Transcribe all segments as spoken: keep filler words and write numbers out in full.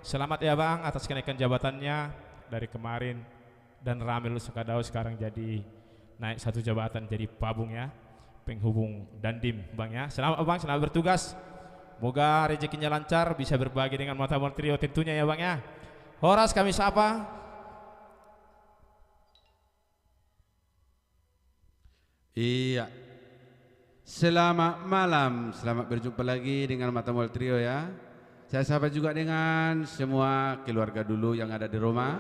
Selamat ya, Bang, atas kenaikan jabatannya dari kemarin dan Ramil Sakadao, sekarang jadi naik satu jabatan, jadi Pabung ya, penghubung Dandim, Bang ya. Selamat, Bang, selamat bertugas. Moga rezekinya lancar, bisa berbagi dengan Mata Mual Trio tentunya ya, Bang ya. Horas kami sapa. Iya. Selamat malam, selamat berjumpa lagi dengan Mata Mual Trio ya. Saya sapa juga dengan semua keluarga dulu yang ada di rumah.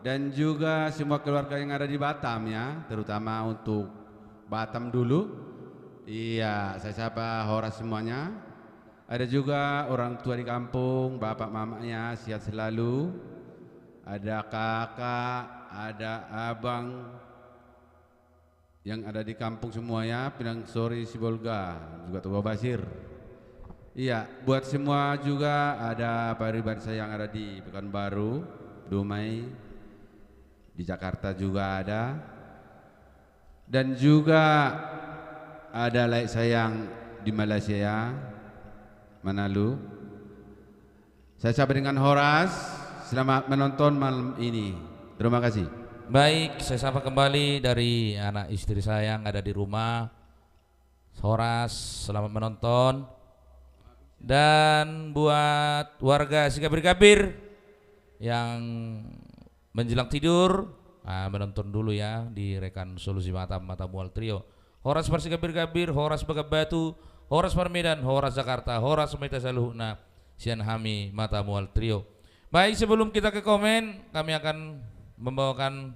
Dan juga semua keluarga yang ada di Batam ya, terutama untuk Batam dulu. Iya, saya sapa horas semuanya. Ada juga orang tua di kampung, bapak mamanya, sehat selalu. Ada kakak, ada abang yang ada di kampung semua ya, Pinang Sori Sibolga, juga Toba Basir. Iya, buat semua juga ada pariban saya yang ada di Pekanbaru, Dumai, di Jakarta juga ada. Dan juga ada lae saya yang di Malaysia, Manado. Saya sapa dengan horas, selamat menonton malam ini. Terima kasih. Baik, saya sapa kembali dari anak istri saya yang ada di rumah. Horas, selamat menonton. Dan buat warga Sigambir-gambir yang menjelang tidur, ah, menonton dulu ya di Rekan Solusi Batam, Mata Mual Trio. Horas parsigambir-gambir, horas Bagan Batu, horas Parmedan, horas Jakarta, horas ma hita saluhutna sian hami Mata Mual Trio. Baik, sebelum kita ke komen, kami akan membawakan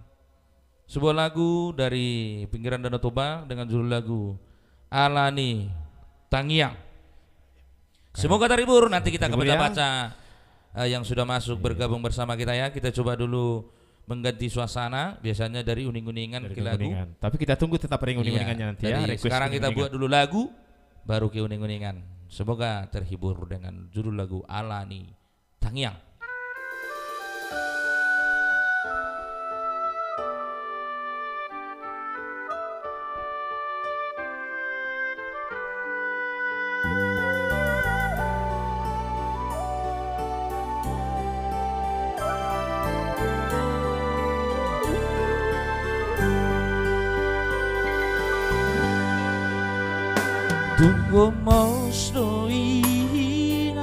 sebuah lagu dari pinggiran Danau Toba dengan judul lagu Ala ni Tangiang. Semoga terhibur. Nanti kita akan baca-baca, eh, yang sudah masuk bergabung bersama kita ya. Kita coba dulu mengganti suasana, biasanya dari uning-uningan ke lagu. Tapi kita tunggu tetap ring uning-uningannya nanti ya. Sekarang kita buat dulu lagu, baru ke uning-uningan. Semoga terhibur dengan judul lagu Ala ni Tangiang. Dung gomos do inang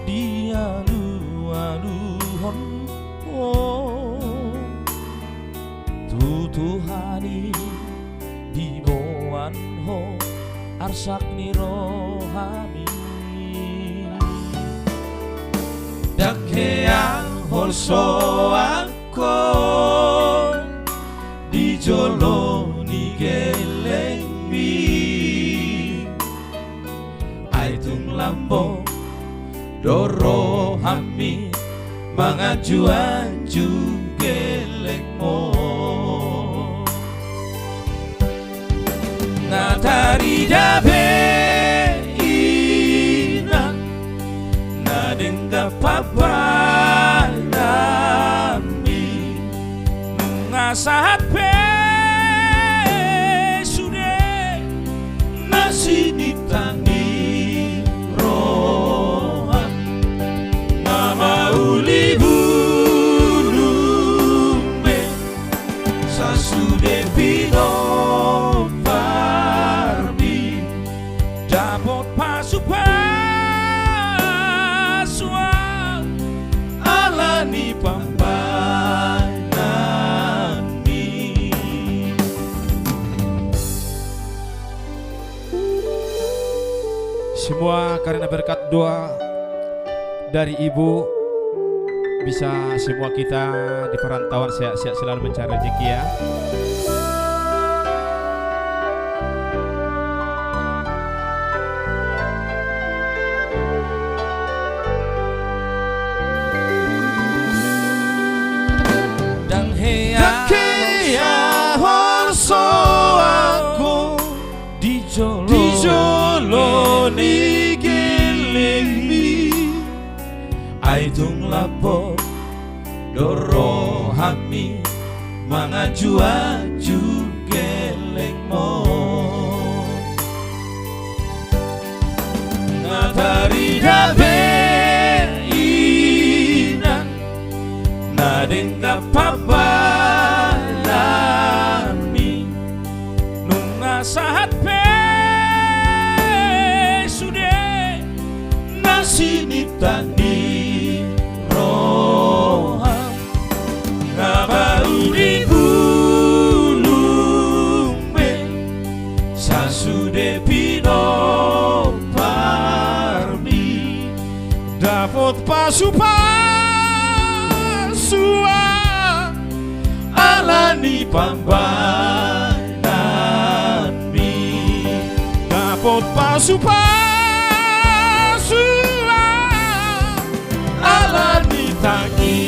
dialualuhon ho tu Tuhan i diboan ho arsak ni rohami. Ndang heang holsoan ho di jolo ni gellengmi. Ai tung lambok do rohami manganju-anju gellengmon. Nga tarida be inang na denggan pambahenanmi. Nunga sahat pe sude na sinintang ni roham. Nga mauli bulung be sasude pinomparmi. Dapot pasu-pasu au ala ni pambahenanmi. Semua karena berkat doa dari ibu, bisa semua kita di perantauan sehat-sehat selalu mencari rezeki ya. Ndang hea holsoan ho di jolo ni gellengmi. Ai tung lambok do rohami manganju-anju gellengmon. Nga tarida be Sinipta ni roham, na baru di bulung be, sasude pinomparmi, dapot pasu-pasu ala ni pambahenanmi, dapot pasu-pasu ala ni tangiangmi.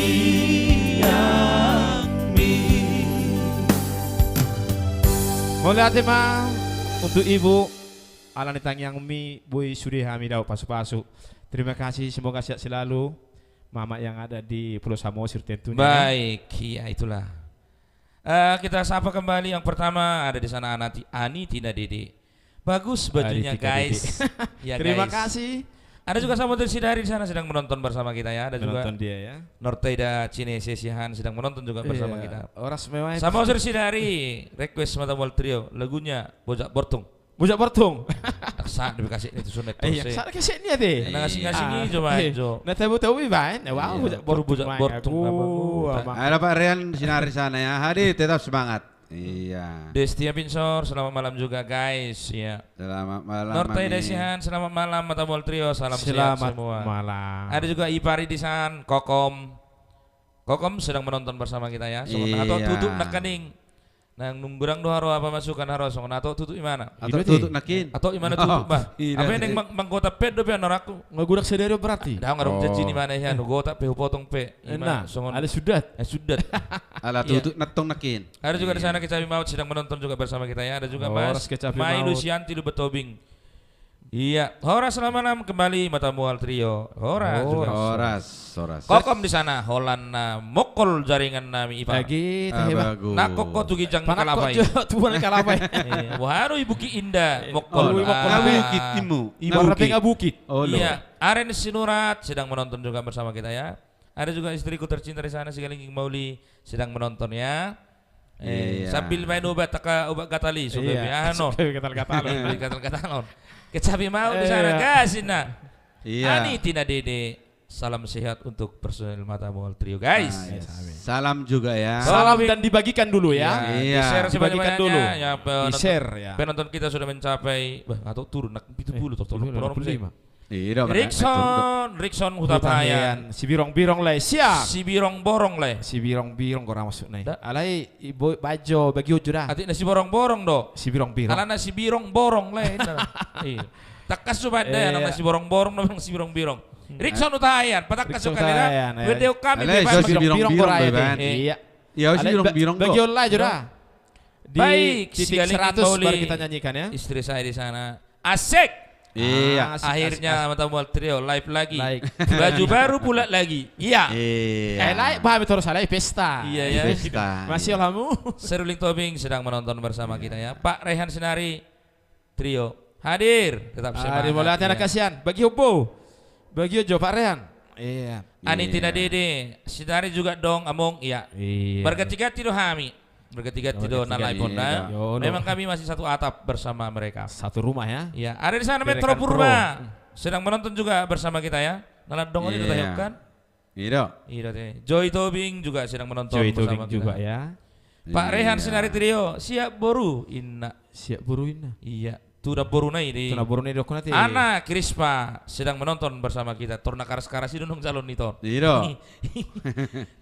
Mauliate ma untuk ibu, ala ni tangiangmi boi sude hami dapot pasu-pasu. Terima kasih, semoga sehat selalu Mama yang ada di Pulau Samosir tentunya. Baik, iya, itulah. Eh, kita sapa kembali yang pertama, ada di sana Anati, Ani Tina Dede. Bagus bajunya, Ani Tina Dede, guys. Ya, terima kasih. Ada juga Samosir Sidari di sana sedang menonton bersama kita ya. Ada juga menonton dia ya. Nortaida Cinese Siahaan sedang menonton juga bersama kita. Iya, horas mewah itu. Samosir Sidari request Mata Mual Trio, lagunya Bojak Bortung. Bojak Bortung. Sahat do be kaset ni tu songon i. Iya, sahat kaset ni ate. Na asing-asing i jo, baen jo. Na tabo-tabo i baen. Wow, Bojak Bortung. Bojak Bortung. Ada Pak Rehan Sinar di sana ya. Hadir, tetap semangat. Iya. Destia Pinsor, selamat malam juga guys. Iya. Selamat malam. Nortaida Siahaan, selamat malam Mata Mual Trio, salam sehat semua. Selamat malam. Ada juga Ipari di sana, Kokom. Kokom sedang menonton bersama kita ya. Songon na hatop tutu nangkaning. Nang nunggurang do haroa pamasukan haroa, songon na hatop tutu imana. Hatop tutu nangkin. Hatop imana tutu bah. Apa yang mang-, manggotap pe dope anorangku. Nga godang sadari berarti. Dang adong janji ni mana ya, nu gotap pe hupotong pe. Ima songon ale sudat. Eh, sudat. Ala tutu nantong nangkin. Ada juga di sana Kecapi Maut sedang menonton juga bersama kita ya. Ada juga Mas Mai Lusianti Lubatobing. Iya, horas selamat malam kembali Mata Mual Trio. Horas juga. Horas, horas. Kokom di sana, holan na mokol jaringan nami ipa. Lagi, ah, bagus. Nangkok ko tu ginjang ni kalapa i. Tubuan ni kalapa i. Iya, boha do i Bukit Indah, mokol. Oh, mokol. Ah. Bukit timu. Ibarat bukit. Iya, Aren Sinurat sedang menonton juga bersama kita ya. Ada juga istriku tercinta di sana, Sigalingging Mauli sedang menonton ya. Eh, sambil main obat, taka obat gatal i, so gatal-gatalon. Gatal-gatalon. Kecapi Maut di sana, gas inna. Iya. Ani Tina Dede, salam sehat untuk personil Mata Mual Trio, guys. Salam juga ya. Salam dan dibagikan dulu ya. Iya. Dibagikan dulu. Di-share ya. Penonton kita sudah mencapai, bah, atau turun, nak pitu puluh, tolu puluh lima. Iya, Rikson, Rikson Hutabahean. Sibirong-birong lae, siap. Sibirong-borong lae. Sibirong-birong, gora maksudna i. Alai, baen jo, bagi jo da. Atik na sibirong-borong do. Sibirong-birong. Alana sibirong-borong lae. Iya. Tangkas jo baen da, na sibirong-borong, na sibirong-birong. Rikson Hutabahean, patangkas jo kali da. Alai, sibirong-birong, gora maksudna i. Iya. Iya, sibirong-birong do. Bagi jo lae jo da. Baik, titik seratus baru kita nyanyikan ya. Istri saya di sana. Asik. Iya. Akhirnya Mata Mual Trio live lagi. Baju baru pula lagi. Iya. Eh, live bah, betul salah, pesta. Iya, ya. Pesta. Masih alhamu. Seruling Tobing sedang menonton bersama kita ya. Pak Rehan Sinari Trio hadir, tetap semangat. Mauliate, anak kasihan. Bagi jo. Bagi jo Pak Rehan. Iya. Ani Tina Dede, Sinari juga dong, Among, iya. Berganti-ganti do hami. Berganti-ganti do na live on da. Memang kami masih satu atap bersama mereka. Satu rumah ya. Iya, ada di sana Metro Purba. Sedang menonton juga bersama kita ya. Na landong aja kita kan. Iya. Iya, Joy Tobing juga sedang menonton bersama kita. Joy Tobing juga ya. Pak Rehan Sinari Trio, siap boru inna. Siap boru inna. Iya. Tu namboruna i di. Tu namboruna i di dokon ate. Ana Krispa sedang menonton bersama kita. Tor na karas-karas i do nunga jalo ni tor. Iya.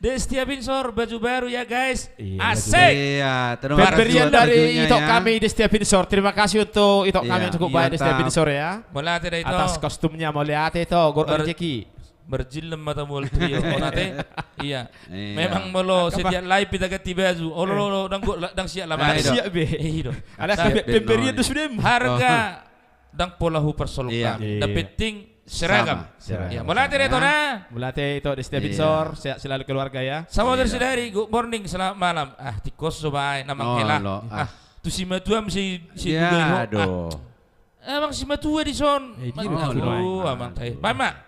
Destia Pinsor, baju baru ya guys. Asik. Iya, terima kasih. Pemberian dari Ito kami, Destia Pinsor. Terima kasih untuk Ito kami yang cukup baik, Destia Pinsor ya. Mauliate da Ito. Atas kostumnya, mauliate Ito. Gor rezeki. Berjilem Mata Mual Trio, on ate. Iya. Memang molo setiap live hita ganti baju. Olo, olo, olo, dang siap lama. Siap be. Iya do. Ada pemberian do sude. Harga dang pola huparsolhot. Iya. Na penting seragam. Seragam. Iya, mauliate da Ito na. Mauliate Ito, Destia Pinsor, sehat selalu keluarga ya. Samosir Sidari, good morning, selamat malam. Ah, tingkos so baen, na manghela. Ah, tu simatua muse si dua. Aduh. Amang simatua dison. Aduh, amang tai. Baen ma.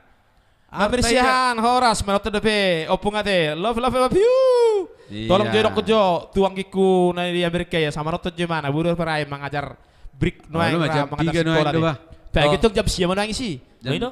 Amir Siahaan, horas, manonton dope, Ompung ate, love, love, love you. Tolong jo didok jo tu anggingku na di Amerika ya, sai manonton jo imana, boru Parai mangajar brik nuaeng, mangajar sikola. Pagi tong jam sia ma nuaeng i.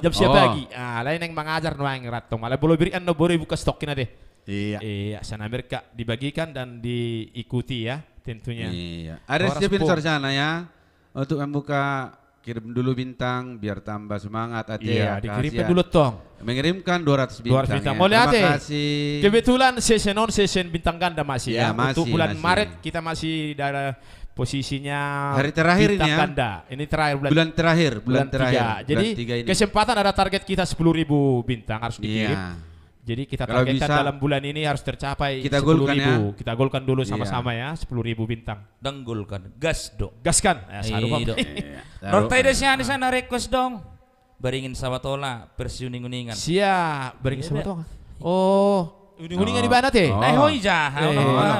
Jam sia pagi. Ah, alai naeng mangajar nuaeng ra tong. Alai molo birian na boru i buka stokna te. Iya. Iya, sana mereka dibagikan dan diikuti ya, tentunya. Iya. Ada siapin sana ya. Untuk membuka, kirim dulu bintang biar tambah semangat, ate. Iya, dikirimkan dulu tong. Mengirimkan dua ratus bintang. Dua ratus bintang. Mauliate. Terima kasih. Kebetulan season on, season bintang ganda masih ya. Untuk bulan Maret kita masih dalam posisinya hari terakhir ini ya. Bintang ganda. Ini terakhir bulan. Bulan terakhir, bulan terakhir. Bulan tiga. Jadi kesempatan, ada target kita sepuluh ribu bintang harus dikirim. Iya. Jadi kita targetkan dalam bulan ini harus tercapai sepuluh ribu. Kita golkan dulu sama-sama ya, sepuluh ribu bintang. Dang golkan, gas do. Gaskan. Iya. Nonton ida sian di sana request dong. Baringin Sabatola, versi uning-uningan. Sia, Baringin Sabatola. Oh, uning-uningan ibana te. Nah, hoi ja.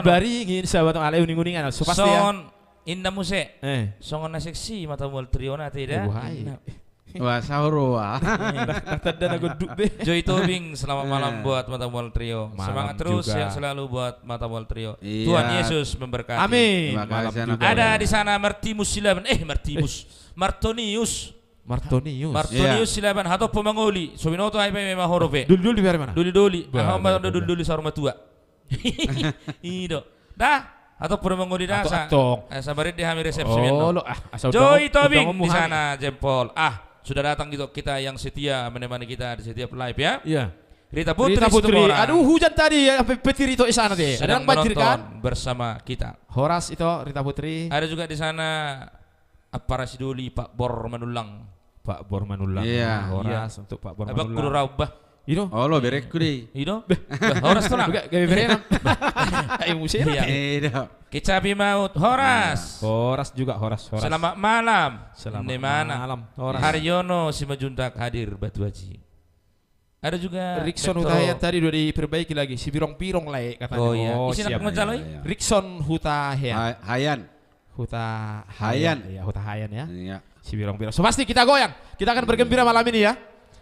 Baringin Sabatola, alai uning-uningan. Songon inna muse. Songon na seksi Mata Mual Trio na te da. Wah, saur wah. Nah, tanda na gonduk be. Joy Tobing, selamat malam buat Mata Mual Trio. Semangat terus, sehat selalu buat Mata Mual Trio. Tuhan Yesus memberkati. Amin. Ada di sana Martimus Silaban. Eh, Martimus. Martonius. Martonius. Martonius Silaban, hatop mangoli. So binoto ai pe memang horo pe. Doli-doli pe, mana? Doli-doli. Aha, doli-doli saur matua. I do. Da, atau pura mangoli da. Sabarit di hami resepsi. Joy Tobing di sana, jempol. Ah, sudah datang gitu kita yang setia menemani kita di setiap live ya. Iya. Rita Putri. Aduh, hujan tadi ya, sampai petir itu di sana deh. Sedang menonton bersama kita. Horas itu, Rita Putri. Ada juga di sana Ampara Sidoli, Pak Bor Manullang. Pak Bor Manullang. Iya. Horas untuk Pak Bor Manullang. Abangku do rau bah. Ido. Olo, berekku dei. Ido. Horas tu nang. Gabe berenang. Ayo musik. Ido. Kecapi maut, horas. Horas juga, horas, horas. Selamat malam. Selamat malam. Horas. Haryono Simanjuntak hadir, Batu Aji. Ada juga Rickson Hutahean tadi udah diperbaiki lagi. Sibirong-birong lai katanya. Oh iya. Oh, isi siap. Nama mencaloi? Iya, iya. Rickson Hutahean. Hayan. Hutahayan. Iya, Hutahayan ya. Iya. Sibirong-birong. So pasti kita goyang. Kita akan bergembira malam ini ya.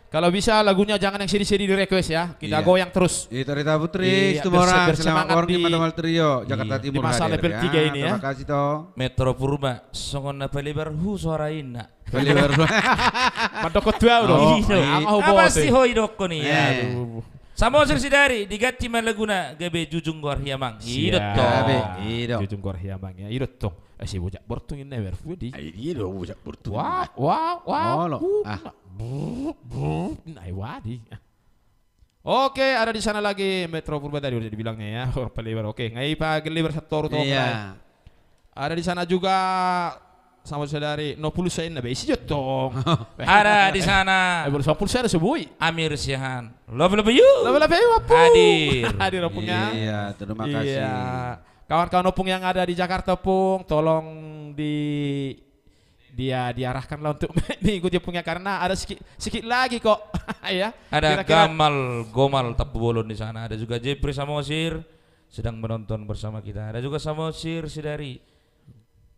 Kalau bisa lagunya jangan yang sedih-sedih di request ya. Kita goyang terus. Itu Rita Putri, iya, Situmorang, bersemangat di Mata Mual Trio, Jakarta Timur hadir ya. Di masa level tiga ini ya. Terima kasih toh. Metro Purba, songon na pelebar hu suara inna. Pelebar. Mandok tu au do. Oh, iya. Apa sih hoi dokon i? Aduh. Samosir Sidari, diganti ma laguna, gabe Jujung Goar Hiamang. Ido tong. Gabe, ido. Jujung Goar Hiamang ya, ido tong. Eh, si Bojak Bortung ini berfudi. Ai, ido Bojak Bortung. Wah, wah, wah. Olo. Ah. Brr, brr. Nah, wadi. Oke, ada di sana lagi Metro Purba tadi udah dibilangnya ya, orang pelebar. Oke, ngai pa gelebar satoru tong. Iya. Ada di sana juga sama saudari Nopulus Sainna, be isi jo tong. Ada di sana. Eh, baru Nopulus Sainna sebui. Amir Siahaan. Love, love you. Love, love you, Opung. Hadir. Hadir, Opung ya. Iya, terima kasih. Iya. Kawan-kawan Opung yang ada di Jakarta, Pung, tolong di dia diarahkanlah untuk mengikuti Opung ya, karena ada sikit, sikit lagi kok. Ya. Ada kira-kira Gamal Gomal Tampubolon di sana. Ada juga Jeffrey Samosir sedang menonton bersama kita. Ada juga Samosir Sidari.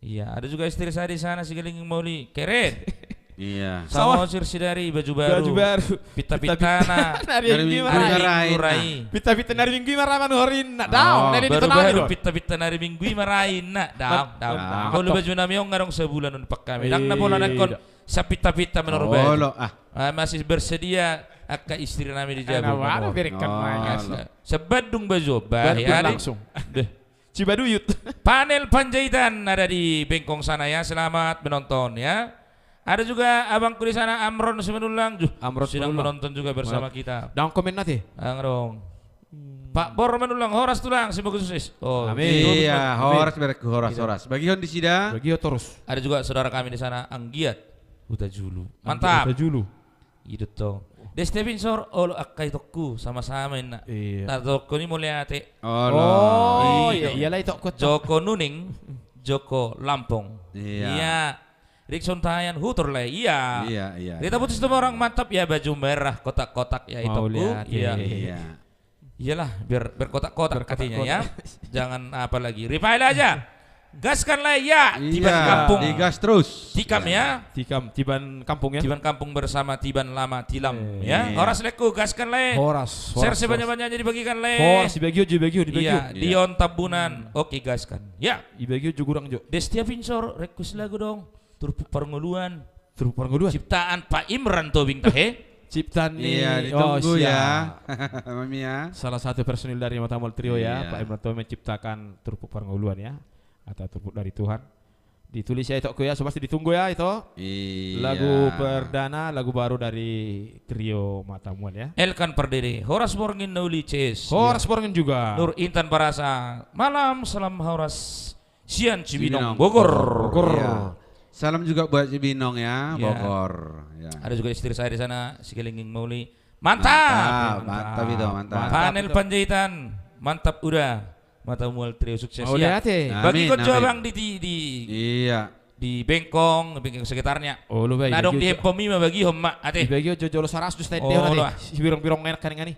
Iya, ada juga istri saya di sana, Sigalingging Mauli. Keren. Iya. Samosir Sidari, baju baru. Baju baru. Pitta-pitta na. Nari Minggu i ma ra i. Pitta-pitta nari Minggu i ma ra manuhorin. Nah, daong. Baru-baru pitta-pitta nari Minggu i ma ra i. Nah, daong, daong. Molo baju nami on adong sabulan on dipakai hami. Ndang na pola nangkon sapitta-pitta manuhor baju. Olo, ah. Ah, masih bersedia angka istri nami di jabu. Sebandung baju on. Bah, ya, langsung. Deh. Cibaduyut. Panel penjahitan ada di bengkong sana ya, selamat menonton ya. Ada juga abangku di sana, Amron Simanullang, ju, Amron sedang menonton juga bersama kita. Daong komen nanti. Daong. Pak Bor Manullang, horas tulang, semoga sukses. Oh, amin. Iya, horas berku, horas, horas. Bagihon di sida. Bagihon terus. Ada juga saudara kami di sana, Anggiat Hutajulu. Mantap. Hutajulu. Ido tong. Destiapinsor, olo angka itongku, sama-sama inna. Iya. Tartokko ni mauliate. Olo. Oh, iya, iyalah itongku. Joko Nuning, Joko Lampong. Iya. Iya. Rickson Tayan, Hutor Lai. Iya. Iya, iya. Rita Putri Situmorang, mantap ya, baju merah kotak-kotak ya itongku. Mauliate. Iya. Iya. Iyalah, biar berkotak-kotak katanya ya. Jangan apa lagi. Rifael aja. Gaskan lae ya, tiban kampung. Digas terus. Tikam ya. Tikam, tiban kampung ya. Tiban kampung bersama tiban lama tilam ya. Horas laengku, gaskan lae. Horas, horas. Share sebanyak-banyaknya, dibagikan lae. Horas, dibagion, dibagion, dibagion. Iya, Dion Tambunan. Oke, gaskan. Ya. Dibagion jo, gurang jo. Destiapinsor, request lagu dong. Turpuk Parngoluan. Turpuk Parngoluan. Ciptaan Pak Imran Tobing tahe. Ciptaan ni, iya, oh, ditunggu ya. Salah satu personil dari Matamual Trio ya, iya. Pak Imran Tobing menciptakan Turpuk Parngoluan ya. Atau Turpuk dari Tuhan. Ditulis ya, Ito, ya, so pasti ditunggu ya, Ito. Iya. Lagu perdana, lagu baru dari Trio Matamual ya. Elkan Pardede, horas borngin na uli, ces. Horas borngin juga. Nur Intan Barasa, malam, salam horas. Sian Cibinong, Cibinong, Bogor. Bogor. Iya. Salam juga buat Cibinong ya, iya. Bogor. Ya. Ada juga istri saya di sana, Sigalingging Mauli. Mantap. Mantap, mantap, Ito, mantap. Panel Panjaitan, mantap udah. Matamual Trio sukses ya. Ate. Bagihon jo, amin, Bang, di, di, di, iya, di Bengkong, Bengkong sekitarnya. Olo, baik. Na adong di handphone i ma bagihon ma, ate. Bagihon jo jolo saratus juta ende, ate. Sibirong-birong enak kan ngani.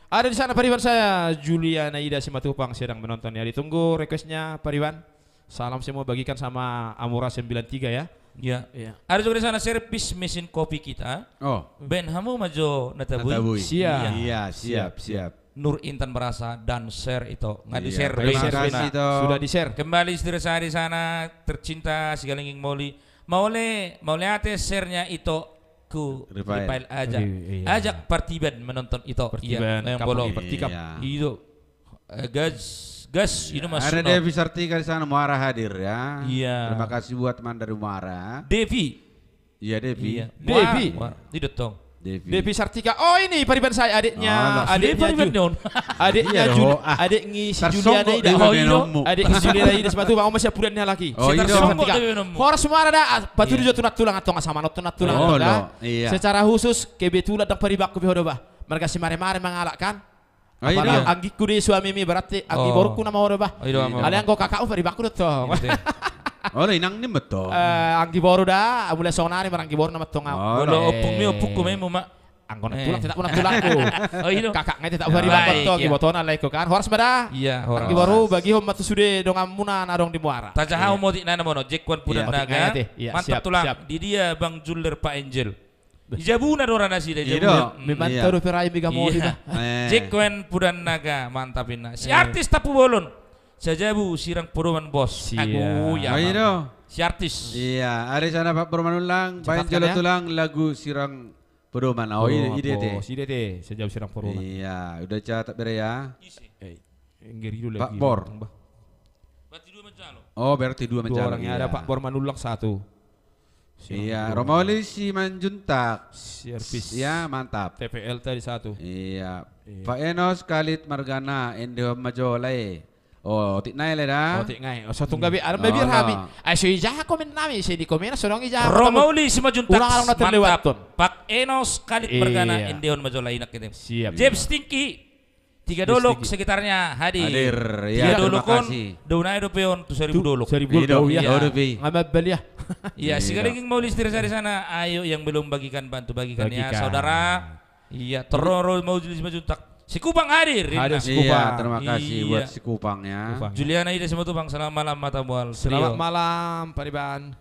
Ada di sana pariban saya, Juliana Ida Simatupang sedang menonton ya. Ditunggu requestnya pariban. Salam semua bagikan sama Amura sembilan tiga ya. Iya. Iya. Ada juga di sana servis mesin kopi kita. Oh. Baen hamu ma jo na tabui. Na tabui. Siap. Iya, siap, siap. Nur Intan Barasa dan share, Ito. Nggak di-share. Iya, terima kasih, Ito. Sudah di-share. Kembali istri saya di sana, tercinta Sigalingging Mauli. Mauliate, mauliate share-nya, Ito, ku Rifael. Rifael Ajak. Iya. Ajak partiban menonton, Ito. Partiban, iya, kampung bolong. Partikap. Iya. Ito. Eh, gas, gas, iya. Ini masuk. Ada Devi Sartika di sana, Muara hadir ya. Iya. Terima kasih buat teman dari Muara. Devi. Iya, Devi. Iya. Devi. Wah, wah. Tidak, tong. Devi. Devi Sartika. Oh, ini pariban saya, adiknya. Oh, adiknya Ju-, adiknya Ju-, adiknya Juliana Ida. Oh, iya. Adiknya Juliana Ida, sepatu bang, masih pudannya lagi. Oh, iya. Horas Muara da, patudu jo tu nantulang, antong, sama nantulang, antong da. Iya. Secara khusus, kebetulan ndang paribanku be ho do bah. Marga Simaremare mangalap kan. Apala anggingku do i, suamimi, berarti anggi borungku nama ho do bah. Alai anggo kakakmu paribanku do tong. Olo, inang ni ma tong. Eh, anggi boru da, mulai sonari maranggi boru nama tong au. Olo, ompungmi, ompungku ma i ma. Anggo nantulang tetap nantulang au. Kakak ngai tetap paribanku tong, ibotona lae ko kan. Horas ma da. Iya, horas. Anggi boru, bagihon ma tu sude donganmuna na adong di Muara. Tajaha ma otik na, na mono, Jekwan Pudan Naga. Mantap tulang. Di dia Bang Juller, Pak Angel? Di jabuna do ra nasida, i do. Memang tau do perai mega moli bah. Jekwan Pudan Naga, mantap inna. Si artis Tampubolon. Sajabu sirang podoman, bos. Agu ya. Si artis. Iya, ari sana Pak Borman ulang, baen jolo tulang lagu sirang podoman. Oh, i dia te. Sajabu sirang podoman. Iya, udah catat bere ya. Pak Bor. Berarti dua manjalo. Oh, berarti dua manjalo. Dua orang ya, ada Pak Bor Manulang satu. Iya, Romauli Simanjuntak. Servis. Ya, mantap. T P L tadi satu. Iya. Pak Enos Kalit margana, endehon ma jo lae. Oh, otik nai lae da. Otik nai. Oh, satu gabe, ada biar hami. Ai so ijaha komen nami, sai di komen so dong ijaha. Romauli Simanjuntak. Ulang, ulang na terlewat, mantap. Pak Enos Kalit margana, endehon ma jo lae, inak gitu. Siap. James Tingki. Tiga Dolok sekitarnya hadir. Hadir, iya, terima kasih. Tiga Dolok on, dao nai dope on tu Saribu Dolok. Saribu Dolok, iya. Nggak mabal ya. Iya, Sigalingging Mauli Setirsari sana, ayo yang belum bagikan, bantu bagikan ya, saudara. Iya, terro Mauli Simanjuntak. Sikupang hadir. Hadir Sikupang. Iya, terima kasih buat Sikupang ya. Juliana Ida Simatupang, selamat malam Matamual Trio. Selamat malam, Pariban.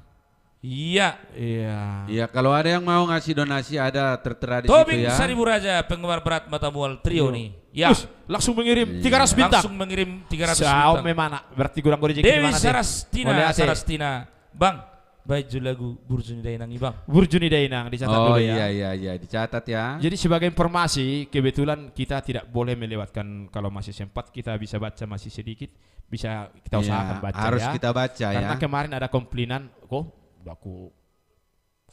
Iya. Iya. Iya, kalau ada yang mau ngasih donasi, ada tertera di situ ya. Tobing Saribu Raja, penggemar berat Matamual Trio nih. Ya. Us, langsung mengirim tiga ratus bintang. Langsung mengirim tiga ratus bintang. Siapa mana? Berarti kurang rezeki. Dewi Sarastina, Sarastina. Bang, baen jo lagu Burju ni Dainang i, Bang. Burju ni Dainang, dicatat dulu ya. Oh, iya, iya, iya, dicatat ya. Jadi sebagai informasi, kebetulan kita tidak boleh melewatkan, kalau masih sempat kita bisa baca masih sedikit, bisa kita usahakan baca ya. Harus kita baca ya. Karena kemarin ada komplainan, kok baku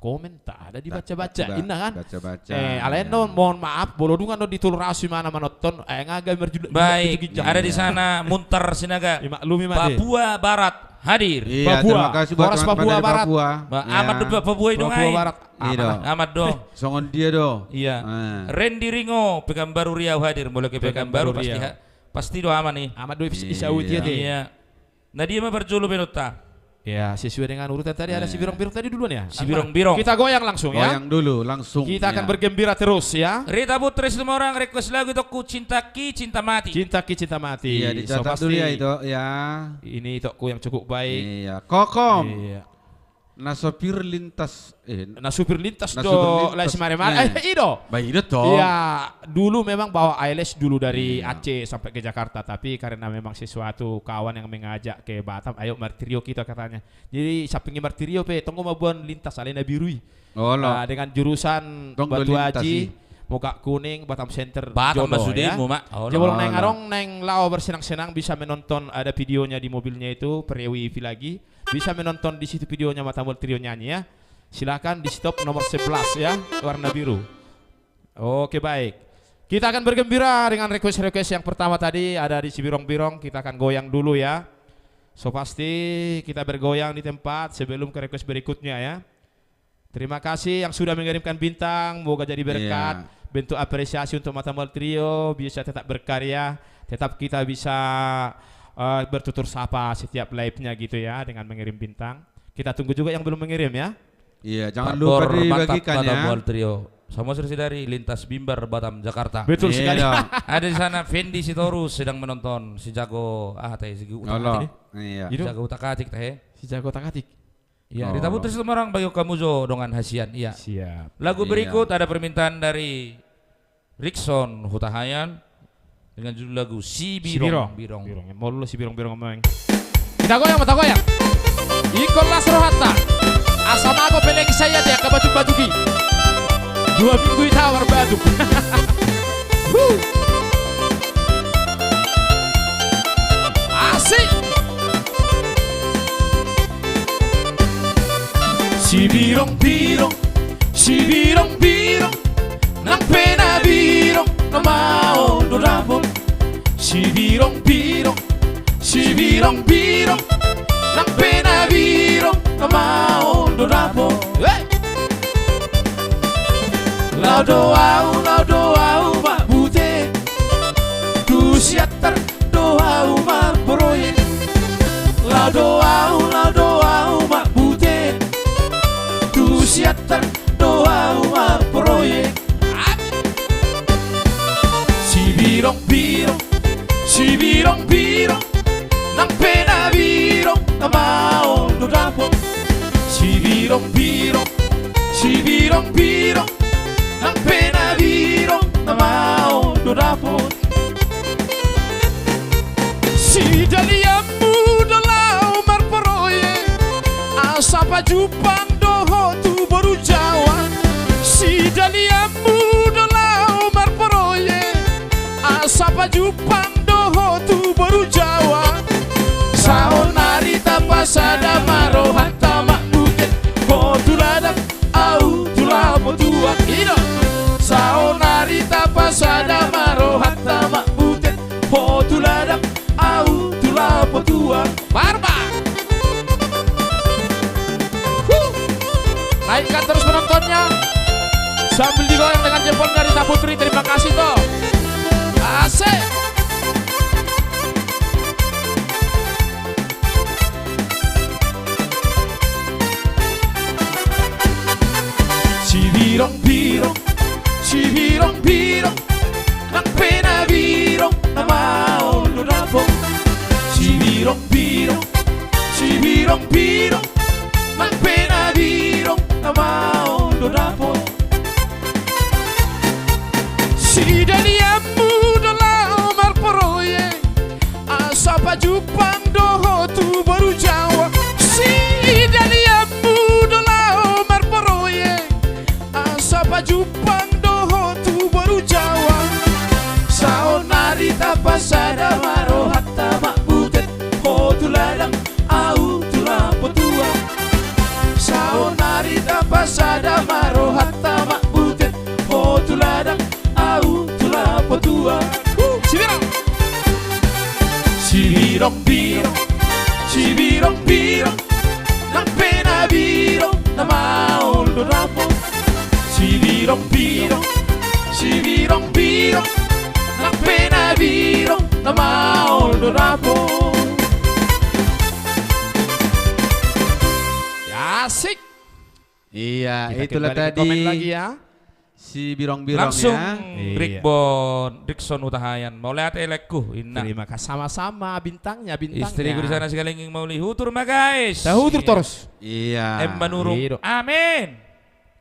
komen tak ada dibaca-baca, inna kan? Baca-baca. Eh, alai annon, mohon maaf, molo dung annon di Tulorasi mana manonton, eh, nga gabe marjulak. Baik, ada di sana Muntar Sinaga. Maklumi ma. Papua Barat hadir. Iya, terima kasih buat teman-teman dari Papua. Amat do Papua i do ngai. Amat do. Songon dia do. Iya. Randy Ringo, Pekanbaru Riau hadir, molo ke Pekanbaru pasti do aman i. Amat do i, isauti ate. Iya. Na dia ma parjolo baenonta? Ya, sesuai dengan urutan tadi, ada Sibirong-birong tadi duluan ya. Sibirong-birong. Kita goyang langsung ya. Goyang dulu langsung. Kita akan bergembira terus ya. Rita Putri Situmorang request lagu, Itokku, Cinta Ki Cinta Mati. Cinta Ki Cinta Mati. Iya, dicatat dulu ya, Ito ya. Ini Itokku yang cukup baik. Iya, Kokom. Iya. Na sopir lintas, eh, na sopir lintas do, lae Simaremare. Eh, i do. Ba i do tong. Iya, dulu memang bawa A L S dulu dari Aceh sampai ke Jakarta, tapi karena memang sesuatu kawan yang mengajak ke Batam, ayo martirio kita katanya. Jadi samping martirio pe, tong do mamboan lintas, alai na biru i. Olo. Nah, dengan jurusan Batu Aji, Mokak Kuning, Batam Center, Batam jodo, ya. Jadi molo naeng adong, naeng laho bersenang-senang, bisa menonton, ada videonya di mobilnya itu, Prewi lagi. Bisa menonton di situ videonya Mata Mual Trio nyanyi ya. Silakan di stop nomor sebelas ya, warna biru. Oke, baik. Kita akan bergembira dengan request-request yang pertama tadi ada di Sibirong-birong. Kita akan goyang dulu ya. So pasti kita bergoyang di tempat sebelum ke request berikutnya ya. Terima kasih yang sudah mengirimkan bintang, moga jadi berkat, bentuk apresiasi untuk Mata Mual Trio, bisa tetap berkarya, tetap kita bisa, eh, bertutur sapa setiap live-nya gitu ya, dengan mengirim bintang. Kita tunggu juga yang belum mengirim ya. Iya, jangan lupa dibagikan ya. Mata Mual Trio. Sama sudah dari lintas Bimbar, Batam, Jakarta. Betul sekali. Ada di sana Fendi Sitorus sedang menonton, si jago, ah, teh, si jago utak-atik. Iya. Si jago utak-atik, teh. Si jago utak-atik. Iya, Rita Putri Situmorang, Bayu Kamuzo dongan hasian, iya. Siap. Lagu berikut ada permintaan dari Rickson Hutahaean dengan judul lagu Sibirong-birong. Sibirong. Molo Sibirong-birong, maeng. Kita goyang, kita goyang. Ingkon las rohanta. Asa mago pelegi saya di angka batuk-batuk i. Dua minggu i tawar batuk. Huh. Asik. Sibirong-birong, sibirong-birong, nang pe na birong, na maol do dapot. Sibirong-birong, sibirong-birong, nang pe na birong, na maol do dapot. Hei! Laho do ahu, laho do ahu mambute, tu Siantar do ahu marproyek. Laho do ahu, laho do ahu mambute, tu Siantar do ahu marproyek. Sibirong-birong, sibirong-birong, nang pe na birong, na maol do dapot. Sibirong-birong, sibirong-birong, nang pe na birong, na maol do dapot. Sidalianmu do laho marproyek, asa pajumpang do ho tu boru Jawa. Sidalianmu do laho marproyek, asa pajumpang do ho tu boru Jawa. Saonari tapasada ma rohanta mambute, ho tu ladang, ahu tu lapo tuak. I do. Saonari tapasada ma rohanta mambute, ho tu ladang, ahu tu lapo tuak. Barbar. Huh. Naikkan terus penontonnya sambil digoyang dengan jempolnya Rita Putri. Terima kasih, toh. Asik. Sibirong-birong, sibirong-birong, nang pe na birong, na maol do dapot. Sibirong-birong, sibirong-birong, nang pe na birong, na maol do dapot. Sidalianmu do laho marproyek, asa pajumpang do ho tu boru Jawa. Sidalianmu do laho marproyek, asa pajumpang do ho tu boru Jawa. Saonari tapasada ma rohanta mambute, ho tu ladang, ahu tu lapo tuak. Saonari tapasada ma rohanta mambute, ho tu ladang, ahu tu lapo tuak. Huh, sibirong. Sibirong-birong, sibirong-birong, nang pe na birong, na maol do dapot. Sibirong-birong, sibirong-birong, nang pe na birong, na maol do dapot. Ya, asik. Iya, itulah tadi. Kita kembali ke komen lagi, ya. Si birong-birong, langsung ya. Iya. Rikbon, Rikson Hutahaean. Mauliate laengku, inna. Terima kasih. Sama-sama, bintangnya, bintangnya. Istriku di sana, Sigalengging Mauli, hutur ma, guys. Tahutur, iya, terus. Iya. Em Manurung. Iya, dok. Amin.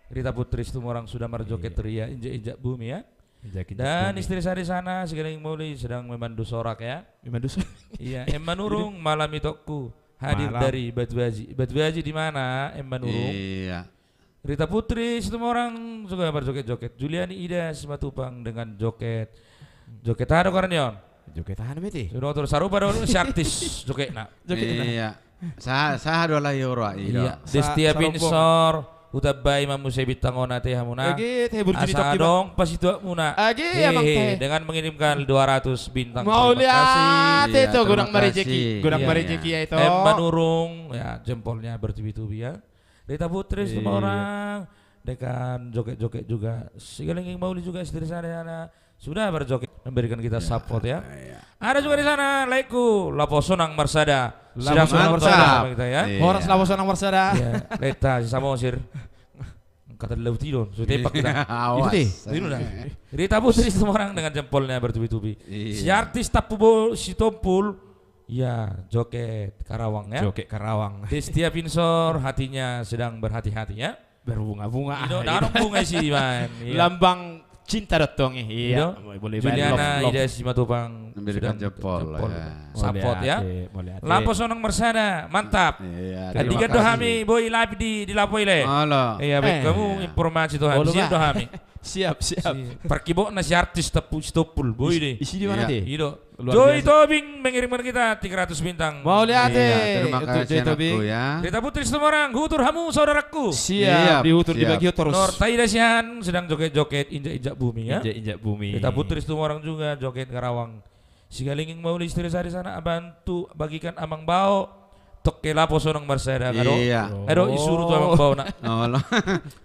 Rita Putri Situmorang sudah marjoget, iya, ria, injak-injak bumi, ya. Injak-injak bumi. Dan istri saya di sana, Sigalengging Mauli, sedang memandu sorak, ya. Memandu sorak. Iya, Em Manurung, malam itokku hadir, malam, dari Batu Aji. Batu Aji di mana, Em Manurung? Iya. Rita Putri Situmorang juga berjoget-joget. Juliani Ida Simatupang dengan joget. Joget aha do goarna on? Joget aha nama i? Sudah otor sarupa do si artis jogetna. Jogetna. Iya. Sa-, saha do lahi ora, iya. Iya. Sa-, Destia sarupa. Pinsor, hutambai ma muse bintang on ate hamuna. Age, ate burju ni toki, Bang. Asa adong pasituakmuna. Age, hehe, Amang, te. Dengan mengirimkan dua ratus bintang. Mauliate. Terima kasih. Iya, terima kasih. Godang marejeki. Godang marejeki, iya, iya. Em Manurung, ya, jempolnya bertubi-tubi, ya. Rita Putri, iya, Situmorang, dengan joget-joget juga. Sigalengging Mauli juga, istri saya di sana. Sudah berjoget, memberikan kita, iya, support, ya. Iya. Ada juga di sana, laengku, Lapo Sonang Marsada. Lapo Sonang Marsada. Sedang menonton sama kita, ya. Iya. Horas Lapo Sonang Marsada. Iya, Leta, si Samosir. Angkatan laut i do, so tepak kita. Awas. Itu deh. Itu dah. Rita Putri Situmorang dengan jempolnya bertubi-tubi. Iya. Si artis Tampu Bo-, Sitompul, ya, joget Karawang, ya. Joget Karawang. Destia Pinsor, hatinya sedang berhati-hati, ya. Berbunga-bunga. Ido, dalam bunga isi, Iwan. Iya. Lambang cinta do tong i. Iya. Ido. Boleh, Juliana, love, love. Ida Simatupang memberikan jempol, jempol, ya. Support, ya. Mauliate, mauliate. Lapo Sonang Marsada, mantap. Iya, terima kasih. Andigan do hami, boi, lapi di, di lapo i, le. Olo. Iya, baik, eh, kamu, iya, informasi tu hami. Olo, siap do hami. Siap, siap. Si-, parkibotna si artis Tepu Sitompul, boi, deh. Isi di mana, iya, deh? Ido. Luar biasa. Joy Tobing mengirimkan kita tiga ratus bintang. Mauliate. Iya, terima kasih, Joy Tobing. Anakku, ya. Rita Putri Situmorang, hutur hamu saudaraku. Siap, iya, dihutur, siap. Dibagi terus. Nor taida sian sedang joget-joget, injak-injak bumi, ya. Injak-injak bumi. Rita Putri Situmorang juga joget Karawang. Sigalengging Mauli, istri saya di sana, bantu bagikan Amang Bao. Tokke Lapo Sonang Marsada, kado. Iya. Kado, isuru tu Amang Bao na. Olo.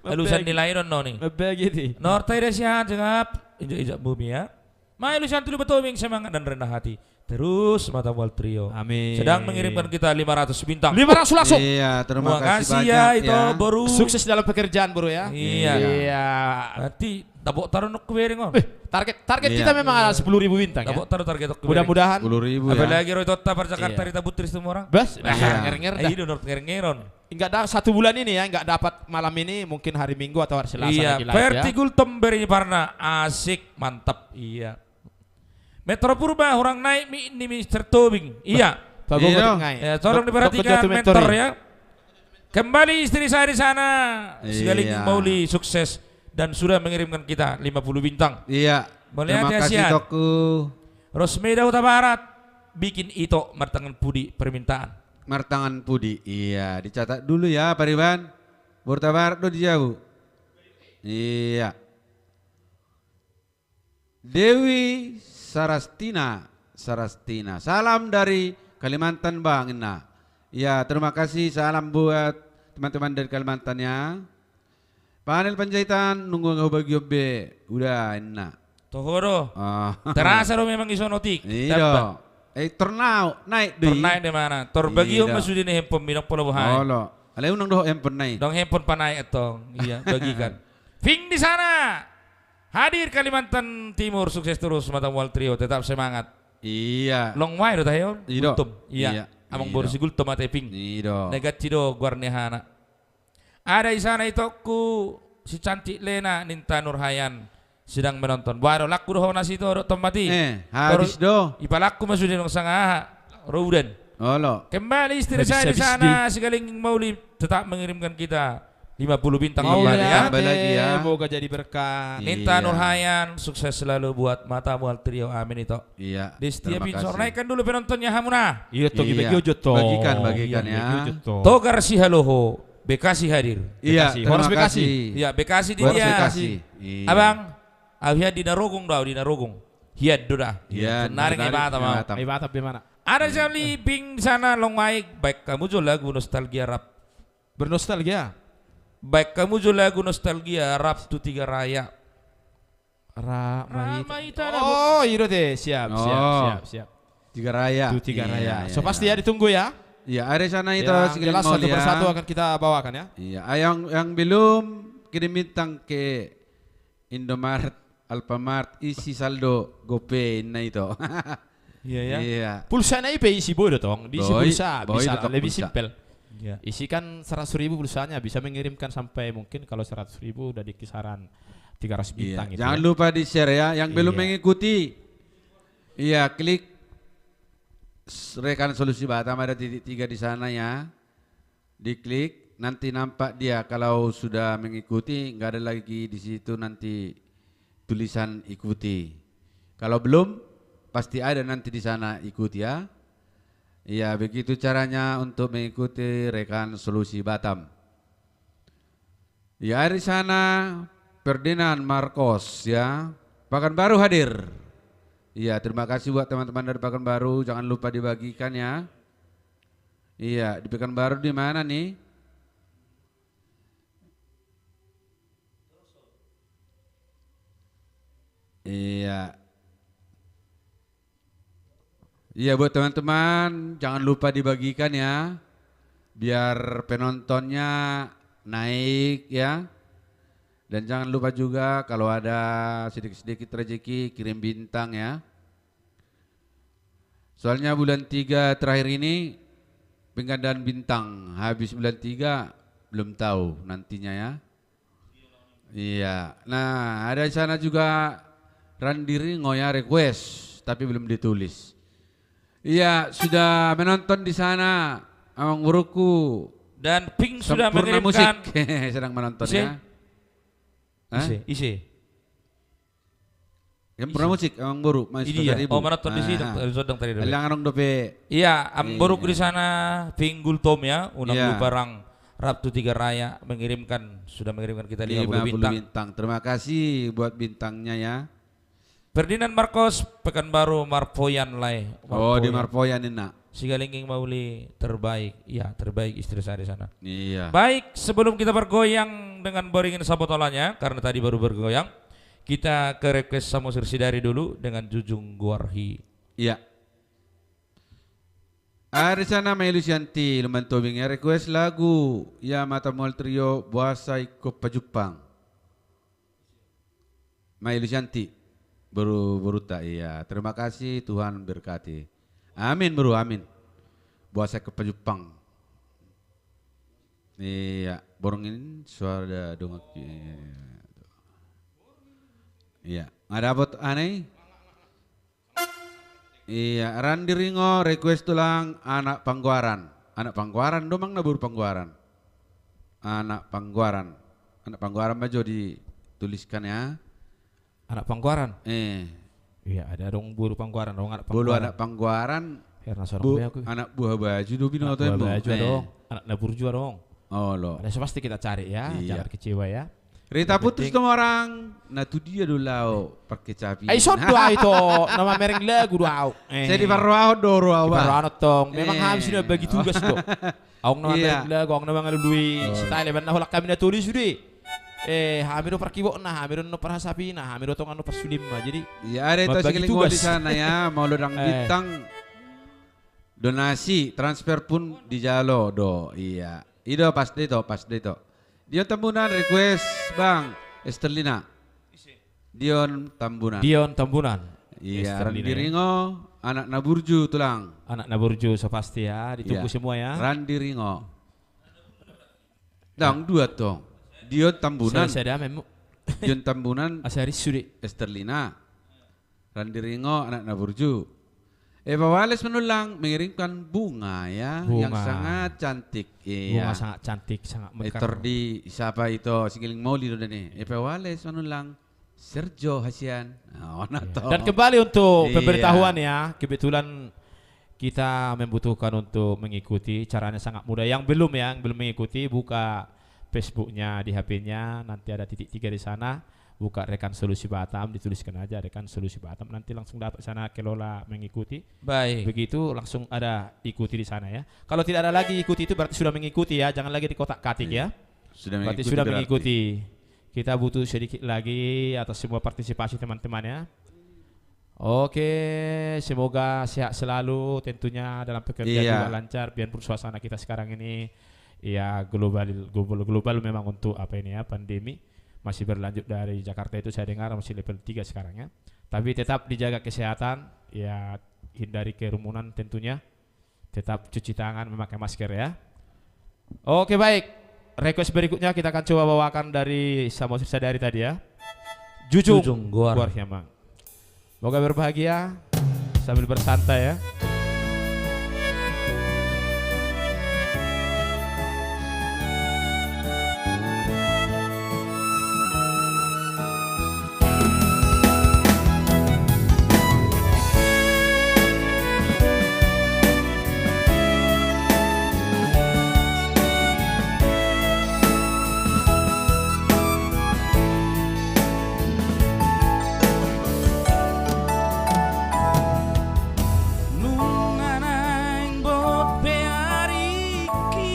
Alusan nilai don noni. Mabagi di. Nor taida sian, jengap. Injak-injak bumi, ya. Mai lu sian tu Luba Tobing, semangat dan rendah hati. Terus Mata Mual Trio. Amin. Sedang mengirimkan kita lima ratus bintang. Lima ratus langsung. Iya, terima kasih banyak, ya. Makasih ya, Ito, boru. Sukses dalam pekerjaan, boru, ya. Iya. Iya. Berarti tabok taruh nok kubereng on. Eh, target, target kita memang ada sepuluh ribu bintang, ya. Tabok taruh target nok kubereng. Mudah-mudahan. Sepuluh ribu, ya. Apalagi Roy Totta, par Jakarta, iya, Rita Putri Situmorang. Bas, iya, nger-nger dah. Ayo, North nger-nger on. Enggak ada satu bulan ini ya, enggak dapat malam ini, mungkin hari Minggu atau hari Selasa lagi live ya. Iya, Ferti Gultom, Beri Parna, asik, mantap, iya. Metro Purba, hurang naik mic ni Mister Tobing. Iya. Iya. Ya, tolong diperhatikan, mentor ya. Kembali istri saya di sana, Sigalengging Mauli, sukses dan sudah mengirimkan kita lima puluh bintang. Iya. Terima kasih, Tokku. Rosmeda Hutabarat, bikin Ito martangan pudi permintaan. Martangan pudi, iya, dicatat dulu ya, pariban. Hutabarat do di jabu. Iya. Dewi Sarastina, Sarastina. Salam dari Kalimantan, Bang, inna. Ya, terima kasih, salam buat teman-teman dari Kalimantan ya. Panel Panjaitan, nunga hubagion be, udah, inna. Toho do. Ah. Terasa do memang i songon otik. Iya. Tamba. Eh, tor naik do i. Tor naik do i mana? Tor bagion ma sude ni handphone, minang pola boha. Olo. Alai unang dohot handphone na i. Dong handphone panaek antong. Iya, bagikan. Ping di sana. Hadir Kalimantan Timur, sukses terus Mata Mual Trio, tetap semangat. Iya. Long way do tahe on. Iya. Gultom. Iya. Iya. Amang boru si Gultom ate, Ping. Iya. Negat si do goar ni hana. Ada di sana itokku si cantik Lena, ninta Nurhayan sedang menonton. Boha do, laku do ho na sito do, tomat i. Eh, habis do. Ipalaku ma sude nung sanga aha, ro udan. Olo. Kembali istri saya di sana, Sigalengging Mauli tetap mengirimkan kita lima puluh bintang kembali ya. Tambah lagi ya. Semoga jadi berkat. Ninta Nurhayan, sukses selalu buat Mata Mual Trio. Amin, Ito. Iya. Destia Pinsor, naikkan dulu penontonnya hamuna. Iya, Ito, bagikan, bagikan ya. Togar Sihaloho, Bekasi hadir. Iya, Bekasi. Horas Bekasi. Iya, Bekasi di dia. Bekasi. Iya. Abang, au hian di Narogong do, au di Narogong. Hian do da. Iya, naring Ibata mau. Ibata be mana? Ada sekali Ping di sana, long way, baik kamu jo lagu nostalgia rap. Bernostalgia. Baik kamu jo lagu nostalgia rap tu Tiga Raya. Ra-, Rama Ita. Ita na, oh, i do te. Siap, siap, siap, siap. Tiga Raya. Tu Tiga Raya. Iya, iya. So pasti ya, ditunggu ya. Iya, ada sana itu. Yang jelas satu persatu akan kita bawakan ya. Iya, yang, yang belum kirim bintang ke Indomaret, Alfamart, isi saldo GoPay, inna ito. Iya, ya. Iya. Pulsa na i pe isi boi do tong, diisi pulsa, boi do tong, lebih simpel. Iya. Isi kan seratus ribu pulsanya, bisa mengirimkan sampai mungkin kalau seratus ribu udah di kisaran tiga ratus bintang itu. Jangan lupa di-share ya, yang belum mengikuti. Iya, klik s-, Rekan Solusi Batam, ada titik tiga di sana ya. Diklik, nanti nampak dia. Kalau sudah mengikuti, nggak ada lagi di situ nanti tulisan ikuti. Kalau belum, pasti ada nanti di sana ikuti ya. Iya, begitu caranya untuk mengikuti Rekan Solusi Batam. Ya, di sana Ferdinand Marcos ya. Pekanbaru hadir. Iya, terima kasih buat teman-teman dari Pekanbaru. Jangan lupa dibagikan ya. Iya, di Pekanbaru di mana nih? Iya. Iya, buat teman-teman, jangan lupa dibagikan ya. Biar penontonnya naik ya. Dan jangan lupa juga kalau ada sedikit-sedikit rezeki, kirim bintang ya. Soalnya bulan tiga terakhir ini penggandaan bintang, habis bulan tiga belum tahu nantinya ya. Iya. Nah, ada di sana juga Randi Ringo ya, request, tapi belum ditulis. Iya, sudah menonton di sana, Amang Boruku. Dan Pink sudah mengirimkan. Musik sedang menonton ya. Ise? Hah? Ise, ise. Yang pernah musik, Amang Boru, Maestro Saribu. Oh, menonton di situ, tadi sodang tadi dope. Elang adong dope. Iya, Amang Boru di sana, Pinggul Tom ya, unang lupa rang, Rap tu Tiga Raya, mengirimkan, sudah mengirimkan kita lima puluh bintang. Terima kasih buat bintangnya ya. Ferdinand Marcos, Pekanbaru, Marpoyan lae. Oh, di Marpoyan, Marpoyan inna. Sigalingging Mauli terbaik. Ya, terbaik istri saya di sana. Iya. Baik, sebelum kita bergoyang dengan Boringin Sabotolannya, karena tadi baru bergoyang, kita ke request Samosir Sidari dulu dengan Jujung Guarhi. Iya. Ari sana Mai Lusianti, Lumban Tobing ya, request lagu Ya Mata Mual Trio, Boasa Ingkon Pajumpang. Mai Lusianti, boru, boruta, iya. Terima kasih, Tuhan berkati. Amin, boru, amin. Boasa Ingkon Pajumpang. Iya, borngin suara dongak. Iya. Nggak dapet aneh? Iya, Randi Ringo request tulang Anak Panggoaran. Anak Panggoaran do, Amang, na boru Panggoaran. Anak Panggoaran. Anak Panggoaran ma jo dituliskan ya. Anak Panggoaran? Eh. Iya, ada dong boru Panggoaran, dong Anak Panggoaran. Boru Anak Panggoaran. Anak Buah Baju do binoto. Anak Buah Baju adong, Anak Na Burju adong. Oh, lo. Ada, so pasti kita cari ya, jangan kecewa ya. Rita putus dong orang, na tu dia do lao pake capi. Ai, son do au ito, na mamereng lagu do au. Sai diparrohahon do roha au, ba. Diparrohahon tong, memang hami sudah bagi tugas do. Aung na mamereng lagu, aung na mangalului style, baen na holan hami na tolu i sude. Eh, hami do parkibotna, hami do na parhasapina, hami do tongan na parsuninma. Jadi, iya, ada ito mambagi tugas di sana ya, molo dang bintang. Donasi, transfer pun dijalo do, iya. I do, pas do ito, pas do ito. Dion Tambunan request, Bang, Esterlina. Dion Tambunan. Dion Tambunan. Iya, Esterlina, Randi Ringo, Anak Na Burju tulang. Anak Na Burju, so pasti ya, ditunggu semua ya. Randi Ringo. Dang dua tong. Dion Tambunan. Dion Tambunan. Asa rissu de. Esterlina. Randi Ringo, Anak Na Burju. Eva Wales Manullang mengirimkan bunga ya, yang sangat cantik. Iya. Bunga sangat cantik, sangat mekar. Etor di siapa ito, Sigiling Mauli do dani. Eva Wales Manullang, Sergio Hasian. Oh, iya. Dan kembali untuk pemberitahuan ya, kebetulan kita membutuhkan untuk mengikuti, caranya sangat mudah. Yang belum ya, yang belum mengikuti, buka Facebooknya di H P-nya, nanti ada titik tiga di sana, buka Rekan Solusi Batam, dituliskan aja Rekan Solusi Batam, nanti langsung dapat sana, kelola mengikuti. Baik. Begitu, langsung ada ikuti di sana ya. Kalau tidak ada lagi ikuti itu berarti sudah mengikuti ya, jangan lagi di kotak katik ya. Sudah mengikuti berarti. Berarti sudah mengikuti. Kita butuh sedikit lagi atas semua partisipasi teman-teman ya. Oke, semoga sehat selalu, tentunya dalam pekerjaan juga lancar, biarpun suasana kita sekarang ini ya global, global, global memang untuk apa ini ya, pandemi. masih berlanjut dari Jakarta itu saya dengar masih level tiga sekarang ya. Tapi tetap dijaga kesehatan, ya hindari kerumunan tentunya. Tetap cuci tangan, memakai masker ya. Oke, baik. Request berikutnya kita akan coba bawakan dari Samosir Sadari tadi ya. Jujung, Jujung Goar. Goar Hiamang. Moga berbahagia sambil bersantai ya. Nunga naeng bot pe ariki,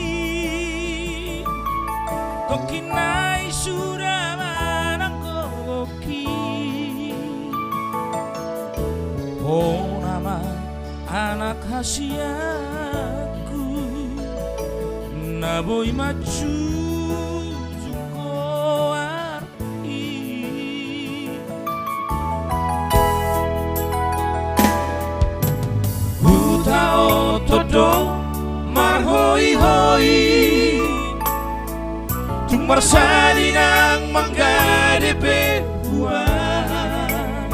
tongkin nai suda manang gogoki. Bona ma anak hasianku, na boi manjujung goar i. Hutaoto do marhoihoi, tung marsadi nang manggade pe huang.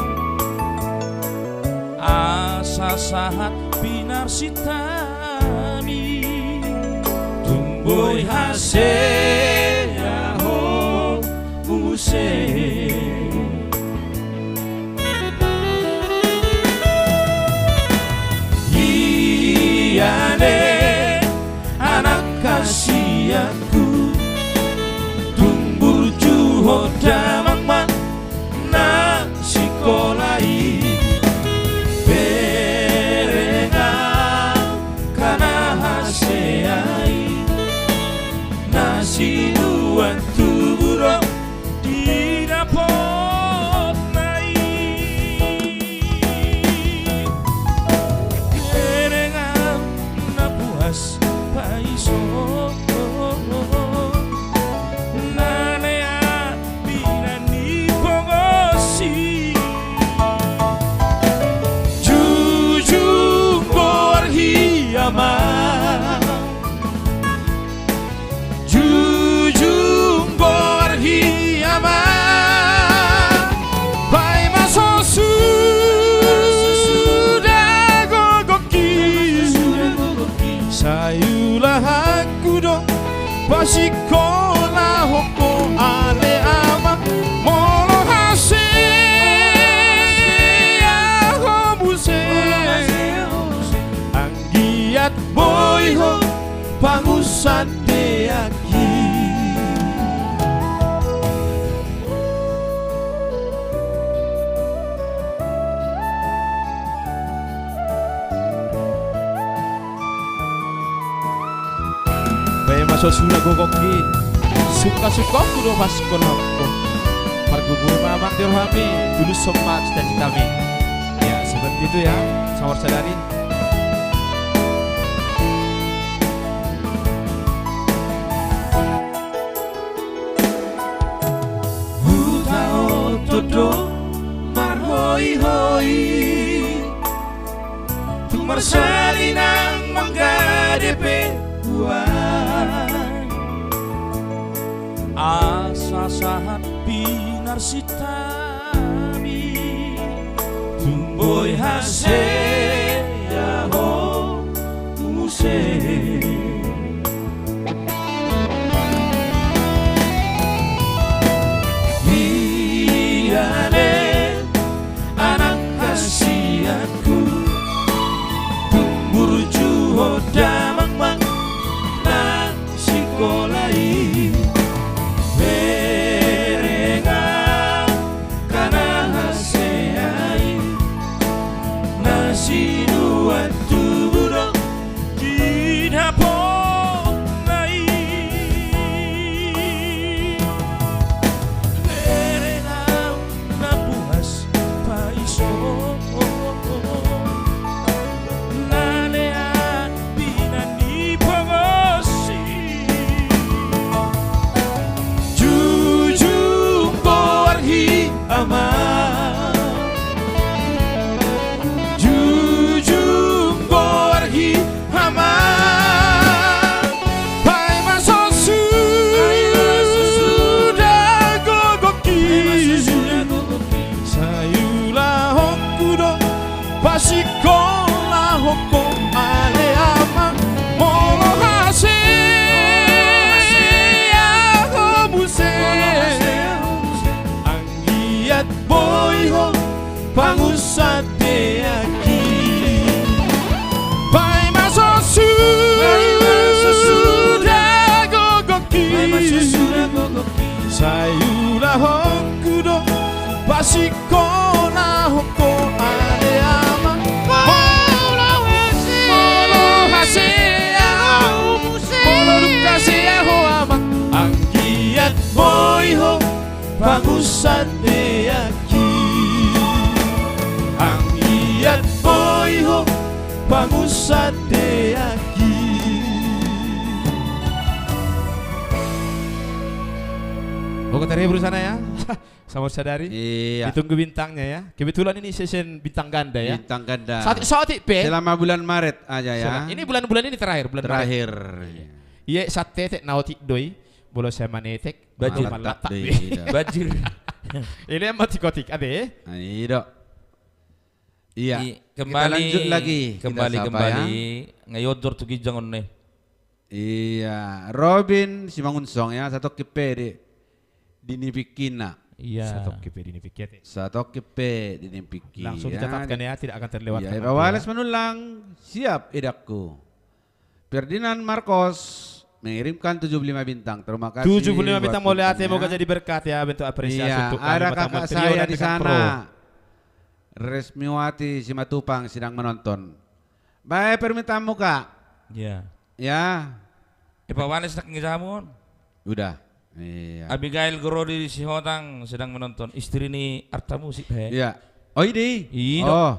Asa sahat pinarsitami, tung boi hasea ho muse. Ia ne anak hasianku, tung burju ho damang ma na sikola i. Berengan angka na hasea i, na sinuan tubu do didapotna i. Berengan na puas paiso, na lean bina ni pongos i. Jujung goar Hiamang, jujung goar Hiamang, paima so suda gogoki. Sai ulahanku do pasikolahon ho ale amang, molo hasea ho muse, anggiat boi ho pangusan deak i. Paima so suda gogoki, sungka-sungkaonku do pasikkolahon ho. Margugurma amang di rohami, tulushon ma cita-citami. Ya, seperti itu ya, Samosir Sadari. Hutaoto do marhoihoi, tung marsadi nang manggade pe huang. Asa sahat pinarsitami, tung boi hasea ho muse. Ia ne anak hasianku, tung burju ho damang ma na sikola i. Berengan angka na hasea i, na sinuan tubu do didapotna i. Berengan na puas paiso, na lean bina ni pongos i. Jujung Pasikkolahon ho ale amang, molo hasea ho muse, anggiat boi ho pangunsan deakki. Paima so suda gogokki, sai ulahonku do pasikkolahon ho ale amang. Molo hasea ho muse, molo dung hasea ho amang, anggiat boi ho pangunsan deakki. Anggiat boi ho pangunsan deakki. Oke, tadi berusaha ya. Sama sadari. Iya. Ditunggu bintangnya ya. Kebetulan ini sesi bintang ganda ya. Bintang ganda. Saotik, saotik pe. Selama bulan Maret aja ya. Sel-, ini bulan-bulan ini terakhir, bulan Maret. Terakhir. Iya. Iya, satetek na otik do i. Molo sai manetek, bajir. Malah latak do i, iya. Bajir. Ini yang otik-otik, ate. Nah, iya do. Iya. I-, kita kembali, lanjut lagi. Kita kembali, sapa, kembali. Ya? Ngai ojor tu ginjang on ne. Iya, Robin Simangunsong ya, satongkin pe di, di nipikina. Iya. Satongkin pe di nipikina. Satongkin pe di nipikina. Langsung dicatatkan ya, tidak akan terlewatkan nanti ya. Iya, Pak Wales Manullang, siap idakku. Ferdinand Marcos mengirimkan tujuh puluh lima bintang. Terima kasih. Tujuh puluh lima bintang, mauliate, semoga jadi berkat ya, bentuk apresiasi untuk kami. Iya, ada kakak saya di sana. Resmiwati Simatupang sedang menonton. Baik, permintaanmu, Kak. Iya. Ya. Eh, Pak Wales, nak ngizamu on. Udah. Iya. Abigail Gorodi di Sihotang sedang menonton. Istri ni Arta Musik, he. Iya. Oh, ini? Iya. Oh.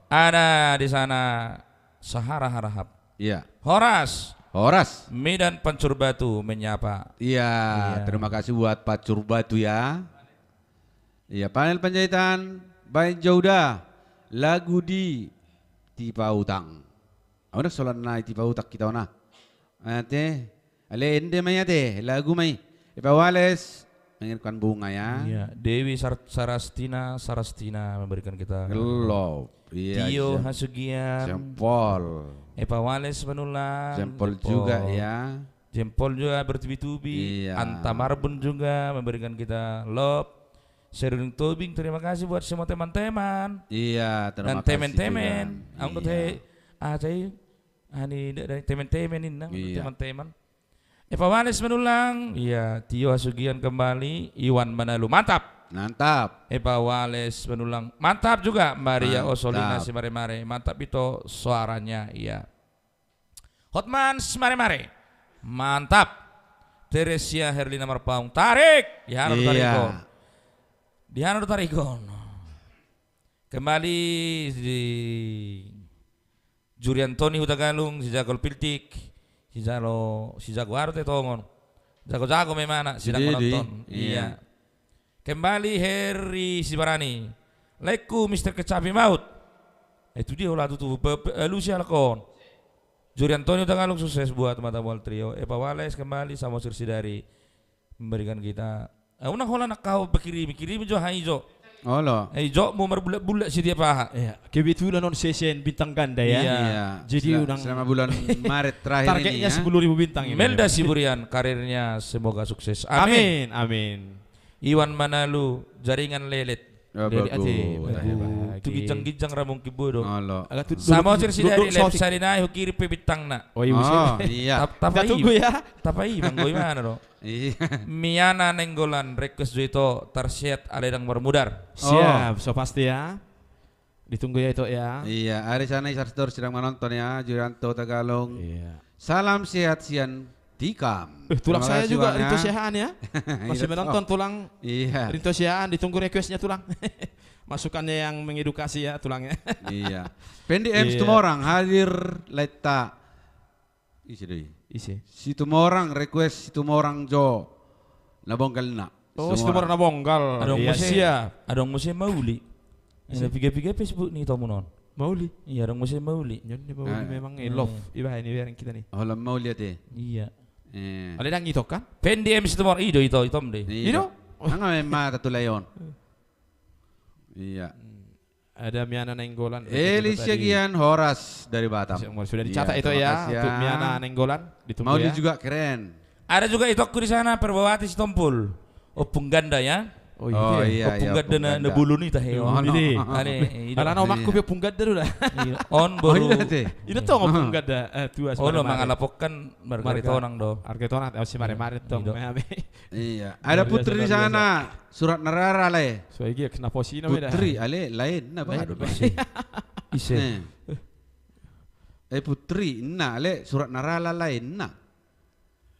Ada di sana Sahara Harahap. Iya. Horas. Horas. Medan Pancur Batu menyapa. Iya, iya. Terima kasih buat Pancur Batu ya. Iya, panel Panjaitan, baen jo da lagu di Tipautang. Au na solan na i Tipautang hita on. Ate, ale ende ma i ate, lagu ma i. Epa Wales mengirimkan bunga ya. Iya, Dewi Sar-, Sarastina, Sarastina memberikan kita. Gelop. Iya, Tio Jempol. Hasugian. Jempol. Epa Wales Manullang. Jempol juga ya. Jempol juga bertubi-tubi. Iya. Anta Marbun juga memberikan kita love. Seruding Tobing, terima kasih buat semua teman-teman. Iya, terima kasih juga. Dan temen-temen. Iya. Anggo te, ah, cai, ani, da-, dari temen-temen ini, nah, iya, teman-teman. Epa Wales Manullang, iya, Tio Hasugian kembali, Iwan Manalu, mantap. Mantap. Epa Wales Manullang, mantap juga, Maria, mantap. Osolina, Simaremare, mantap ito suaranya, iya. Hotman Simaremare, mantap. Teresia Herlina Marpaung, tarik. Di hana do tarik on. Iya. Di hana do tarik on. Kembali di Juriantoni Hutagalung, si Jagol Piltik, si Jalo, si Jago Arte Tongon. Jago-jago memang anak, sedang menonton. Iya. Iya. Kembali Heri Sibarani. Laengku Mister Kecapi Maut. Eh, itu dia ulah tutu, be-, be-, eh, lu sial kon. Juriantoni Hutagalung, sukses buat Mata Mual Trio. Epa Wales kembali, Samosir Sidari. Memberikan kita, eh, unang holan angka ho, berkirim, kirim jo, hai jo. Olo. Eh, jo, mau marbulat-bulat setiap aha. Iya, kebetulan on sesi bintang ganda ya. Iya. Iya. Jadi sel-, unang selama bulan Maret terakhir ini ya. Targetnya sepuluh ribu bintang ini. Melda Siburian, karirnya semoga sukses. Amin. Amin, amin. Iwan Manalu, jaringan lelet. Oh, lelet bagus. Ate, bagus. Bagus. Bagus. Tu ginjang-ginjang ra mungkin bodo. Olo. Agak tu-, Samosir Sidari, duduk, duduk, live sari nai, hukirim pe bintangna. Oh, iya. Oh, iya. Tap-, tapai. Kita tunggu ya. Tapai, manggo i mana do? Iya. Miana Nainggolan, request jo ito, tarseat ale dang marmudar. Siap, oh, so pasti ya. Ditunggu ya ito ya. Iya, ari sana Isar Store sedang menonton ya, Jurianto Tagalong. Iya. Salam sehat sian tikam. Eh, tulang saya juga, Rinto Siahaan ya. Masih menonton, tulang. Iya. Rinto Siahaan, ditunggu requestnya, tulang. Masukannya yang mengedukasi ya, tulang ya. Iya. Pendi M Situmorang hadir, Letta. Ise do i? Ise? Situmorang, request Situmorang jo. Na bonggal na. Oh, Situmorang na bonggal. Adong muse, siap. Adong muse Mauli. Ise? Ina piga-piga Facebook ni tomu non. Mauli? Iya, adong muse Mauli. Nyon ni Mauli memang i love. Ibahen, ibahen kita ni. Holan Mauli ate. Iya. Eh. Ale dang ito kan? Pendi M Situmorang, ido ito, itom de. Ido? Nang memang mata tu layon. Iya. Hmm. Ada Miana Nainggolan. Eli Siagian, horas dari Batam. Sudah dicatat itu ya, untuk Miana Nainggolan, ditunggu ya. Mauli juga keren. Ada juga itongku di sana, Perbawati Sitompul. Ompung Ganda ya. Oh iya. Ompung Ganda na bolon i tahe. Alana omakku pe Ompung Ganda do da. On boru. Ida tong Ompung Ganda tua. Olo, mangalapokkan marga Tonang do. Marga Tonang, si mare-mare tong. Iya. Ada Putri di sana. Surat na rara lae. Putri ale lae na ba. Ise? Eh, Putri na ale surat na rara lae na.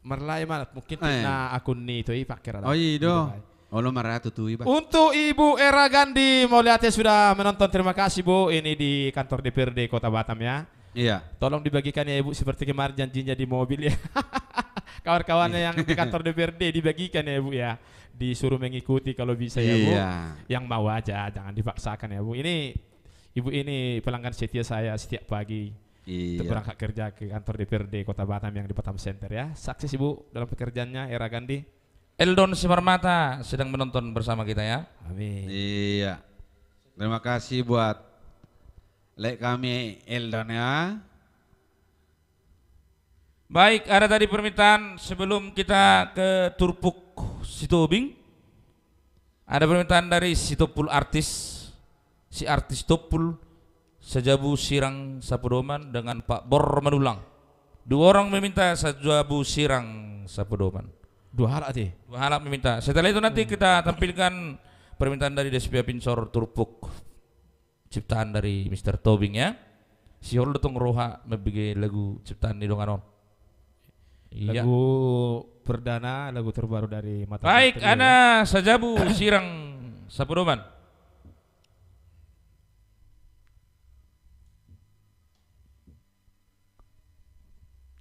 Marlae ma, mungkin na akun ni ito i pake rara. Oh iya do. Olo, maratu tu iba. Untuk Ibu Era Gandhi, mauliate sudah menonton, terima kasih Bu. Ini di kantor D P R D Kota Batam ya. Iya. Tolong dibagikan ya Ibu, seperti kemarin janjinya di mobil ya. Kawan-kawannya yang di kantor D P R D dibagikan ya Ibu ya. Disuruh mengikuti kalau bisa ya Bu. Iya. Yang mau aja, jangan dipaksakan ya Bu. Ini Ibu ini pelanggan setia saya setiap pagi untuk berangkat kerja ke kantor D P R D Kota Batam yang di Batam Center ya. Sukses Ibu dalam pekerjaannya, Era Gandhi. Eldon Simarmata sedang menonton bersama kita ya. Amin. Iya. Terima kasih buat lae kami Eldon ya. Baik, ada tadi permintaan sebelum kita ke Turpuk Sitobing. Ada permintaan dari Sitompul Artis, si Artis Tompul, Sajabu Sirang Sapodoman dengan Pak Bor Manullang. Dua orang meminta Sajabu Sirang Sapodoman. Dua halak ate. Dua halak meminta. Setelah itu nanti kita tampilkan permintaan dari Despia Pinsor Turpuk. Ciptaan dari Mister Tobing ya. Sihol do tong roha mambege lagu ciptaan ni dongan on. Iya. Lagu perdana, lagu terbaru dari Mata Baik, Trio. Ada Sajabu Sirang Sapodoman.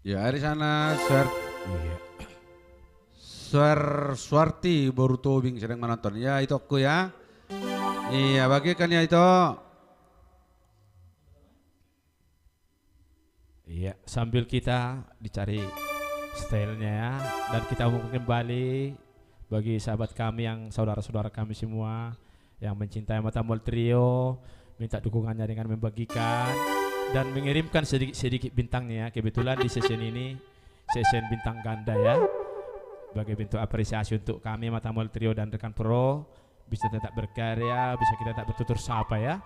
Ya, ari sana Suar-, iya. Suar-, Suarti boru Tobing sedang menonton. Ya, itongku ya. Iya, bagikan ya ito. Iya, sambil kita dicari stylenya ya. Dan kita umumkan kembali bagi sahabat kami yang saudara-saudara kami semua yang mencintai Mata Mual Trio, minta dukungannya dengan membagikan dan mengirimkan sedikit-sedikit bintangnya ya. Kebetulan di session ini, session bintang ganda ya. Sebagai bentuk apresiasi untuk kami, Mata Mual Trio dan rekan Pro, bisa tetap berkarya, bisa kita tetap bertutur sapa ya.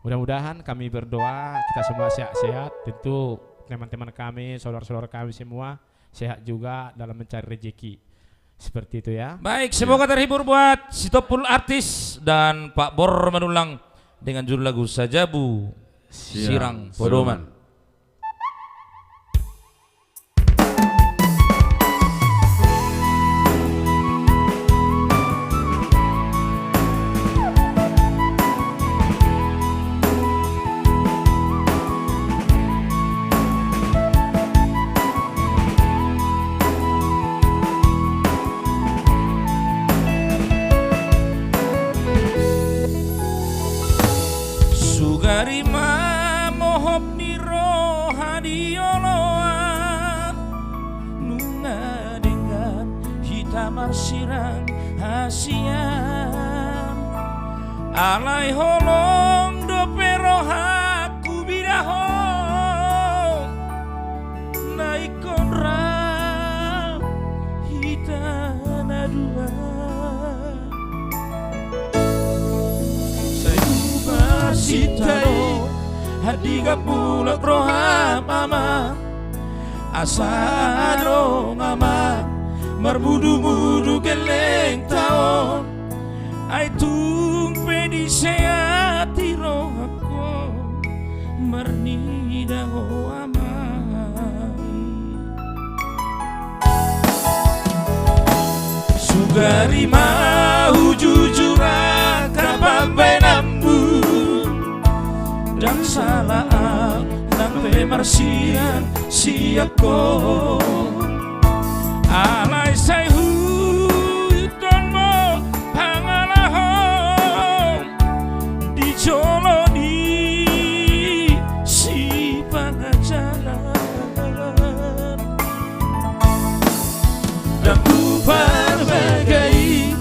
Mudah-mudahan kami berdoa, kita semua sehat-sehat. Tentu teman-teman kami, saudara-saudara kami semua, sehat juga dalam mencari rezeki. Seperti itu ya. Baik, semoga terhibur buat Sitompul Artis dan Pak Bor Manullang dengan judul lagu Sajabu Sirang Podoman. Sugari ma mohop ni roha di oloan, nunga denggan hita marsirang hasian. Alai holong dope rohangku mida ho, na ingkon rap hita na dua. Sai hupasinta do andigan mulak roham ama, asa adong ama marmudumudu gellengta on. Ai tung pe diseati rohangku marnida ho ama. Sugari ma hujujur angka pambaenanmu, ndang sala ahu nang pe marsirang sian ho. Alai sai huihuthon ma pangalahom di jolo ni sipangajaran. Ndang huparbagai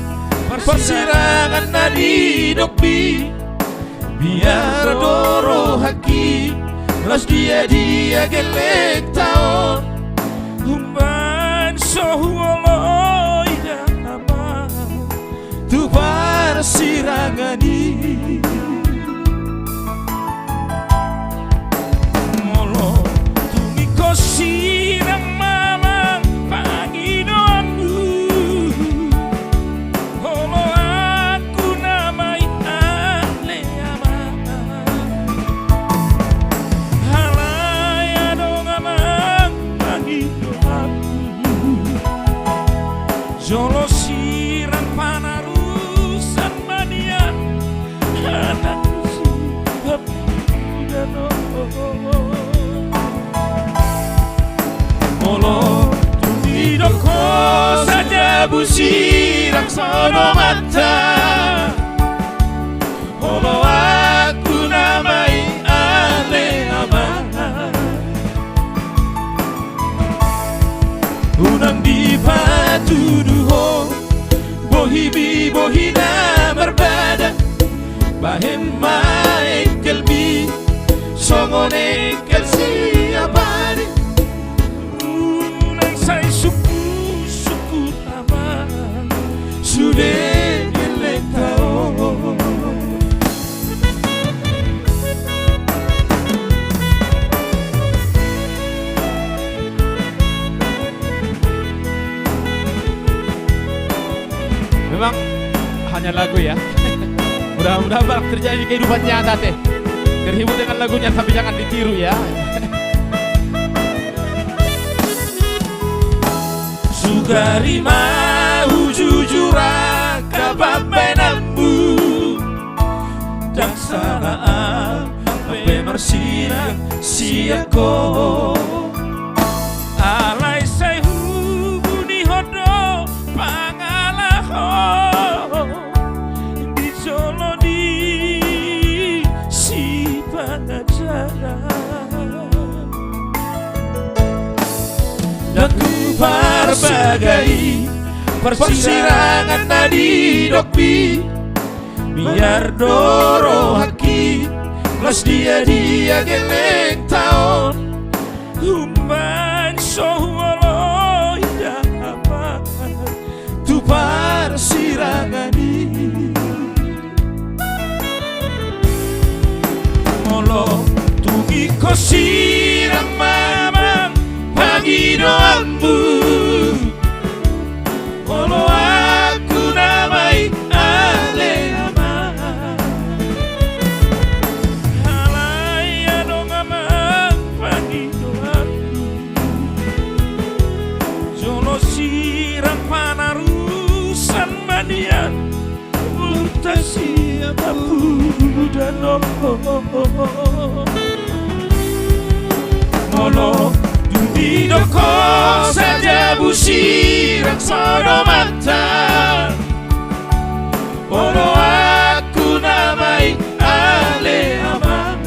parsirangan na didok i, Biar do rohangki, laos dia-dia gellengta on. Umbahen so huoloi da amang tu parsirangan i. Molo tung ingkon sirang ma amang pangidoanmu, oloanku nama i ale amang. Alai adong amang pangidoanku, jolo sirang panarusan ma nian anakku si Hapudan on. Molo tung didok ho sajabu sirang sodomanta, oloanku nama i ale amang. Unang dipatudu ho bohimi bohi na marbada, bahen ma engkelmi songon engkel siap ari. Unang sai sungkun-sungkun amang, sude gellengta on. Memang hanya lagu ya. Mudah-mudahan barang terjadi di kehidupan nyata te. Terhibur dengan lagunya, tapi jangan ditiru ya. Sugari ma hujujur angka pambahenanmu, ndang sala amang pe marsirang sian ho. Alai sai hubuni ho do pangalaho di jolo ni sipangajaran. Ndang huparbagai parsirangan na nidokmi. Biar do rohangki, laos dia-dia gellengta on. Umbahen so huoloi da amang tu parsirangan i. Molo tung ingkon sirang ma amang pangidoanmu, oloanku nama i ale amang. Alai adong amang pangidoanku, jolo sirang panarusan ma nian boruta si Hapudan on. Molo dung didok ho sajabu sirang sodomanta, oloanku nama i ale amang.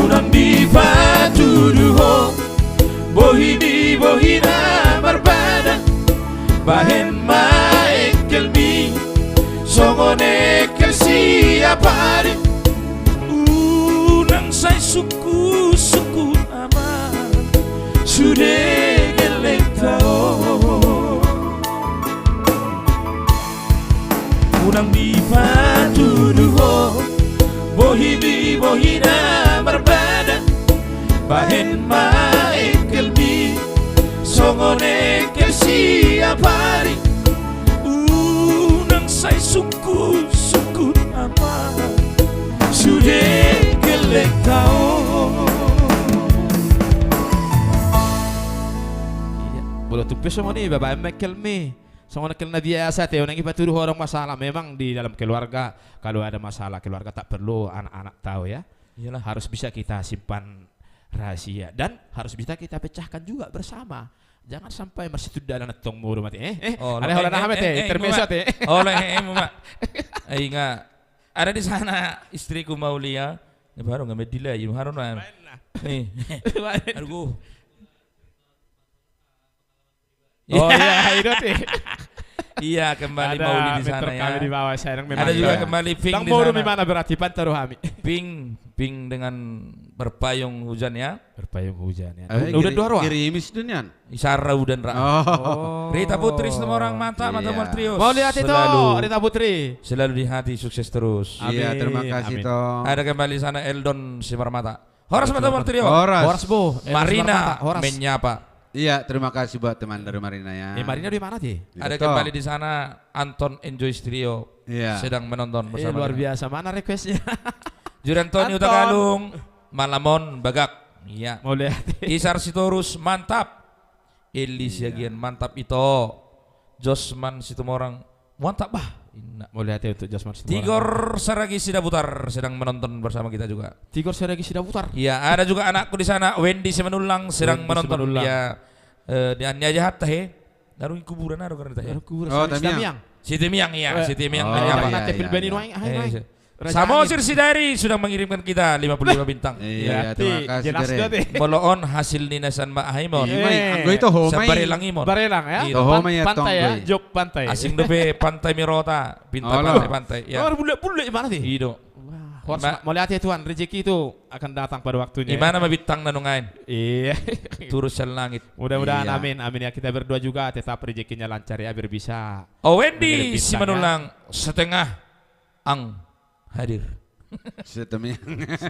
Unang dipatudu ho bohimi bohi na marbada, bahen ma engkelmi songon engkel siap ari. Unang sai sungkun-sungkun amang, sude gellengta on. Unang dipatudu ho bohimi bohi na marbada, bahen ma engkelmi songon engkel siap ari. Unang sai sungkun-sungkun amang, sude gellengta on. Iya, molo tung pe songon i, bahen ma engkelmi songon engkel na biasa te, unang dipatudu ho adong masalah. Memang di dalam keluarga, kalau ada masalah keluarga tak perlu anak-anak tahu ya. Iyalah. Harus bisa kita simpan rahasia dan harus bisa kita pecahkan juga bersama. Jangan sampai marsitundalan antong molo mate. Eh, eh, oh, ada holan eh, aha mate, eh, eh, intermezzo te. Oleh, eh, eh, Mak. Eh, ingat. Ada di sana istriku Maulia. Ya, baru nggak medila, ya, baru, nah. Nih. Aduh. Oh, iya, itu sih. Iya, kembali ada mauli di sana, ya. Kami di bawah, saya yang memang ada juga ya. Kembali Pink di sana. Bang Moru di mana berarti? Panta do hami. Pink, Pink dengan berpayung hujan, ya. Berpayung hujan, ya. Eh, udah giri-, dua ruang. Gerimis do nian. Isara udan ra. Oh. Rita Putri Situmorang, mantap, mantap, iya. Mauliate to, selalu, Rita Putri. Selalu di hati, sukses terus. Iya, amin, terima kasih, amin. To. Ada kembali sana Eldon Simarmata. Horas, mantap, Trio. Horas. Horas, Bo. Eh, Marina Simarmata, horas. Menyapa. Iya, terima kasih buat teman dari Marina, ya. Eh, Marina di mana, Ti? Ada kembali di sana Anton Enjoy Trio. Iya. Sedang menonton bersama dengan. Eh, luar biasa. Mana requestnya? Jurantoni Anton. Utagalung, Malamon Bagak. Iya. Mauliate. Isar Sitorus, mantap. Eli Siagian, mantap ito. Josman Situmorang, mantap bah. Inna. Mauliate untuk Josman Situmorang. Tigor Saragi Sidabutar sedang menonton bersama kita juga. Tigor Saragi Sidabutar. Iya, ada juga anakku di sana, Wendy Simanullang sedang menonton. Wendy Simanullang. Iya. Eh, di Ania aja hatta he. Naung di kuburan, naung karena tahe. Naung kuburan. Oh, Sitamiang. Sitamiang, iya, eh. Sitamiang. Oh, iya, iya, iya. Samosir Sidari sudah mengirimkan kita lima puluh lima bintang. Iya, iya, terima kasih, jelas Dere. Molo on hasil ni na sian Mak Haimon. Iya, anggo ito ho mai. Barelang imon. Barelang, ya? Iya. Toho mai, pantai, ya? Jog pantai. Asing dope pantai Mirota, pinta pantai, pantai, ya. Oh, bulat-bulat di mana, Ti? Ido. Wah, horas, mauliate Tuhan, rezeki itu akan datang pada waktunya, ya. Di mana ma bintang na nuaeng? Iya. Turun sian langit. Mudah-mudahan, amin, amin, ya, kita berdua juga tetap rezekinya lancar, ya, biar bisa. Oh, Wendy Simanullang, setengah ang hadir. Sitamiang.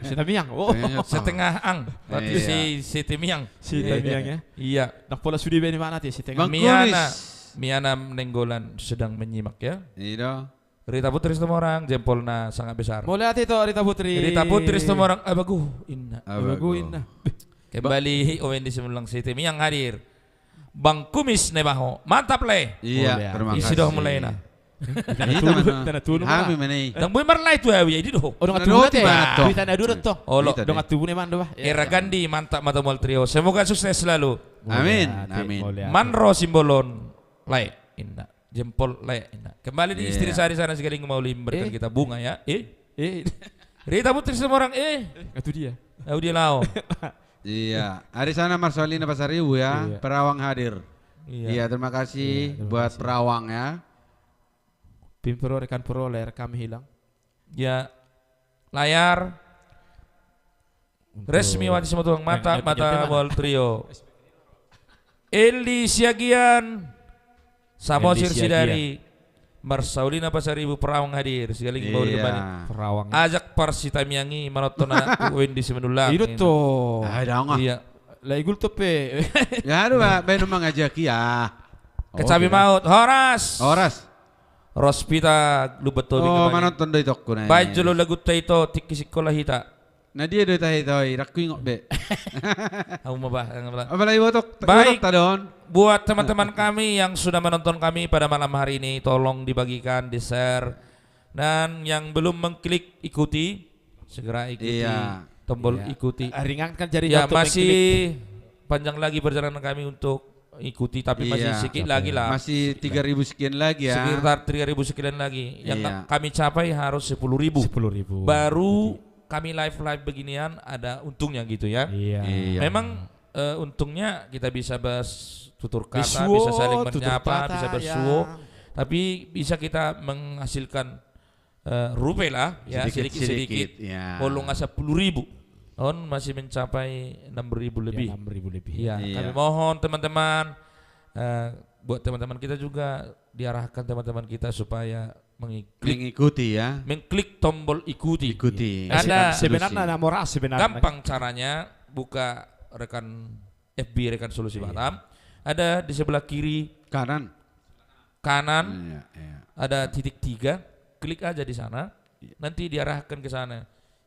Sitamiang. Oh. Sitamiang. Setengah ang. Berarti iya. Si, Sitamiang. Sitamiang, ya. Iya. Ndang pola sude be di mana, Ti, Sitamiang. Miana, Miana Nainggolan sedang menyimak, ya. Iya. Rita Putri Situmorang, jempolna sangat besar. Mauliate to, Rita Putri. Rita Putri Situmorang, abagu, inna. Abagu, inna. Kembali, Wendy Simanullang, Sitamiang hadir. Bang Kumis Nebaho, mantap, Le. Iya, terima kasih. Isi do mulai na. Hami mana i. Ndang boi marlae tu ahu, ya, i do. Oh, dongan tubu na, Ti. Dongan tubu na, Ti. Olo. Dongan tubu na, Ti. Era Gandhi, mantap, mantap, Matamual Trio. Semoga sukses selalu. Amin, amin. Manro Simbolon, lae, inna. Jempol, lae, inna. Kembali di istri saya di sana, sekali mau memberikan kita bunga, ya. Eh? Eh. Rita Putri Situmorang, eh. Itu dia. Ahu dia lao. Iya. Ari sana Marsolina Pasaribu, ya. Iya. Perawang hadir. Iya. Iya, terima kasih buat perawang, ya. Tim pro, rekan pro, layar kami hilang. Ya, layar. Resmi Wati Simatupang, mantap, Matamual Trio. Eli Siagian, Samosir Sidari, Marsaulina Pasaribu, perawang hadir. Sekali lagi, mau kembali. Perawang. Ajak parsitamiang i manonton anakku Wendy Simanullang. Ido to. Iya. Lah, igul to pe. Ya, aduh, Pak, baen mangajak ia. Kecapi Maut, horas. Horas. Rospita Lumban Tobing. Oh, manonton do itongku na. Baen jolo laguta ito, tingki sikola hita. Na dia do ita hita, oi, ndang huingot be. Hamu ma, bah. Apalagi botok, baik, botok ta don. Buat teman-teman kami yang sudah menonton kami pada malam hari ini, tolong dibagikan, di-share. Dan yang belum mengklik ikuti, segera ikuti tombol ikuti. Iya. Ringankan jari. Ya, masih panjang lagi perjalanan kami untuk ikuti, tapi masih sedikit lagi lah. Masih tiga ribu sekian lagi, ya. Sekitar tiga ribu sekian lagi. Yang kami capai harus sepuluh ribu. Sepuluh ribu. Baru kami live-live beginian ada untungnya gitu, ya. Iya. Iya. Memang, eh, untungnya kita bisa bertutur kata, bisa saling menyapa, bisa bersuo, ya. Tapi bisa kita menghasilkan eh, rupe lah, ya, sedikit-sedikit, ya. Molo nga sepuluh ribu, on masih mencapai enam ribu lebih. Ya, enam ribu lebih. Ya, kami mohon teman-teman, eh, buat teman-teman kita juga diarahkan teman-teman kita supaya mengikuti, mengikuti, ya. Mengklik tombol ikuti. Ikuti. Ada sebenarnya, ada murah sebenarnya. Gampang caranya, buka rekan F B, Rekan Solusi Batam. Ada di sebelah kiri. Kanan. Kanan, iya, iya, ada titik tiga, klik aja di sana, iya, nanti diarahkan ke sana.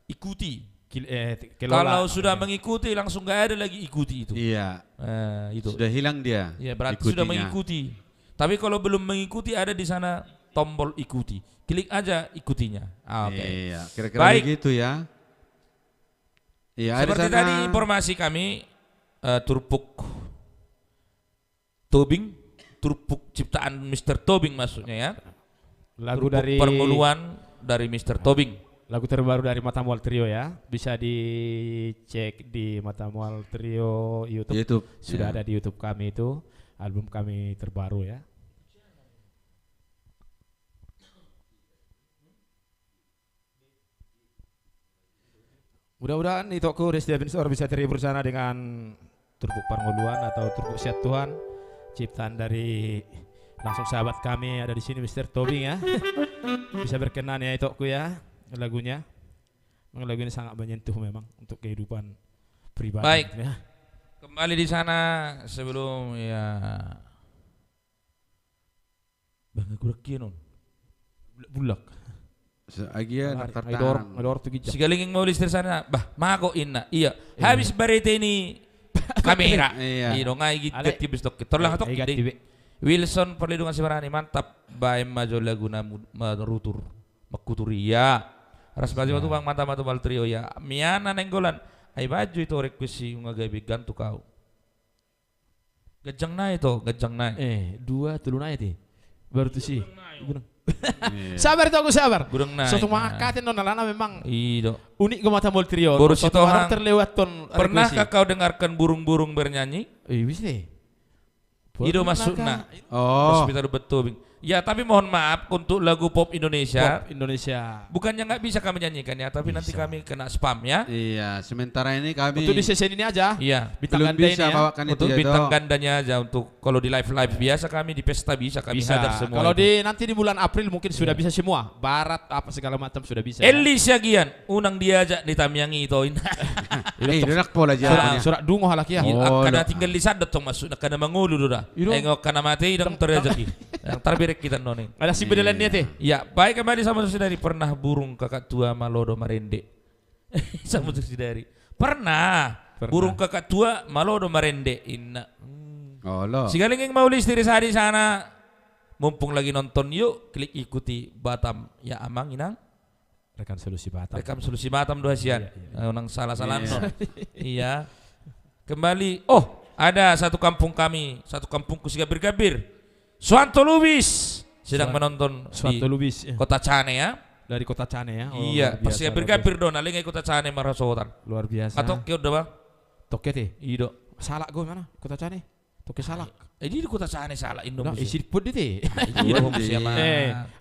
Ikuti. Kil-, eh, kelola. Kalau sudah mengikuti, langsung nggak ada lagi ikuti itu. Iya. Eh, itu. Sudah hilang dia. Iya, berarti sudah mengikuti. Tapi kalau belum mengikuti, ada di sana tombol ikuti. Klik aja ikutinya. Ah, oke. Iya, kira-kira begitu ya. Baik. Iya, ada. Seperti tadi informasi kami, eh, Turpuk Tobing, turpuk ciptaan Mister Tobing maksudnya ya. Lagu dari Turpuk Parngoluan dari Mister Tobing. Lagu terbaru dari Matamual Trio ya, bisa dicek di Matamual Trio YouTube. YouTube, sudah ada di YouTube kami itu, album kami terbaru ya. Mudah-mudahan itokku Desti Avinsor bisa terhibur sana dengan Turpuk Parngoluan atau Turpuk Sian Tuhan, ciptaan dari langsung sahabat kami ada di sini, Mister Tobing, ya. Bisa berkenan, ya, itokku, ya, lagunya. Memang lagu ini sangat menyentuh memang untuk kehidupan pribadi, baik, ya. Kembali di sana sebelum, ya. Bah, nga gurek hian on. Bulak-bulak. Agia nangkar tangan. Sigalengging ma uli Istri Sana. Bah, mago inna. Iya. Habis barete ni kamera. Iya. Iya dong, ai git-, ganti bes tokke. Torlang tokke dei. Wilson Perlindungan Sibarani, mantap. Baen ma jo laguna marutur. Mangkutur, iya. Ras baju tu bang, mantap, mantap, Matamual Trio, iya. Miana Nainggolan. Ai baju itu orek kusi unga gabe gantung au. Ganjang nai to, ganjang nai. Eh, dua, tolu nai te. Baru tusi. Gudang nai. Gudang. Iya. Sabar, itokku, sabar. Gudang nai. Sotung mangangkat on alana memang. I do. Unik do Matamual Trio. Boru Sitohang. Terlewat on. Pernahkah kau dengarkan burung-burung bernyanyi? Eh, bisa te. I do maksudna. Oh. Hospital Betobing. Ya, tapi mohon maaf, untuk lagu pop Indonesia, pop Indonesia, bukannya nggak bisa kami nyanyikan ya, tapi nanti kami kena spam ya. Iya, sementara ini kami untuk di sesi ini aja. Iya. Bintang ganda ini ya. Belum bisa bawakan itu ya, Dok. Untuk bintang gandanya aja, untuk kalau di live-live biasa kami, di pesta bisa kami hajar semua. Kalau di, nanti di bulan April mungkin sudah bisa semua. Barat, apa segala macam sudah bisa. Eli Siagian, unang diajak ni tamiang i toin. Eh, donak pola ja. Surak dungo halak ia. Angka na tinggal di sandok tong masuk, angka na mangolu do da. Enggo angka na mate i dang terajaki. Yang terberek kita noni. Ada si bedelan niat e. Ya, baik, kembali sama Susidari. Pernah burung kakak tua malo do marende. Sama Susidari. Pernah. Burung kakak tua malo do marende, inna. Sigalengging ma uli Istri Sadi sana. Mumpung lagi nonton, yuk klik ikuti Batam ya Amang Inang. Rekam Solusi Batam. Rekam Solusi Batam do hasian. Iya, iya. Unang salah-salah no. Iya. Kembali. Oh, ada satu kampung kami, satu kampungku Sigambir-gambir. Suanto Lubis sedang menonton di Kota Cane ya. Dari Kota Cane ya. Oh, iya, luar biasa, Sigambir-gambir do na, leng i Kota Cane marhasohotan. Luar biasa. Atau ke udah, Bang? Tokke te. I do. Salak go mana? Kota Cane. Tokke Salak. Eh, di Kota Cane Salak, Indo. Isi pun di te.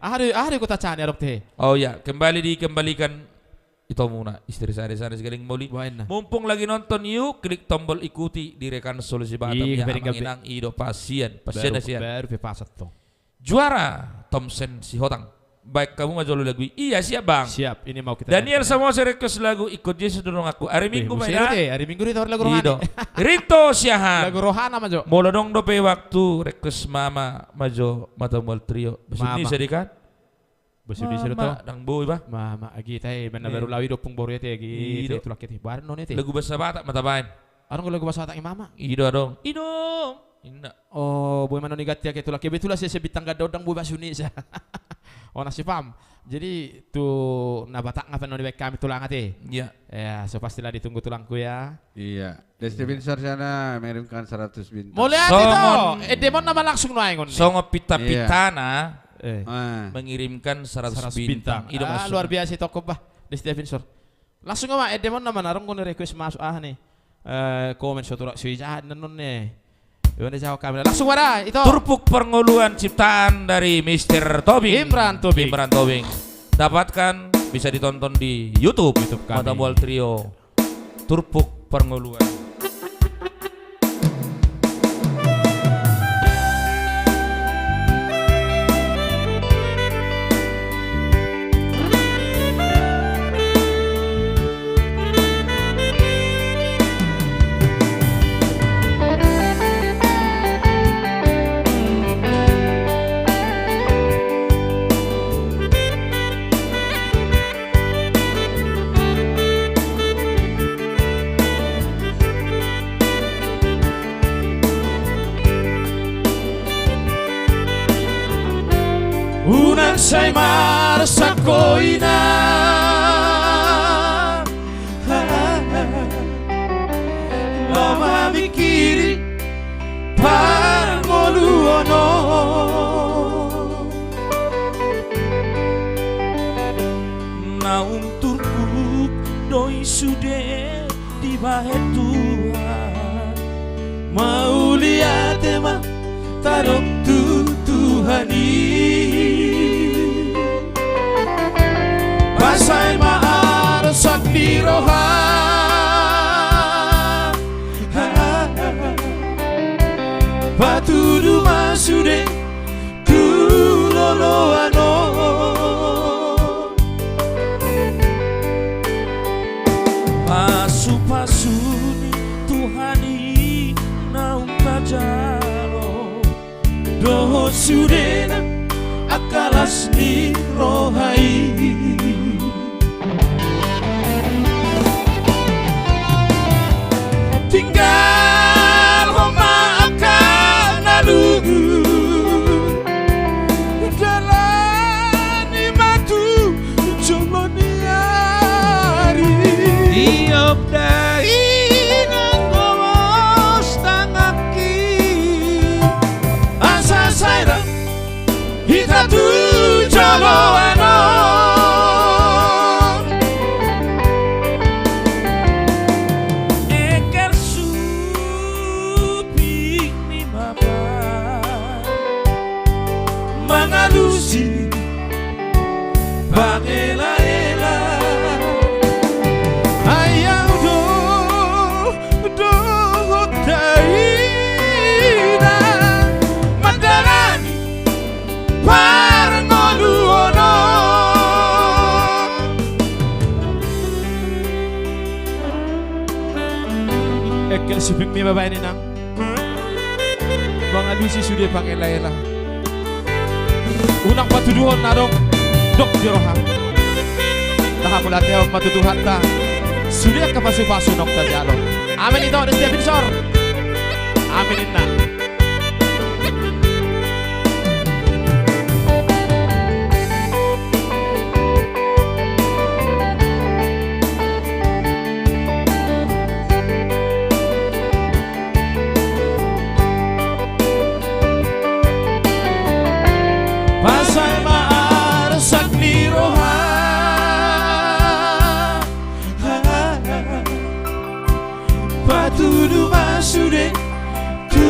Aha do, aha do Kota Cane adong te. Oh ya, kembali dikembalikan itomuna, Istri Sadi sana, Sigalengging ma uli. Mumpung lagi nonton, yuk klik tombol ikuti di Rekam Solusi Batam ya Amang Inang, i do pasian, pasian, pasian. Baru pe pasat tong. Juara Tomsen Sihotang. Baen hamu ma jolo lagu i. Iya, siap, Bang. Siap, ini mau kita. Daniel Samose request lagu Ingkon Jesus do donganku. Ari Minggu ma i da. Ari Minggu do i, lagu rohani. Rinto Siahaan. Lagu rohana ma jo. Molo adong dope waktu, request Mama ma jo, Matamual Trio. Bahasa Indonesia di kan? Bahasa Indonesia do to. Mama, dang boi, bah. Mama, agi tai, baen na baru laho i do ompung boru i ate, agi tai, tulak i ate. Baen non i ate. Lagu bahasa Batak ma tabaen. Adong lagu bahasa Batak i, Mama? I do adong. I do. Inna. Oh, boi ma non i ganti ate, tulak i. Betulan sian Bintang Ganda on dang boi bahasa Indonesia. Oh, na sipaham. Jadi tu na Batak nga pe non dibaen hami, tulang, ate. Iya. Ya, so pastilah ditunggu tulangku ya. Iya. Desti Avinsor sana mengirimkan seratus bintang. Mauliate, ito. Endemon nama langsung nuaeng on. Songon pita-pitana mengirimkan seratus bintang. Seratus bintang. I do maksudna. Luar biasa itokku bah. Desti Avinsor. Langsung ma, endemon nama, adong do ni request masuk, aha ni. Eh, komen, so turak, so i jahat non ni. Iwan, dijawab kami. Langsung ma da, ito. Turpuk Parngoluan ciptaan dari Mister Tobing. Imran Tobing. Imran Tobing. Dapatkan, bisa ditonton di YouTube. YouTube kami. Matamual Trio. Turpuk Parngoluan. Unang sai marsak ho, inang, laho mamingkiri parngoluon on. Naung turpuk do i sude dibahen Tuhan. Mauliate ma tadok tu Tuhan i. Pasahat ma arsak ni roha Pasu ni Tuhan i naung tajalo, dohot sudena angka las ni roha i. Tinggalhon ma angka na lungun, dalani ma tu jolo ni ari. Tiop dainang gomos tanganki, asa sai ra hita tu joloan on. Eker suping ni mapan mangalusi pangelaela. Ai au do dohot dainang mandalani parngoluon on. Eker suping ni mapan, inang, mangalusi sude pangelaela. Unang patuduhon na adong dok di roha. Taha mauliate ma tu Tuhanta, sude angka pasupasu naung tajalo. Amen ito, Desti Apinsor. Amen, inna. Pasal ma arsak ni roha, patudu ma sude tu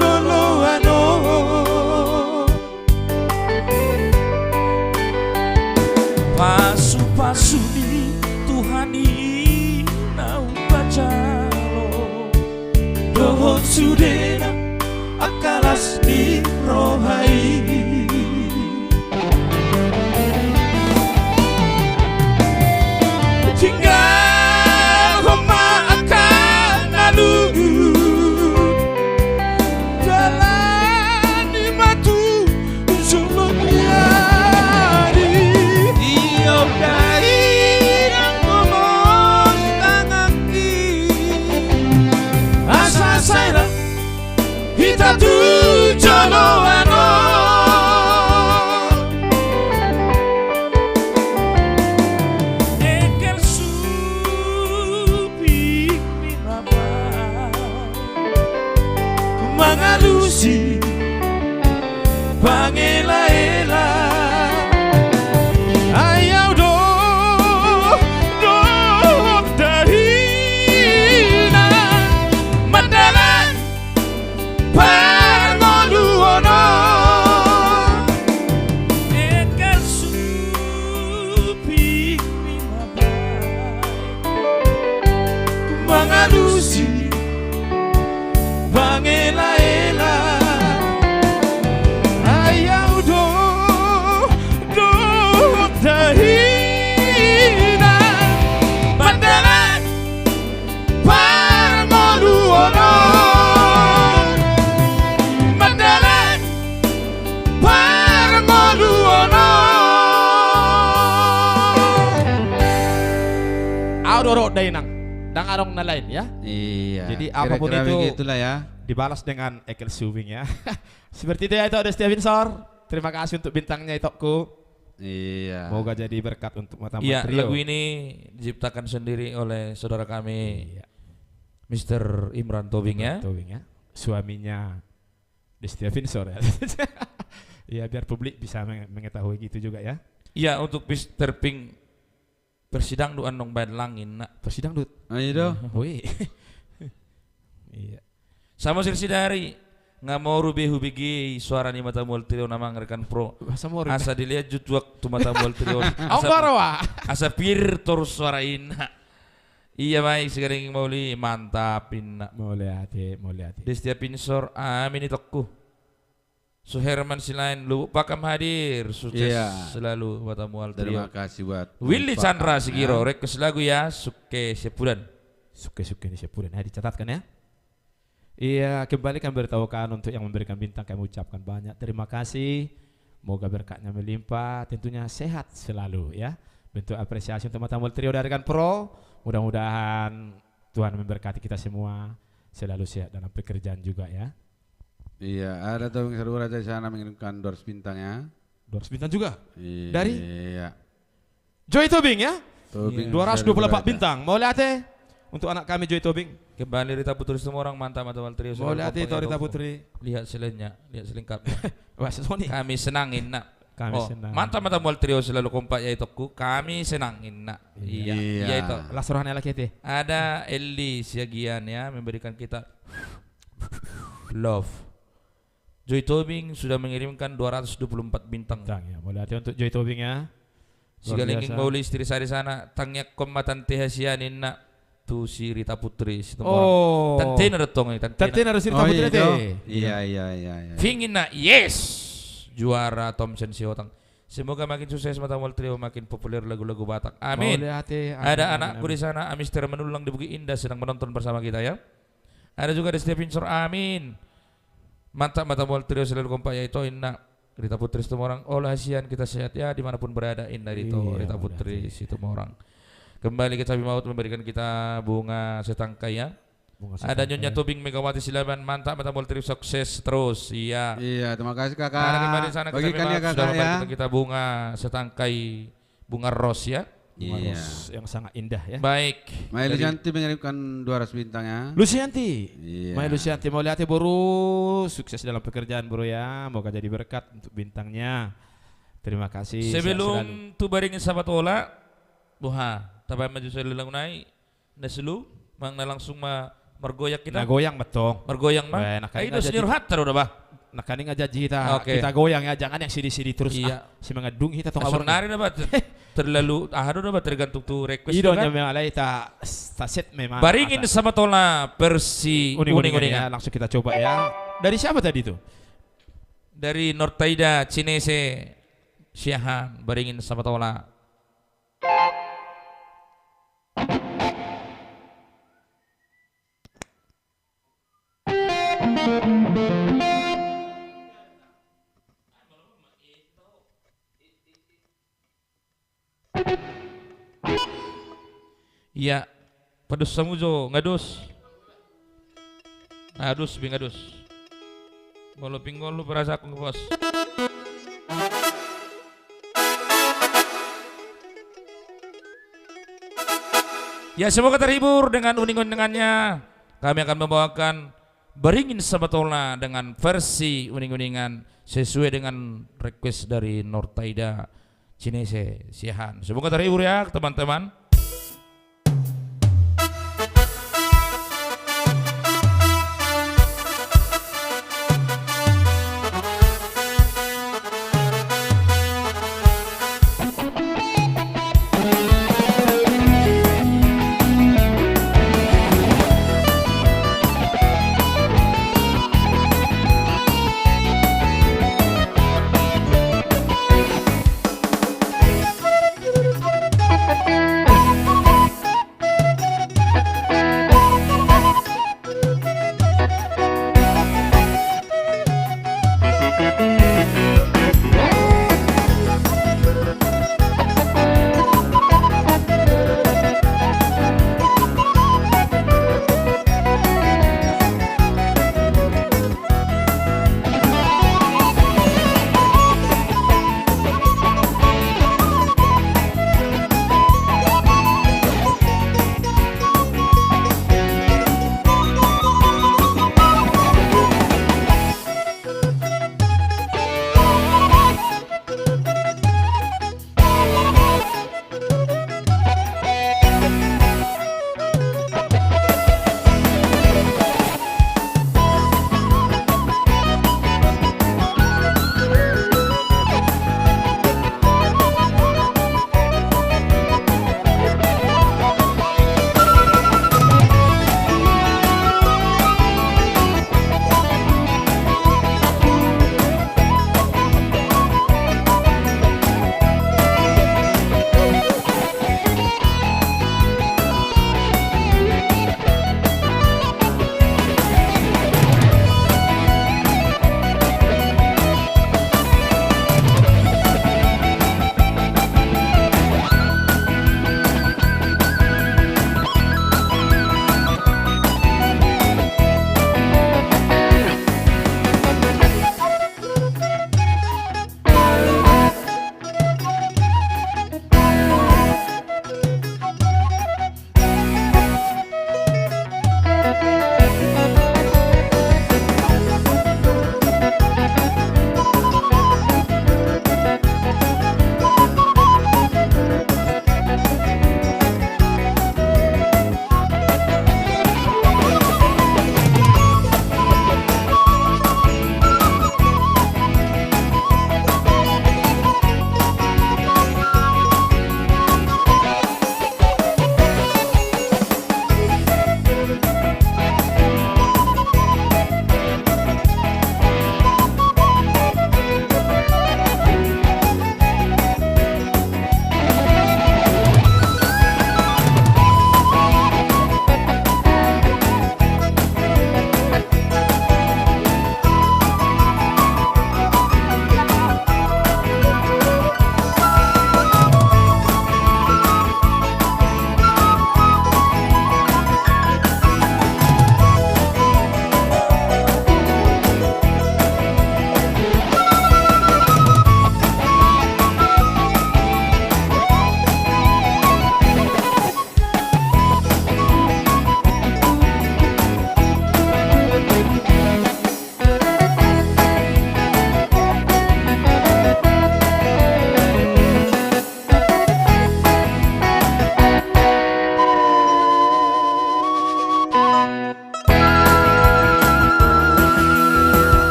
loloan on. Pasupasu ni Tuhan i naung tajalo, dohot sudena angka las ni roha i. Tinggalhon ma angka na lungun, dalani ma tu jolo ni ari. Tiop dainang gomos tanganki, asa sai ra hita tu joloan on. Eker suping ni mapan mangalusi pangelaela. Ai au do dohot dainang mandalani parngoluon on. Eker suping ni mapan mangalusi pangelaela. Ai au do dohot dainang mandalani parngoluon on, mandalani parngoluon on. Au do dohot dainang, ndang adong na lain, ya. Iya. Jadi apapun itu dibalas dengan eker suping, ya. Seperti itu ya, Ito Desti Apinsor. Terima kasih untuk bintangnya, Itokku. Iya. Semoga jadi berkat untuk Mata Mual Trio. Iya, lagu ini diciptakan sendiri oleh saudara kami, iya, Mister Imran Tobing, ya. Imran Tobing, ya. Suaminya Desti Apinsor, ya. Iya, biar publik bisa meng-, mengetahui gitu juga, ya. Iya, untuk Mister Pink, persidang do annon baen langit, nak. Persidang do. Ah, iya do. Wih. Iya. Samosir sidari, nga moru be hubege i suara ni Mata Mual Trio na mangarkan pro. Bahasa moru. Asa dilean jo tuak tu Mata Mual Trio. Asa, asa pir torus suara i, inna. Iya, baik, sekarang mau li, mantap, inna. Mauliate, mauliate. Desti Apinsor, amin, Itokku. Suherman Silaen, Lubuk Pakam hadir, sukses selalu Mata Mual Trio. Terima kasih buat Willy Chandra Sigiro, request lagu ya, Suke Sepudan. Sungke-sungke ni sian pudi na dicatatkan ya. Iya, kembali kami beritahukan untuk yang memberikan bintang, kami ucapkan banyak terima kasih. Moga berkatnya melimpah, tentunya sehat selalu ya. Bentuk apresiasi untuk Mata Mual Trio dari Kan Pro. Mudah-mudahan Tuhan memberkati kita semua, selalu sehat dalam pekerjaan juga ya. Iya, ada Tobing Saruaraja di sana mengirimkan dua ratus bintang ya. Dua ratus bintang juga? Iya. Dari? Joy Tobing ya? Tobing Saruaraja. Dua ratus dua puluh empat bintang. Mauliate untuk anak kami Joy Tobing. Kembali Rita Putri Situmorang, mantap Mata Mual Trio selalu kompak ya. Mauliate Rita Putri. Lihat selengnya, lihat selengkapnya. Wah, sesoni. Kami senang, Inna. Kami senang. Mantap Mata Mual Trio selalu kompak ya, itongku. Kami senang, Inna. Iya. Iya, iya, Ito. Las rohana lagi, Ito. Ada Eli Siagian ya, memberikan kita love. Joy Tobing sudah mengirimkan dua ratus dua puluh empat bintang. Bintang ya, mauliate untuk Joy Tobing ya. Sigalengging mauli istri sa di sana, tangiangkon ma tante hasian, Inna. Tu si Rita Putri Situmorang. Oh. Tantena do tong, tantena. Tantena do si Rita Putri, iya. Iya, iya, iya, iya. Fing, Inna, yes. Juara Thompson Sihotang. Semoga makin sukses Mata Mual Trio, makin populer lagu-lagu Batak. Amin. Mauliate, amin, amin, amin. Ada anakku di sana, Mister Manulang di Bukit Indah sedang menonton bersama kita ya. Ada juga dari Setia Pinsor, amin. Mantap Mata Mual Trio selalu kompak ya, Ito, Inna. Rita Putri Situmorang, olo hasian kita sehat ya dimanapun berada, Inna Rito. Iya, Rita Putri Situmorang. Kembali ke Cabi Maut memberikan kita bunga setangkai ya. Ada Nyonya Tobing Megawati Silaban, mantap Mata Mual Trio, sukses terus. Iya. Iya, terima kasih Kakak. Ada kembali sana ke Cabi Maut, sudah membagikan kita bunga setangkai bunga ros ya. Bunga ros yang sangat indah ya. Baik. Mai Lusianti mengirimkan dua ratus bintang ya. Lusianti. Iya. Mai Lusianti, mauliate boru, sukses dalam pekerjaan boru ya. Moga jadi berkat untuk bintangnya. Terima kasih. Sebelum tu Baringin Sabatola, boha, tabaen ma jo sahali lagu nai. Na selu, manang na langsung ma margoyang hita? Na goyang ma tong. Margoyang ma? Ai dos ni rohanta do da bah. Nangkaning aja hita, hita goyang ya, jangan yang sedih-sedih terus. Iya. Semangat dung hita tong. Sonari da bah. Terlalu aha do da bah, tergantung tu request. Ido nya memang alai ta set memang. Baringin Sabatola versi uning-uningan. Langsung kita coba ya. Dari siapa tadi tu? Dari Nortaida Cinese Siahaan, Baringin Sabatola. Iya. Pados hamu jo, nga dos. Nga dos be, nga dos. Molo pinggol lu perasa aku ngepas. Ya, semoga terhibur dengan uning-uningannya. Kami akan membawakan Baringin Sabatola dengan versi uning-uningan sesuai dengan request dari Nortaida Cinese Siahaan. Semoga terhibur ya, teman-teman.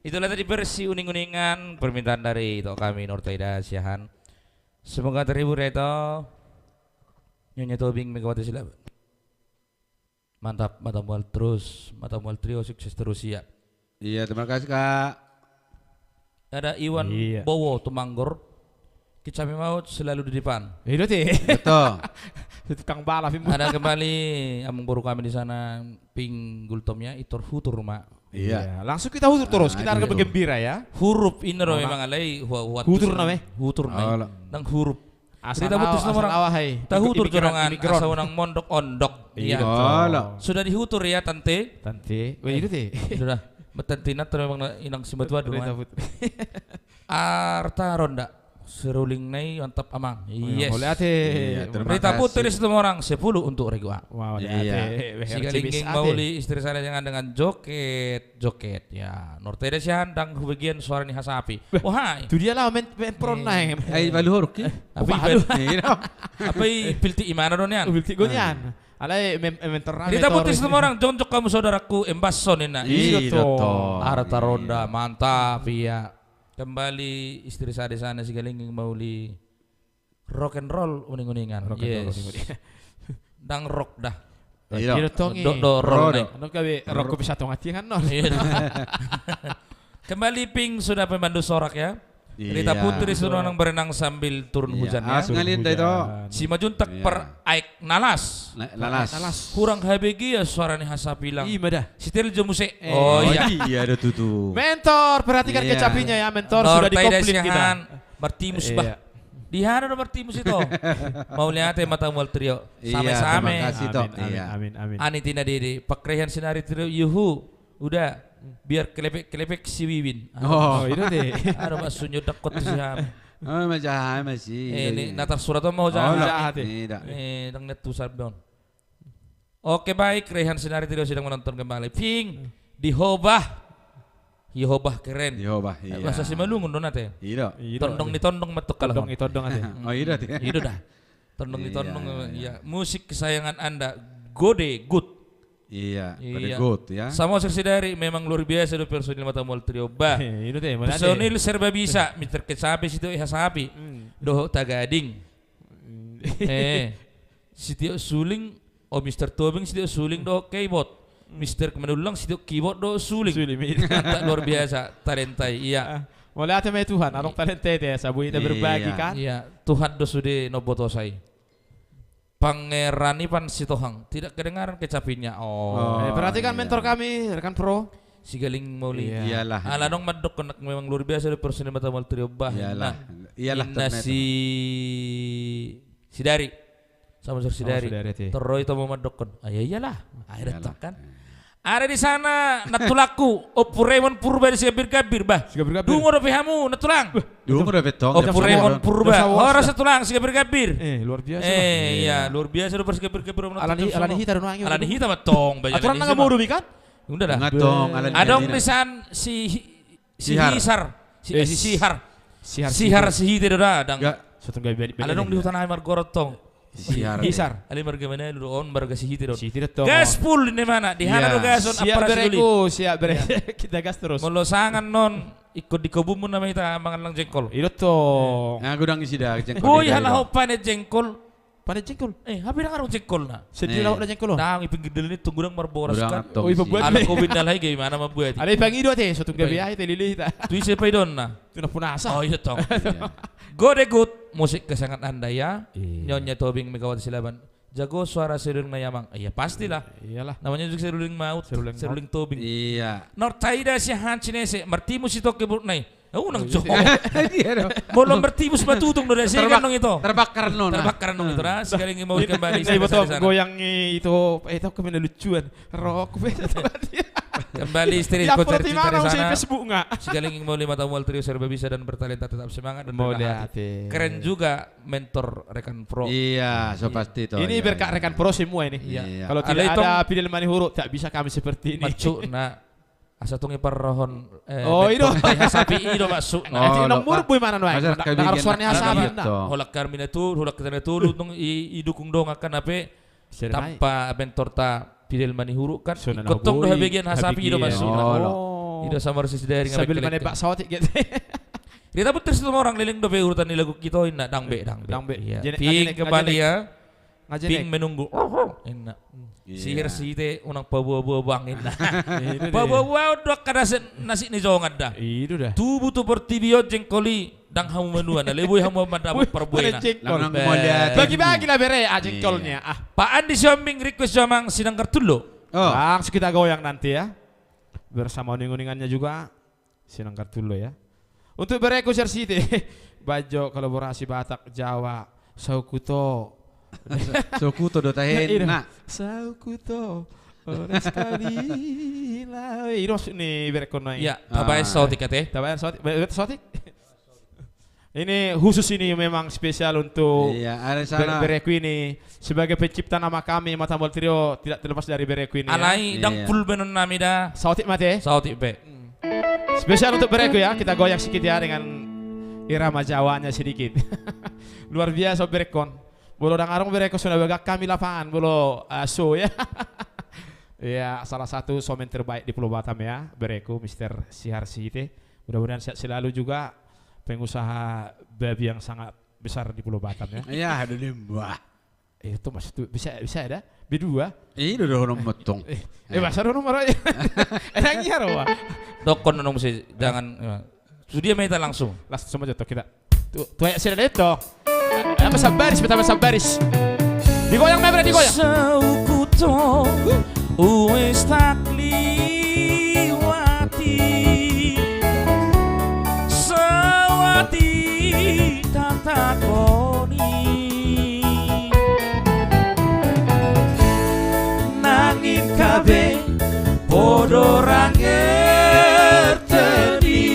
Itulah tadi versi uning-uningan permintaan dari ito kami Nortaida Siahaan. Semoga terhibur ya ito. Nyonya Tobing Megawati Silaban. Mantap, mata mual terus, mata mual trio sukses terus ya. Iya, terima kasih, Kak. Ada Iwan Bowo Tumanggor. Kecapi maut selalu di depan. Iya, dote. Betul. Tukang balap. Ada kembali amang boru kami di sana, Ping Gultom ya, Itor Hutur ma. Iya. Langsung kita hutur terus, kita harus bergembira ya. Hurup ini ro memang alai hutur namanya. Hutur namanya. Nang hurup. Asa tahutur jolongan asa unang mondok-ondok. Iya. Sudah dihutur ya tante. Tante. Weh, itu teh. Sudah. Tante Nat memang inang simatuadu. Arta ronda. Seruling nai mantap amang. Yes. Rita Putri Situmorang sepuluh untuk Regoa. Sigalingging mauli istri saya dengan joget. Joget ya. Nortaida Siahaan, ndang hubegean suara ni hasapi. Wah, tu dia lah main pro nai. Ai balu horuk ki. Apa i pilti imana do nian? Pilti go nian. Alai mentor rame. Rita Putri Situmorang, jongjong hamu saudaraku, embas son inna. Iya to. Arta ronda mantap iya. Kembali istri saya di sana, Sigalingging mauli rock and roll uning-uningan. Yes. Ndang rock dah. Iya. Dok do roll nai. Rock kopi satonga tiangan non. Kembali Ping sudah pemandu sorak ya. Rita Putri sudah nang berenang sambil turun hujan ya. Simajuntak per aek nalas. Kurang habegean suara ni hasapi lang. Ima dah. Sitel jo muse. Oh iya. Iya do tutu. Mentor, perhatikan kecapinya ya mentor, sudah dikopling kita. Martimus bah. Di hana do martimus ito. Mauliate mata mual trio. Same-same. Amin, amin, amin. Ani tina dede. Pakrehan sinari trio, yuhu. Udah. Biar kelepek-kelepek si Wiwin. Oh, itu deh. Ada maksudnya dakot si ham. Oh, macam apa sih? Eh, ini natar surat apa mau jahat? Eh, dang net tuh sabon. Oke, baik, Rehan Sinari tidak sedang menonton kembali. Ping, di hobah. Di hobah keren. Di hobah, iya. Bahasa Simalungun do nate. Iya. Tondong ni tondong matuk kalau. Tondong ni tondong ate. Oh, iya dah. Iya dah. Tondong ni tondong, iya. Musik kesayangan Anda, Gode Good. Iya, Gode Good ya. Samosir Sidari memang luar biasa do personil mata mual trio bah. Personil serba bisa, Mister Kecapi, Sitio Iha Sapi. Dohot Tagading. Eh. Sitio Suling, oh, Mister Tobing, Sitio Suling dohot keyboard. Mister Kemenullang, Sitio keyboard dohot suling. Suling, iya. Mantap, luar biasa talenta i, iya. Mauliate ma i Tuhan, adong talenta i, sabun kita berbagi kan. Iya, Tuhan do sude nombotosa i. Pangeran Ipan Sitohang, tidak kedengaran kecapinya. Oh. Eh, perhatikan mentor kami, rekan pro. Sigaling mauli. Iyalah. Ala adong mandokkon memang luar biasa do personil mata mual trio bah. Iyalah. Iyalah, inna si Sidari. Samosir Sidari. Torro ito mandokkon. Ah, iya, iyalah. Ayo datang kan. Ada di sana, nantulangku, Ompu Raymond Purba di Sigambir-gambir, bah. Sigambir-gambir. Dungo dope hamu, nantulang. Dungo dope tong. Ompu Raymond Purba. Horas nantulang, Sigambir-gambir. Eh, luar biasa. Eh, iya, luar biasa do pas Sigambir-gambir. Alani hita do nuaeng. Alani hita ma tong. Aturan nang modo mi kan? Unda dah. Adong di sana si Sihar. Si Sihar. Sihar Sihite do da, dang. Ala adong di huta nami marga on tong. Sihar. Ala marga mana do on, marga Sihite do. Sihite do tong. Gas full di mana? Di hana do gas on, siap bere. Kita gas terus. Molo sangan non, ingkon di kobunmu nama hita mangallang jengkol. Ido tong. Nah, godang isi da jengkol. Boi halaho panen jengkol. Panen jengkol. Eh, hape dang adong jengkolna. Sedih lawak na jengkol on. Dang, i pinggir dalan i tong godang marboras kan. Ala kobun na lahi gabe mana mambuat i. Ala i pangido ate, sotung gabe ai te lili hita. Tu ise paidonna? Tu na punasa. Oh, iya tong. Gode Good, musik kesayangan Anda ya. Nyonya Tobing Megawati Silaban. Jago suara seruling nai amang. Iya, pastilah. Iyalah. Namanya juga seruling maut, seruling Tobing. Iya. Nortaida Siahaan Sinese, martimus ito keyboard nai. Unang jo. Molo martimus ma tutung do da, siahaan nong ito. Terbakar nong. Terbakar nong ito da. Sigaling mauli kembali. Goyang ito, ito kemana lucuan. Rok. Kembali istri ko cerita di sana. Sigaling mauli mata mual trio serba bisa dan bertalenta, tetap semangat dan rendah hati. Keren juga mentor rekan pro. Iya, so pasti to. Ini berkat rekan pro semua ini. Kalau tidak ada Fidel Manihuruk, tak bisa kami seperti ini. Maksudna. Asa tung i parrohon, eh, oh, ido. Hasapi ido maksudna. Nanti nomor bui mana nuai. Harus warna hasapi na. Holan Karmina tu, holan kita na tu, lu tung i, idukung dong akan ape tanpa bentor ta Fidel Manihuruk kan. Ikot tong do habegean hasapi ido maksudna. Oh. Ida samar sisi dari sambil menembak saotik gitu. Rita Putri Situmorang, leleng dope urutan ni lagu kita, inna. Dang be, dang be. Dang be. Iya. Jenek, ping ngajenek, kembali ngajenek ya. Ngajenek. Ping menunggu. Inna. Hmm. Iya. Sihir site unang paboa-boa bang, inna. Iya, itu dia. Paboa-boa do angka nasi, nasi ni jongan da. Itu dah. Tubu tu portibi on jengkol i, dang hamu manua, na leboi hamu mandapot parbuena. Wih, ada jengkol. Bagi-bagi lah bere, ah, jengkolnya. Iya. Ah. Pak Andi Siombing request jo amang Sinangkar Tullo. Oh. Langsung kita goyang nanti ya. Bersama uning-uningannya juga. Sinangkar Tullo ya. Untuk bereku sihir site. Bajo kolaborasi Batak, Jawa, Saukuto. Saukuto do tahe na. Saukuto. Ores kabila. Iro ni bereku nai. Ya, tabaen saotik ate. Tabaen saotik. Be-, be-, saotik. Ini khusus, ini memang spesial untuk, iya, ada sana. Ber-, bereku ini. Sebagai pencipta nama kami, Mata Mual Trio, tidak terlepas dari bereku ini, ya. Alai, iya, dang full band nami da. Saotik mate. Saotik pe. Hmm. Spesial untuk bereku ya, kita goyang sedikit ya dengan irama Jawanya sedikit. Luar biasa berekon. Molo dang adong bereku, so na bagak hami lapangan, molo, eh, so ya. Ya, salah satu somen terbaik di Pulau Batam ya, bereku, Mister Sihar Sihite. Mudah-mudahan sehat selalu juga pengusaha babi yang sangat besar di Pulau Batam ya. Iya, ada di mbah. Eh, itu maksud tu, bisa, bisa ada? B dua? Eh, itu dohonon motong. Eh, eh, bahasa dohonon motong. Eh, nang iya, Rowa. Dokkon nonong mesti, jangan, ya. Sudia meta langsung. Langsung aja tuh kita. Tuh, tuh ya, sini deh tuh. Eh, apa sabaris, betapa sabaris. Digoyang, Mebra, digoyang. Saukuto, ues tak liwati. Sawati tatakoni. Nangin kabe podo ranger tedi.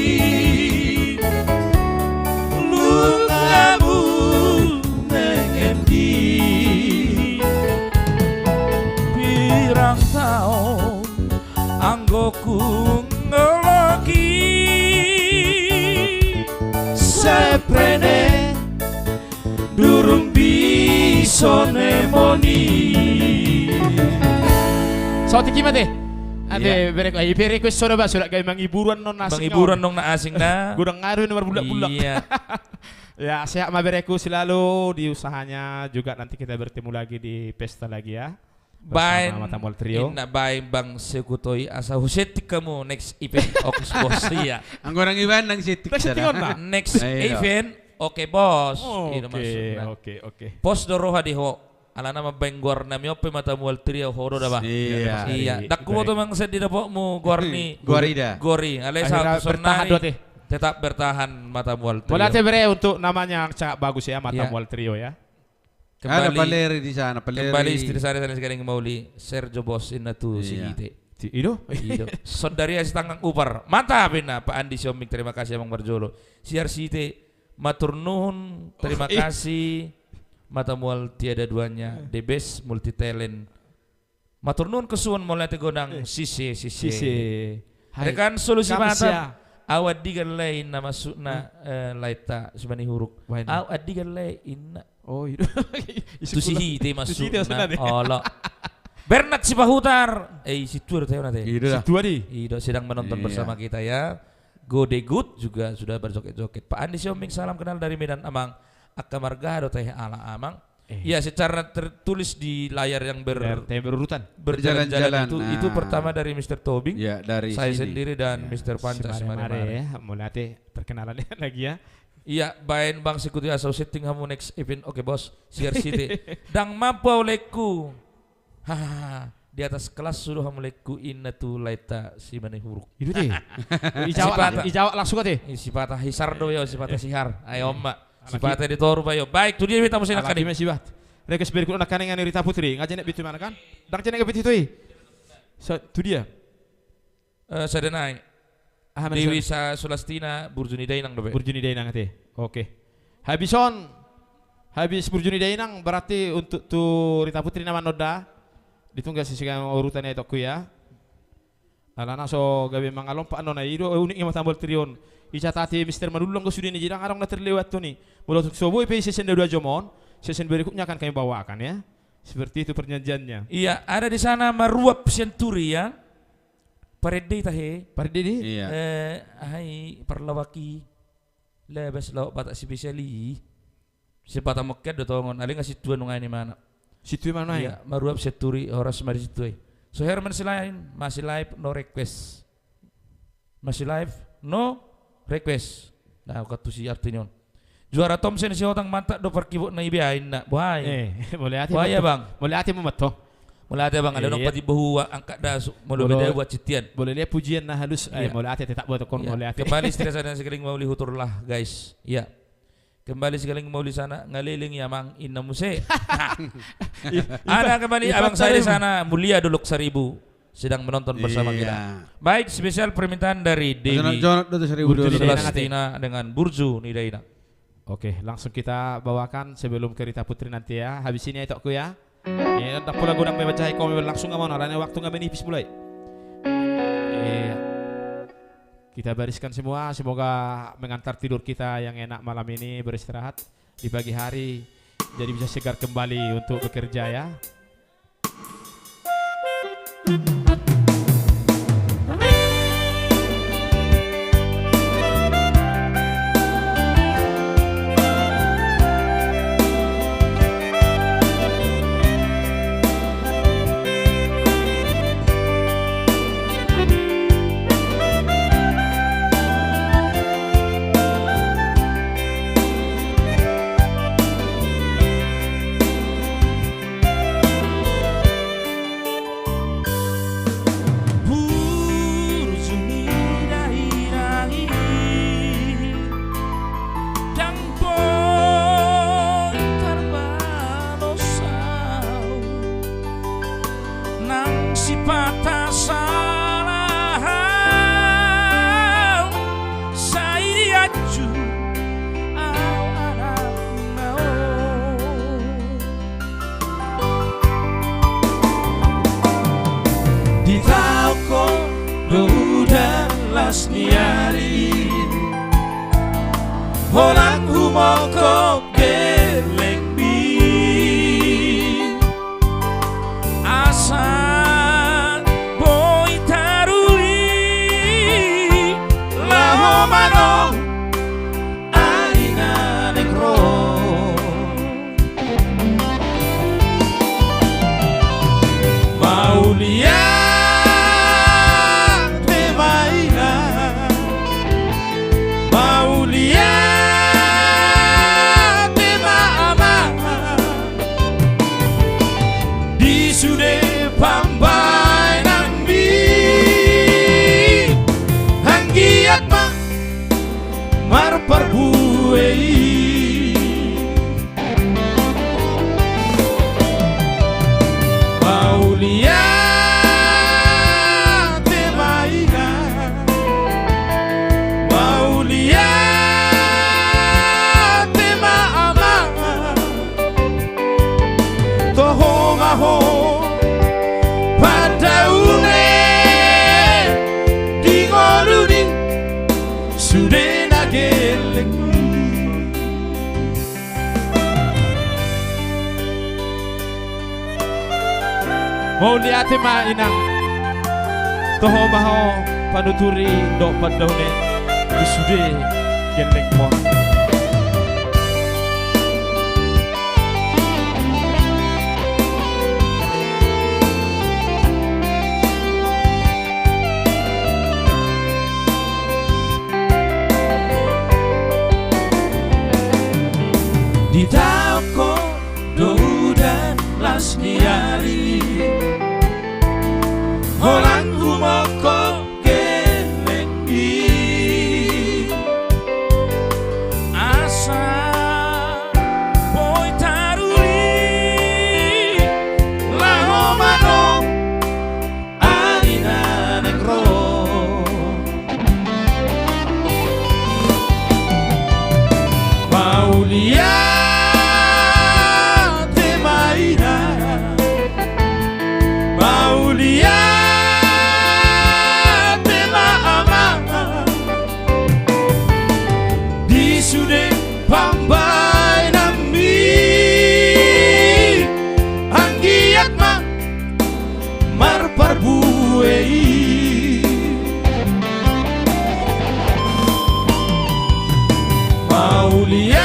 Lungamu mengendi. Pirang taon anggo kungoloki. Seprene durung bisa nemoni. Saotik i mate. Ate, iya. Berek-, ai, bereku so da ba, sudah gabe manghibur annon na asing. Manghibur annon na asing na. Godang adu ini marbulak-bulak. Iya. Ya, sehat ma bereku selalu di usahanya, juga nanti kita bertemu lagi di pesta lagi ya. Baen, bersama Mata Mual Trio. Inna, baen bang Sekuto i asa husetik hamu next event, oke bos, iya. Anggo nang ibaen nang setik sada. Next event, oke bos. Oke, oke, oke. Pos do roha di ho. Alana mambaen goar nami on pe Mata Mual Trio, ho do da ba. Iya. Iya. Dang huboto manang sian di dapotmu goar ni. Goar ida. Goar i. Alai sahat tu son nari. Tetap bertahan Mata Mual Trio. Mauliate bere untuk namanya yang sangat bagus ya, Mata Mual Trio ya. Kembali, ada Paleri di sana, Paleri. Kembali istri saya dan sekali mauli, Sergio Bos, inna tu Sihite. Ido? Ido. Sondaria Sitanggang Upar. Mantap, inna, Pak Andi Siombing, terima kasih amang marjolo. Sihar Sihite, matur nuhun, terima kasih. Mata Mual tiada duanya, the best multi talent. Matur nuhun kesuon, mauliate godang, sise, sise. Rekan Solusi Batam. Au andigan lae inna maksudna, eh, Laeta Simanihuruk. Au andigan lae inna. Oh, iya. Tu Sihite maksudna. Olo. Bernat Sipahutar. Eh, Situa do tahe on ate. Situa di. Ido sedang menonton bersama kita ya. Gode Good juga sudah berjoget-joget. Pak Andi Siombing, salam kenal dari Medan, Amang. Angka marga do tahe ala, Amang. Iya, secara tertulis di layar yang ber-, berurutan, berjalan-jalan itu, itu pertama dari Mister Tobing, saya sendiri dan Mister Panca Simaremare. Mauliate, perkenalan lagi ya. Iya, baen bang Sekuto i asa husetik hamu next event, oke bos. Sihar Sihite. Dang mampu au laengku. Hahaha. Di atas kelas sudah hamu laengku, inna tu Laeta Simanihuruk. Ido te. Dijawab langsung ate. Sipata hisar do ya, sipata sihar. Ayo, Oma. Sipata di toru bayo. Baik, tu dia mita musim akan. Request berikut anak kaning ani Rita Putri. Nggak jenek bitu mana kan? Dang jenek bitu i. Tu dia. Eh, sada nai. Dewi Sulastina, Burju ni Dainang dope. Burju ni Dainang ate. Oke. Habis on. Habis Burju ni Dainang berarti untuk tu Rita Putri nama noda. Ditunggu sisi urutan ya tokku ya. Alana so gabe mangalompa annon, i do unik ni Mata Mual Trio on. Dicatati Mister Manullang do sude ni, jadi dang adong na terlewat tu ni. Molo so boi pe sesi dua jom on, sesi berikutnya akan kami bawakan ya. Seperti itu perjanjiannya. Iya, ada di sana maruap sian turi ya. Parende i tahe. Parende i? Iya. Eh, aha i, parlawak i. Lebas laho Batak spesial i. Sai Batak mongkian do tongon, alai nga sintua nunga i mana. Sintua i mana i? Iya, maruap senturi, horas ma di sintua i. So Herman Silain, masih live, no request. Masih live, no request. Nah, ukat tusi arti ni on. Juara Tomsen Sihotang, mantap do parkibot na i be ain na. Bohai. Eh, mauliate ma antong. Bohai, Abang. Mauliate ma antong. Mauliate, Abang. Ada nong patimbo hu angkat da su-, molo beda buat sitian. Molo lihat pujian na halus, eh, mauliate tetap buat tokon, mauliate. Kembali setia saudara sekalian, mauli hutur lah, guys. Iya. Kembali sekalian, mauli sana, ngaleleng ya, Mang, inna muse. Ada kembali Abang saya di sana, Mulia Dolok Seribu. Sedang menonton bersama kita. Iya. Baik, spesial permintaan dari Dewi Jonat, Jonat, Dota Seribu Burju Dua Belas. Selastina dengan Burju Nidaina. Oke, langsung kita bawakan sebelum ke Rita Putri nanti ya. Habis ini ya, Tokku ya. Ya, ndang pola godang, membaca hai komen, langsung amang, alana waktu nga menipis mulai. Iya. Kita bariskan semua, semoga mengantar tidur kita yang enak malam ini, beristirahat di pagi hari, jadi bisa segar kembali untuk bekerja ya. Burju ni dainang i, ndang boi tarbalos au, nang sipata salah au, sai dianju au anakna on. Ditaonkon do udan las ni ari, holan humongkop gellengmi, asa boi taruli laho manong ari na naeng ro. Mauliate ma inang, mauliate ma amang, di sude pambahenanmi, anggiat ma marparbue i. Mauliate ma inang, mauliate ma amang, toho ma ho pandaune di ngolu ni sude na gellengmi. Mauliate ma inang, toho ma ho panuturi dohot pandaune di sude gellengmon. Ditaonkon do udan las ni ari, holan humongkop gellengmi, asa boi taruli laho manong ari na naeng ro. Mauliate ma inang, mauliate ma amang, di sude pambahenanmi, anggiat ma marparbue i. Mauliate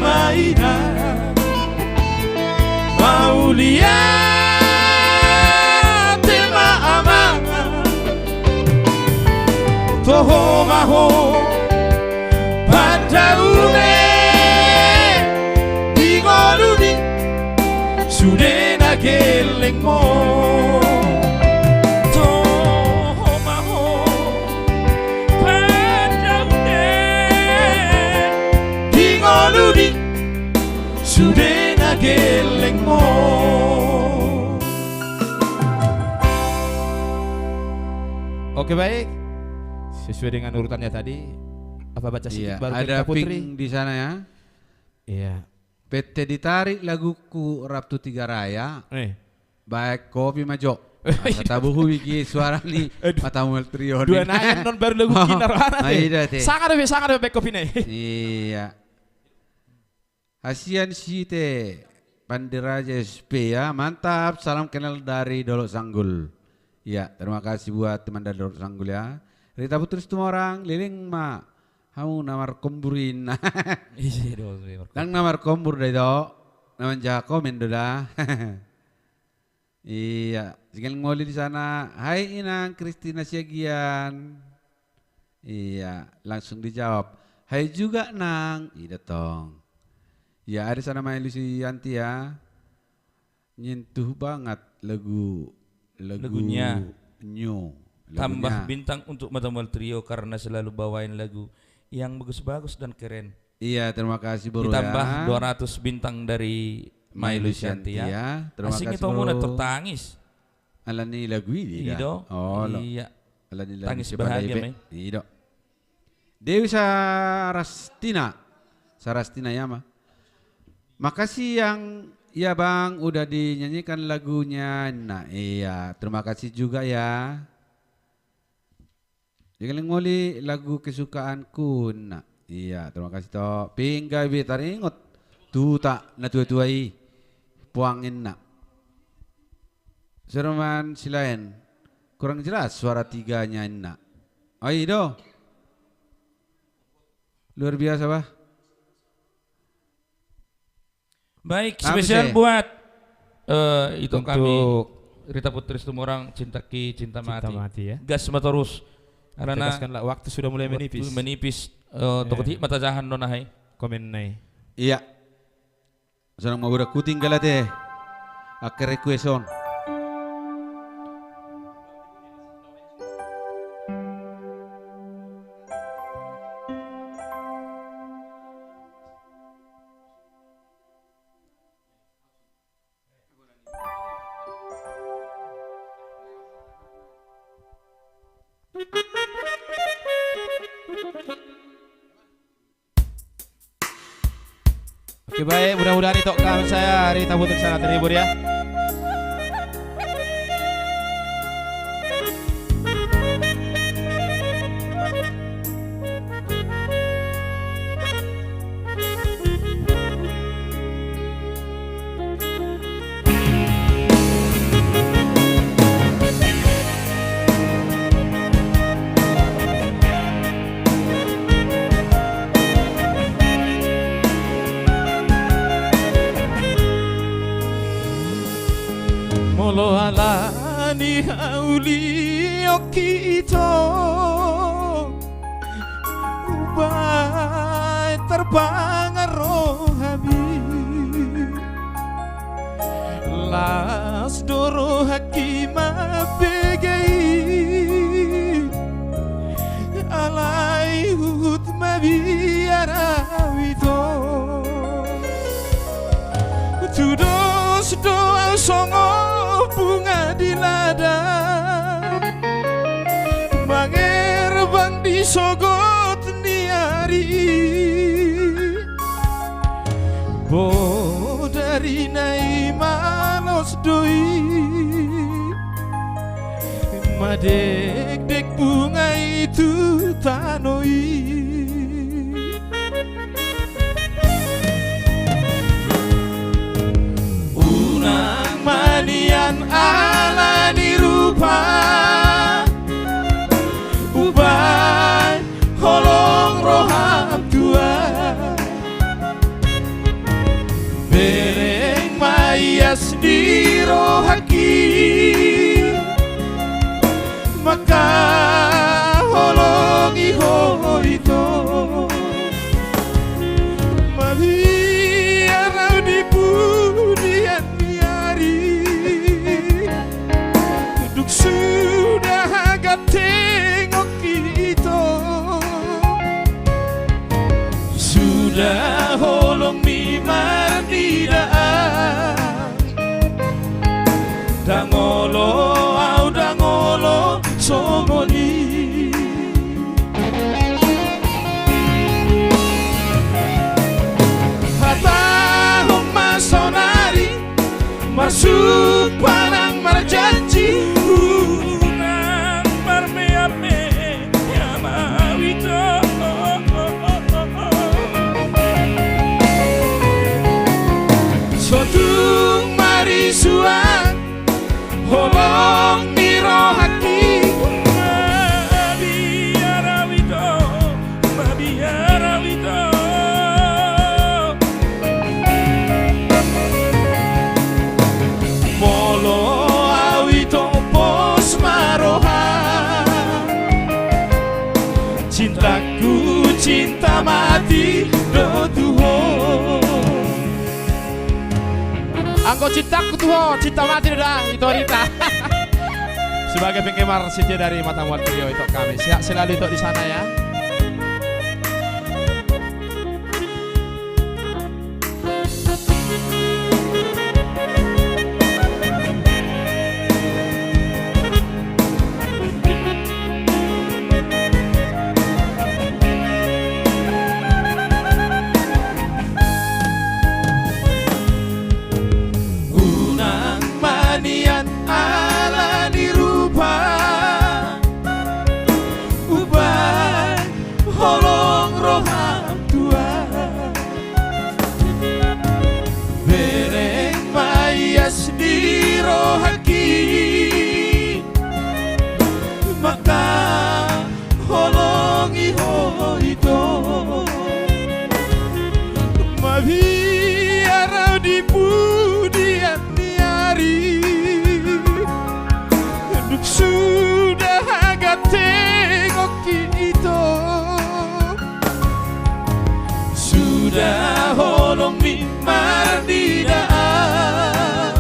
ma inang, mauliate ma amang. Toho ma ho pandaune di ngoluni sude na gellengmu. Toho ma ho pandaune di ngoluni sude na gellengmu. Oke, baik. Sesuai dengan urutannya tadi. Apa baca sedikit, iya, baru ada Rita Putri? Pink di sana, ya. Iya. Pette ditarik laguku rap tu Tiga Raya. Eh. Baen kopi ma jo. Asa tabuhu bigi suara ni. Aduh. Mata Mual Trio ni. Dua nai annon baru laguki na rohana te. Ai da te. Sanga dope, sanga dope baen kopi na i. Iya. Hasian Site, Pandiraja S P ya, mantap, salam kenal dari Dolok Sanggul. Ya, terima kasih buat teman dari Dolok Sanggul ya. Rita Putri Situmorang, leleng ma hamu na markombur inna. Ise do, markombur. Nang na markombur da ito, na manjaha komen do da. Iya, tinggal ngoli di sana. Hai Inang Kristina Siagian. Iya, langsung dijawab. Hai juga Nang. Ida tong. Ya, ada sana main Lucy Yanti ya. Nyentuh banget lagu, lagunya. Lagunya. Tambah bintang untuk Mata Mual Trio karena selalu bawain lagu yang bagus-bagus dan keren. Iya, terima kasih, Bro, ditambah ya. Dua ratus bintang dari Mai Lusianti ya. Terima kasih, Bro. Asing itu mau tertangis. Alani lagu ini dah. Ido. Oh, lo. Iya. Alani lagu tangis bahagia, Mai. Ido. Dewi Sarastina. Sarastina ya, Ma. Makasih yang, ya, Bang, udah dinyanyikan lagunya. Nah, iya, terima kasih juga ya. Jadi, ngoli lagu kesukaanku, nah. Iya, terima kasih, to. Pingga be taringot. Tuta, na tua-tua i. Puang inna. Serman silaen. Kurang jelas suara tiganya inna. Ai do. Luar biasa, bah. Baik, spesial buat, eh, itu kami, untuk Rita Putri Situmorang, Cinta Ki, Cinta Mati. Cinta Mati, ya. Gas ma torus. Karena tegaskanlah, waktu sudah mulai menipis. Waktu menipis, eh, tokoti mata jahan do nahai. Komen nai. Iya. Sonang ma budak kuting galate. Akhir request on. Oke, baik, mudah-mudahan itu kawan saya Rita Putri sangat terhibur ya. Molo alani haulion hita, baen tarpangan rohami. Las do rohangki mambege i, alai huhut mabiar au ito. Tudos do au songon bunga di ladang, mangerbang di sogot ni ari. Bodarina i malos do i, madekdek bunga i tu tano i. Unang manian alani rupa, umbaen holong roha Mangkaholongi ho ito. Mabiar au di pudian ni ari. Dung suda hagantengongki ito. Suda holongmi marnidaan. Ndang olo au, ndang olo songon i. Hatahon ma saonari, marsumpah nang marjanji. Unang marmeammea ma au ito. So tung marisuan holong ni rohangki. Mabiar au ito, mabiar au ito. Molo au ito pos ma roha, cintaku cinta mati do tu ho. Anggo cintaku tu ho, cinta mati do da, ito Rita. Sebagai penggemar setia dari Mata Mual Trio, ito kami. Sehat selalu ito di sana ya. Unang ma nian ala ni rupa, umbahen holong roham Tuhan. Bereng ma ias di rohangki, mangkaholongi ho ito. Mabiar au di pudian ni ari, dung suda hagantengongki ito. Suda holongmi marnidaan,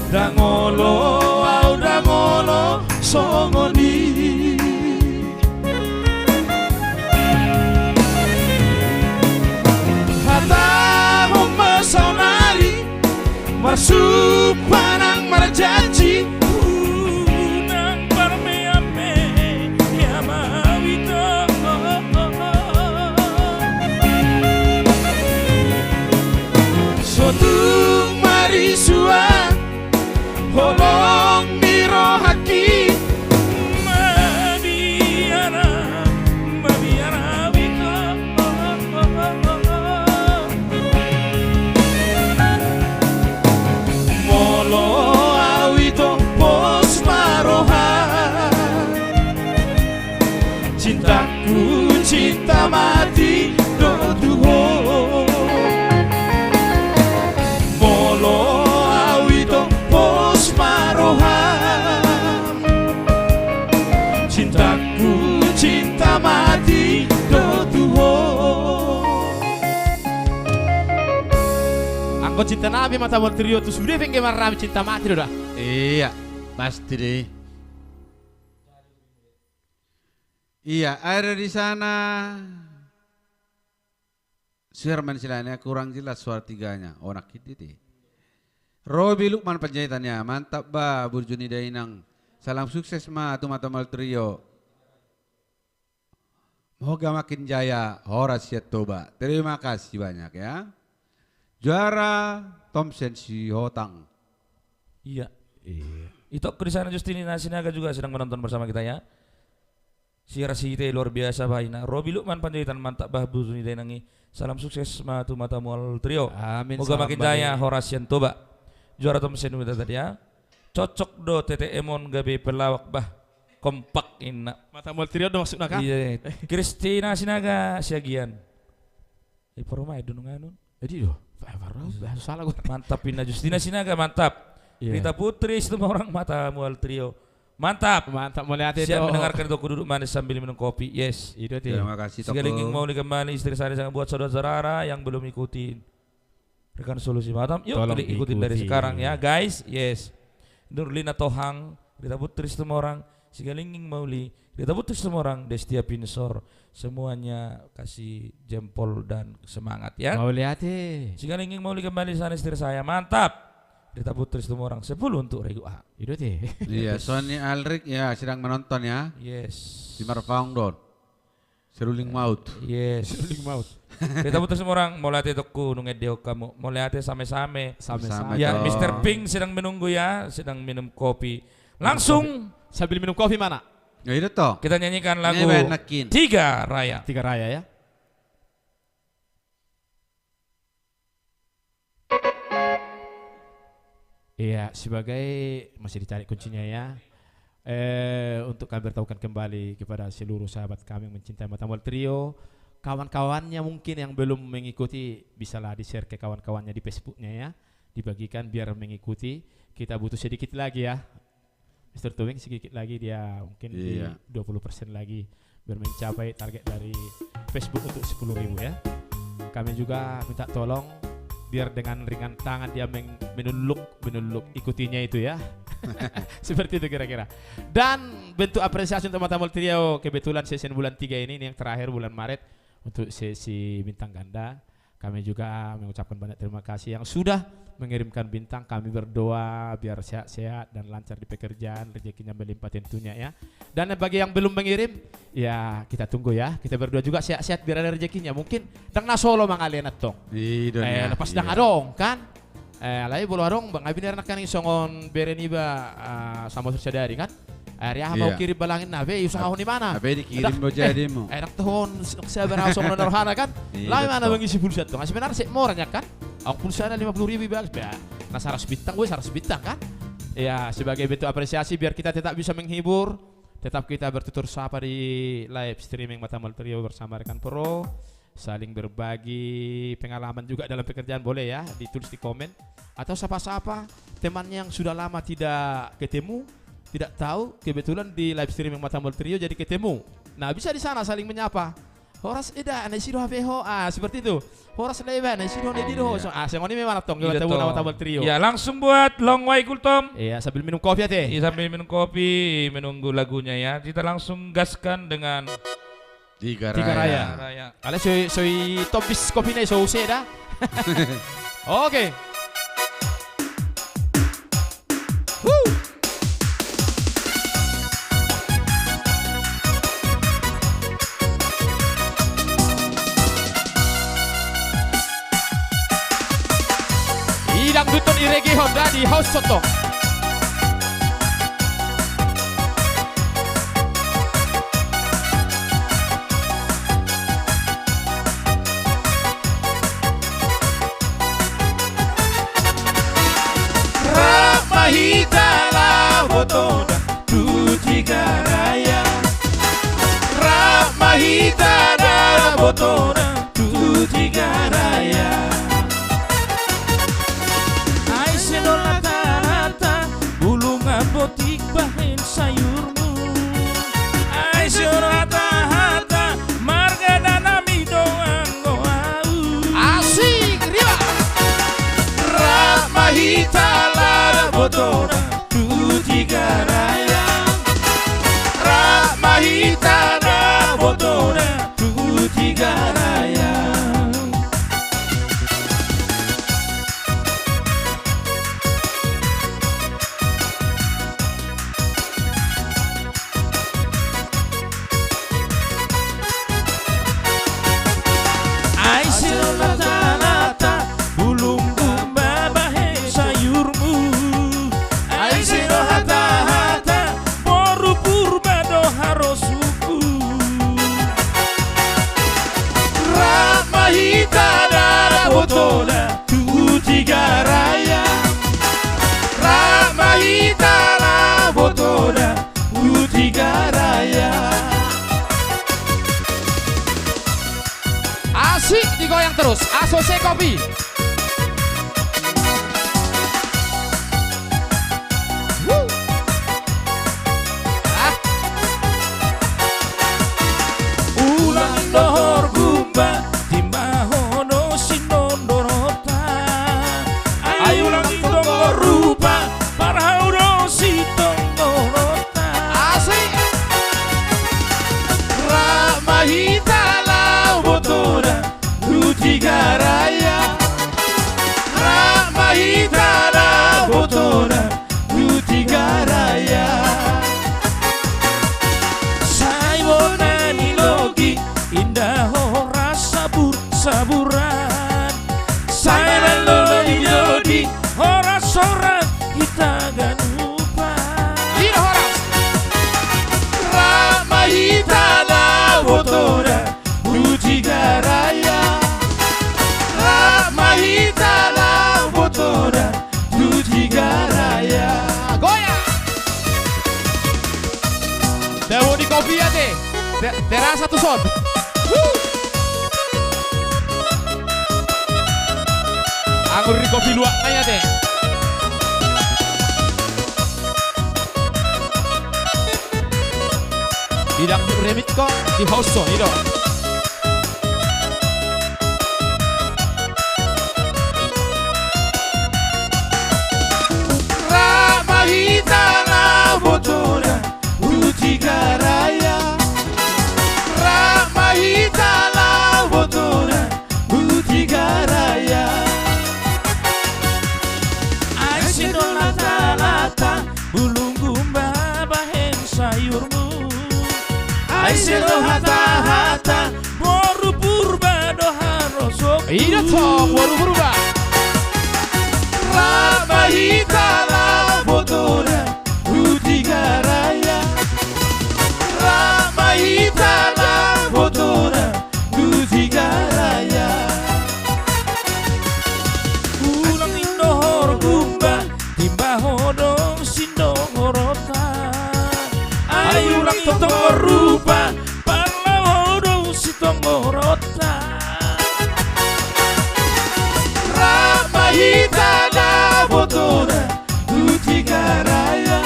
ndang olo au, ndang olo songon i. Hatahon ma saonari, marsumpah nang marjanji. Unang marmeammea ma au ito. So tung marisuan holong ni rohangki. Mabiar, mabiar au ito. Molo au ito pos ma roha, cintaku cinta mati do tu ho. Molo au ito pos ma roha, cintaku cinta mati do tu ho. Anggo cinta nami Mata Mual Trio tu sude penggemar nami cinta mati do da. Iya, pasti deh. Iya, ada di sana. Suherman Silane, kurang jelas suara tiganya. Oh, nak hit i. Robi Lukman Panjaitan ya, mantap ba, burju ni dainang. Salam sukses ma tu Mata Mual Trio. Moga makin jaya, horas sian Toba. Terima kasih banyak ya. Juara Tomsen Sihotang. Iya. Iya. Ito di sana Justina Sinaga juga sedang menonton bersama kita ya. Siar site luar biasa baina. Robi Lukman Panjaitan, mantap bah burju ni dainang i. Salam sukses ma tu Mata Mual Trio. Amin. Moga makin jaya, horas sian Toba. Juara Tomsen uda tadi ya. Cocok do T T M on gabe pelawak bah. Kompak inna. Mata Mual Trio do maksudna kah? Iya. Kristina Sinaga Siagian. Eh, Paromai do nunganun. Jadi do. Salah gua. Mantap inna Justina Sinaga, mantap. Iya. Rita Putri Situmorang, Mata Mual Trio. Mantap. Mantap, mauliate. Siap mendengarkan Toko Duduk Manis sambil minum kopi. Yes. I do ate. Terima kasih, Toko. Sigalengging mauli kembali istri saya yang buat saudara-saudara yang belum ikuti Rekan Solusi Batam, yuk, tolong klik ikutin dari sekarang ya, guys. Yes. Nurlina Tohang, Rita Putri Situmorang, Sigalengging Mauli, Rita Putri Situmorang, Destia Pinsor. Semuanya kasih jempol dan semangat ya. Mauliate. Sigalengging Mauli kembali sana istri saya. Mantap. Rita Putri Situmorang, sepuluh untuk Regu A. I do ate. Iya, Sony Alrik ya sedang menonton ya. Yes. Di Marpaung don. Seruling maut. Yes. Seruling maut. Rita Putri Situmorang, mauliate tongku, nunga diedehon hamu. Mauliate same-same. Same-same. Ya, Mister Pink sedang menunggu ya, sedang minum kopi. Langsung. Sambil minum kopi mana? Ya, itu toh. Kita nyanyikan lagu Tiga Raya. Tiga Raya ya. Iya, sebagai, masih dicari kuncinya ya. Eh, untuk kami beritahukan kembali kepada seluruh sahabat kami yang mencintai Mata Mauliate Trio, kawan-kawannya mungkin yang belum mengikuti, bisalah di-share ke kawan-kawannya di Facebooknya ya, dibagikan biar mengikuti. Kita butuh sedikit lagi ya. Mister Tobing, sedikit lagi dia mungkin di dua puluh persen lagi biar mencapai target dari Facebook untuk sepuluh ribu ya. Kami juga minta tolong biar dengan ringan tangan dia meng-, menuluk, menuluk ikutinya itu ya. Seperti itu kira-kira. Dan bentuk apresiasi untuk Mata Mauliate Trio, kebetulan season bulan tiga ini, ini yang terakhir bulan Maret untuk sesi bintang ganda. Kami juga mengucapkan banyak terima kasih yang sudah mengirimkan bintang. Kami berdoa biar sehat-sehat dan lancar di pekerjaan, rezekinya melimpah tentunya ya. Dan bagi yang belum mengirim, ya kita tunggu ya. Kita berdoa juga sehat-sehat biar ada rezekinya. Mungkin ndang na solo mangalehon antong. I do. Eh, na pas ndang adong kan? Eh, alai molo adong, bang, abi nira nangkaning songon bere niba, ah, Samosir sadari kan? Eh, ari aha ma hukirim balangin na be, iusahahon ibana. Abe dikirim do jadi mu. Eh, ndang tohon, sabar au songon na rohana kan? Laho ibana mangisi pulsa antong. Sebenarna sek mora nian kan? Adong pulsana lima puluh ribu ibagas. Be, na saratus bintang, gue saratus bintang kan? Ya, sebagai bentuk apresiasi biar kita tetap bisa menghibur, tetap kita bertutur sapa di live streaming Mata Mauliate Trio bersama rekan Pro. Saling berbagi pengalaman juga dalam pekerjaan, boleh ya, ditulis di komen. Atau sapa-sapa temannya yang sudah lama tidak ketemu, tidak tahu, kebetulan di live streaming Mata Mauliate Trio jadi ketemu. Nah, bisa di sana saling menyapa. Horas eda, na isi do hape ho. Ah, seperti itu. Horas leba, na isi do, na edi do ho. Ah, songon i memang antong, iya, buat Mata Mauliate Trio. Ya, langsung buat Long Way Gultom. Iya, sambil minum kopi ate. Iya, sambil minum kopi, menunggu lagunya ya. Kita langsung gaskan dengan Tiga Raya. Tiga Raya. Alai so i, so i tombis kopina i, so use da. Oke. I dangdut on i reggae on da, di house on tong. Rap ma hita laho tona tu Tiga Raya. Rap ma hita laho tona tu Tiga Raya. Ai sai do hata-hata, bulung na botik bahen sayurmu. Ai sai do hata-hata, marga Danami do anggo au. Asik, riba. Rap ma hita laho tona tu Tiga Raya. Rap ma hita laho tona tu Tiga Raya. Ai sai do hata-hata, bulungku ma bahen sayurmu. Ai sai do hata-hata, boru Purba do harosukku. Rap ma hita laho tona tu Tiga Raya. Rap ma hita laho tona tu Tiga Raya. Asik, digoyang terus. Asose kopi. Wuh. Ton. Huh. Anggur di kopi luwak na i ate. Di dangdut remix ho, di house ho, i do. Rap ma hita na botona tu Tiga Raya. Rap ma hita na botona tu Tiga Raya. Ai sian do latalata bulung gumba bahen sayurmu. Ai sian do hatahata boru Purba do harosokku. I do tong, boru Purba. Rap ma hita na botona tu Tiga Raya. Rap ma hita na botona tu Tiga Raya. Ulang indohor gumba, timba ho do sindohoronta. Ai ulang tongtong rupa, pala ho do sindohoronta. Rap ma hita na botona tu Tiga Raya.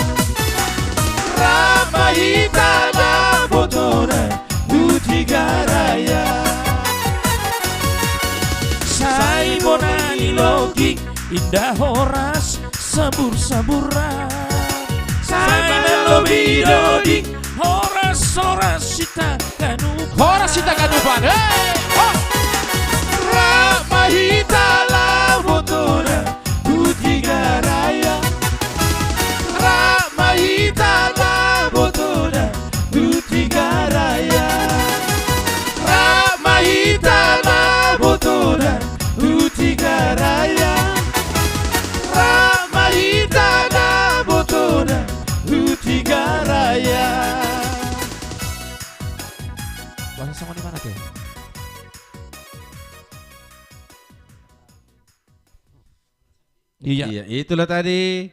Rap ma hita na botona tu Tiga Raya. Sai bona ni logi inda horas sabursaburan. Sai na lobi doding horas-horas sitangkanupan. Horas sitangkanupan. Hei! Ho! Rap ma hita na botona tu Tiga Raya. Rap ma hita na botona tu Tiga Raya. Rap ma hita na botona tu Tiga Raya. Rap ma hita na botona tu Tiga Raya. Boasa songon i ma ate? Iya. Iya, itulah tadi.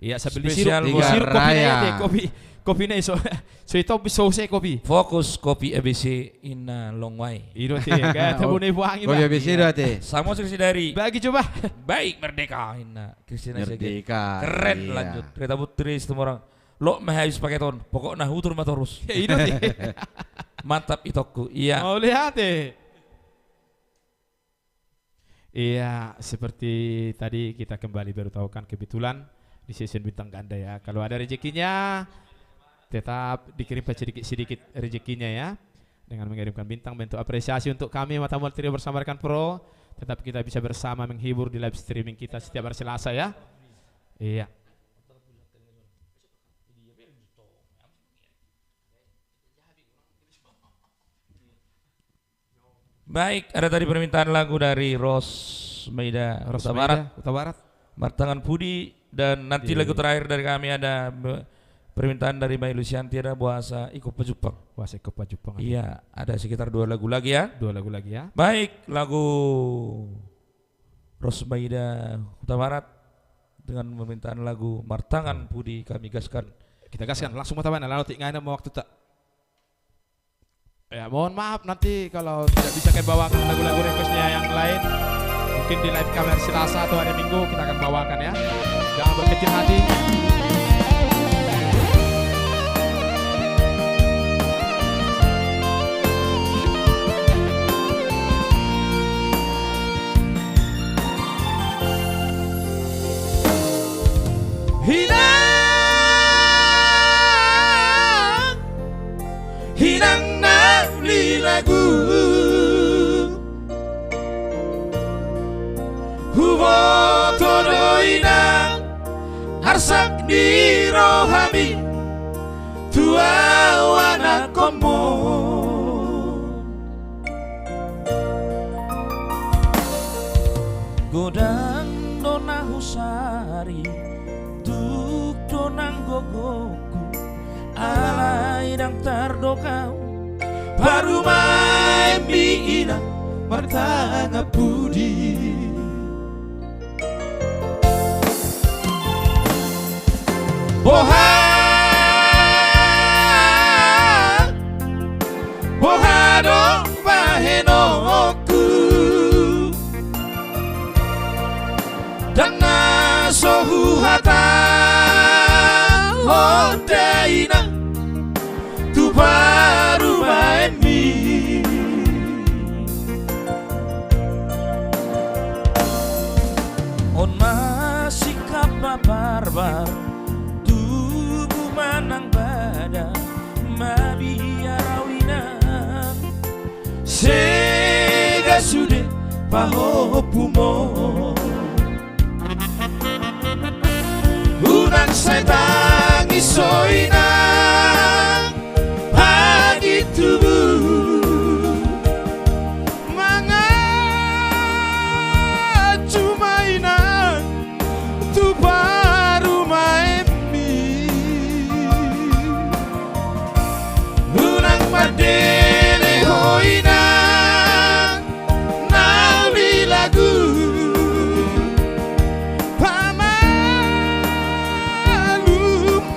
Iya, sambil disiru, spesial buat Tiga Raya. Disiru kopi na i ate, kopi, kopi na i so, so i topi so use kopi. Fokus kopi A B C inna long way. I do ate, gaya tabu na i buang i. Kopi A B C do ate. Samo sirsi dari. Bagi coba. Baik, merdeka inna. Kristina Sege. Merdeka. Keren, iya. Lanjut. Rita Putri Situmorang. Lok ma habis paketon. Pokokna hutur ma torus. Iya, i do ate. Mantap itongku. Iya. Mauliate. Iya, seperti tadi kita kembali bertahukan kebetulan di sesi bintang ganda ya. Kalau ada rezekinya, tetap dikirimkan sedikit-sedikit rezekinya ya. Dengan mengirimkan bintang bentuk apresiasi untuk kami Mata Mual Trio bersama rekan Pro. Tetap kita bisa bersama menghibur di live streaming kita setiap hari Selasa ya. Iya. Baik, ada tadi permintaan lagu dari Rosmaida Huta Barat. Rosmaida Huta Barat. Martangan Pudi, dan nanti lagu terakhir dari kami ada be-, permintaan dari Mai Lusianti, ada Boasa Ingkon Pajumpang. Boasa Ingkon Pajumpang. Iya, ada sekitar dua lagu lagi ya. Dua lagu lagi ya. Baik, lagu Rosmaida Huta Barat dengan permintaan lagu Martangan Pudi kami gaskan. Kita gaskan, langsung ma tabaen, lalu tinggal waktu tak. Ya, mohon maaf nanti kalau tidak bisa kami bawakan lagu-lagu requestnya yang lain. Mungkin di live kami hari Selasa atau hari Minggu kita akan bawakan ya. Jangan berkecil hati. Inang, inang na lila gu, huboto do inang arsak ni rohami tu ahu anakkonmon. Godang do na husari, tuk do nang gogongku, alai ndang tardok ahu parumaenmi inang Martangan Pudi. Boha Hata, hot da inang, tu parumaenmi. On ma singkap ma barbar, tubu ma nang bada, mabiar au inang. Sega sude pahompumon. Unang sai tangis ho inang, pagi tubu. Manganju ma inang tu parumaenmi. Unang mandele ho inang na uli lagu. Pamalum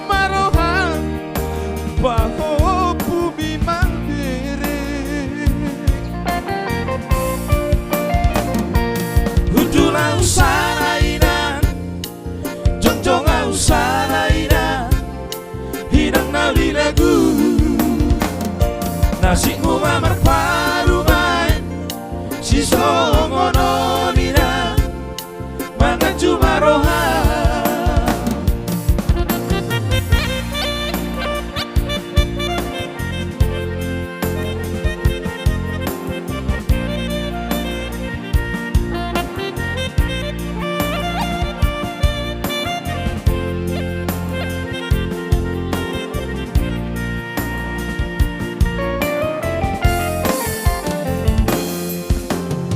ma roham, pahompumi ma bereng. Hundul au sala inang, jongjong au sala inang, inang na uli lagu. Nasibmu ma marparumaen, sisongon on inang, manganju ma roha.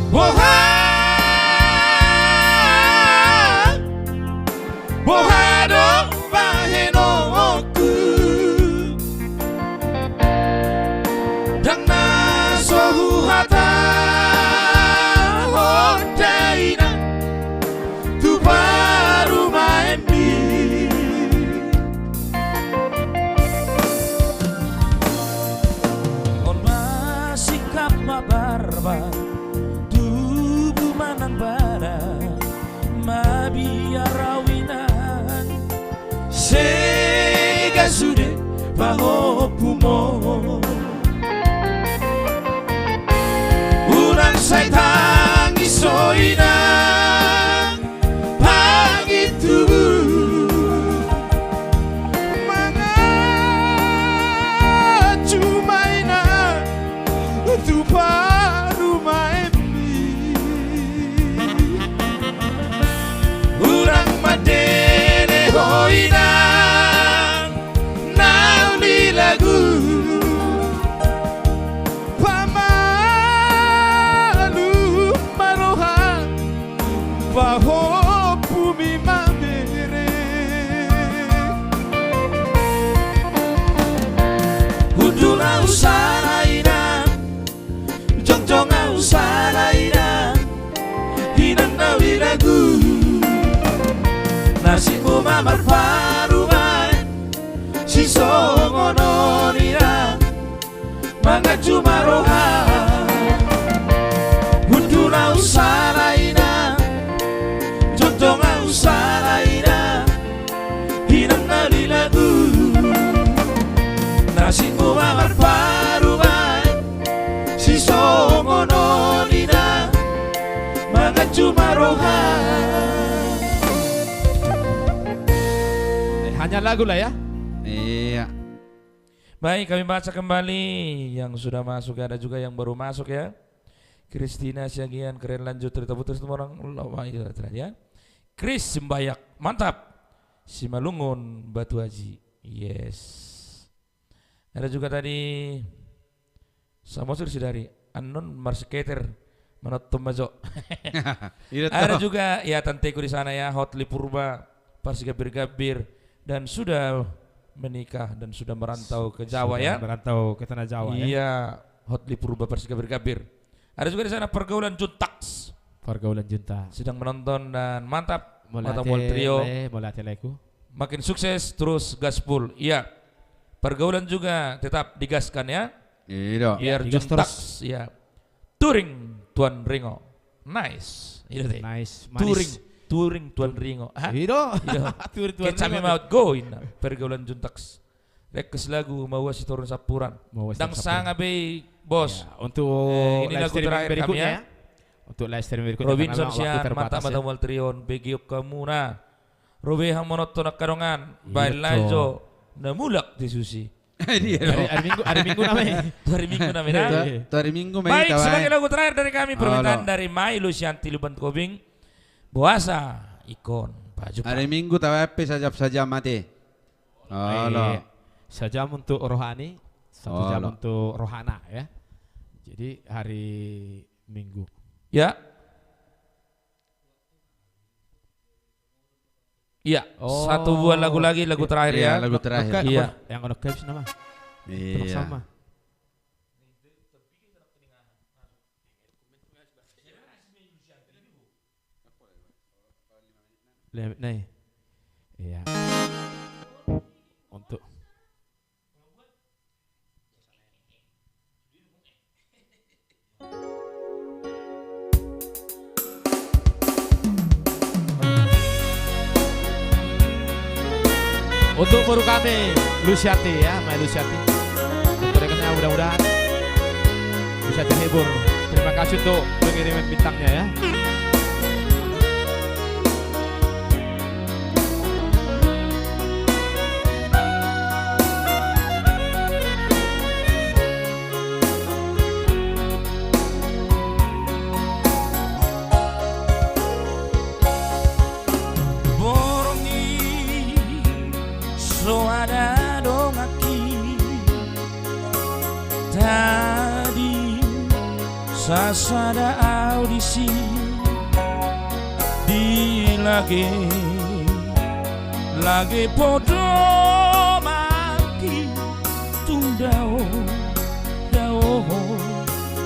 Boha, boha do bahenonku, ndang na so huhatahon da inang tu parumaenmi. On ma singkap ma barbar, tubu ma nang bada, mabiar au inang. Sega sude pahompumon. Unang sai tangis ho inang, pagi tubu. Manganju ma inang tu parumaenmi. Unang mandele ho inang na uli lagu. Pamalum ma roham, pahompumi ma bereng. Hundul au sala inang, jongjong au sala inang, inang na uli lagu. Nasibmu ma marparumaen, sisongon on inang, manganju ma roha. Hundul au sala inang, jongjong au sala inang, inang na uli lagu. Nasibmu ma marparumaen, sisongon on inang, manganju ma roha. Eh, hanya lagu lah ya. Iya. Baik, kami baca kembali yang sudah masuk, ada juga yang baru masuk ya. Kristina Siagian, keren, lanjut Rita Putri Situmorang, Lawai Rita ya. Kris Sembayak, mantap. Simalungun Batu Aji, yes. Ada juga tadi Samosir Sidari, annon marsiketer, manonton ma jo. Iya, ada toh. Juga ya tanteku di sana ya, Hotli Purba, Parsigambir-gambir, dan sudah menikah dan sudah merantau ke Jawa, sudah ya, merantau ke tanah Jawa, ya. Iya, Hotli Purba Parsigambir-gambir. Ada juga di sana pergaulan Juntax. Pergaulan Juntax. Sedang menonton dan mantap. Mauliate, mantap, Wal Trio. Lae, mauliate, laeku. Makin sukses, terus gaspol. Iya. Pergaulan juga tetap digaskan, ya. Iya. Biar, iya, digas Juntax terus. Ya. Touring Tuan Ringo. Nice. Itu deh. Nice, manis. Touring. Touring Tuan Ringo. Hah? I do. I do. Touring Tuan Ringo. Kecapi maut go inna pergaulan Juntaks. Request lagu Maua Sitorun Sampuran. Maua Sitorun Sampuran. Ndang sanga be i, Bos. Ya, untuk live streaming berikutnya ya. Eh, ini lagu terakhir kami ya. Untuk live streaming berikutnya karena waktu terbatas ya. Robinson Sian, mantap, mantap, Mual Trion, begeon hamuna. Robehan mononton angka dongan, baen lae jo na mulak disusi. Iya, hari, hari Minggu, hari Minggu nama i. Hari Minggu nama i, nah. Iya, iya. Tu hari Minggu ma i. Baik, sebagai lagu terakhir dari kami, permintaan dari Mai Lusianti Lumban Tobing. Boasa ingkon pajumpang. Hari Minggu tabaen pe sajam-sajam ate. Olo. Eh, sajam untuk rohani, satu jam untuk rohana, ya. Jadi hari Minggu. Ya. Iya, satu buah lagu lagi, lagu terakhir ya. Iya, lagu terakhir. Iya. Yang ono caps nama. Iya. Sama. Lem-, nih. Iya. Untuk Untuk boru kami, Lusianti ya, Mai Lusianti. Untuk rekeningnya mudah-mudahan bisa terhibur. Terima kasih untuk pengiriman bintangnya ya. Borngin so ada donganki, tading sasada au disi, di lage, lage podomanki, tung dao, dao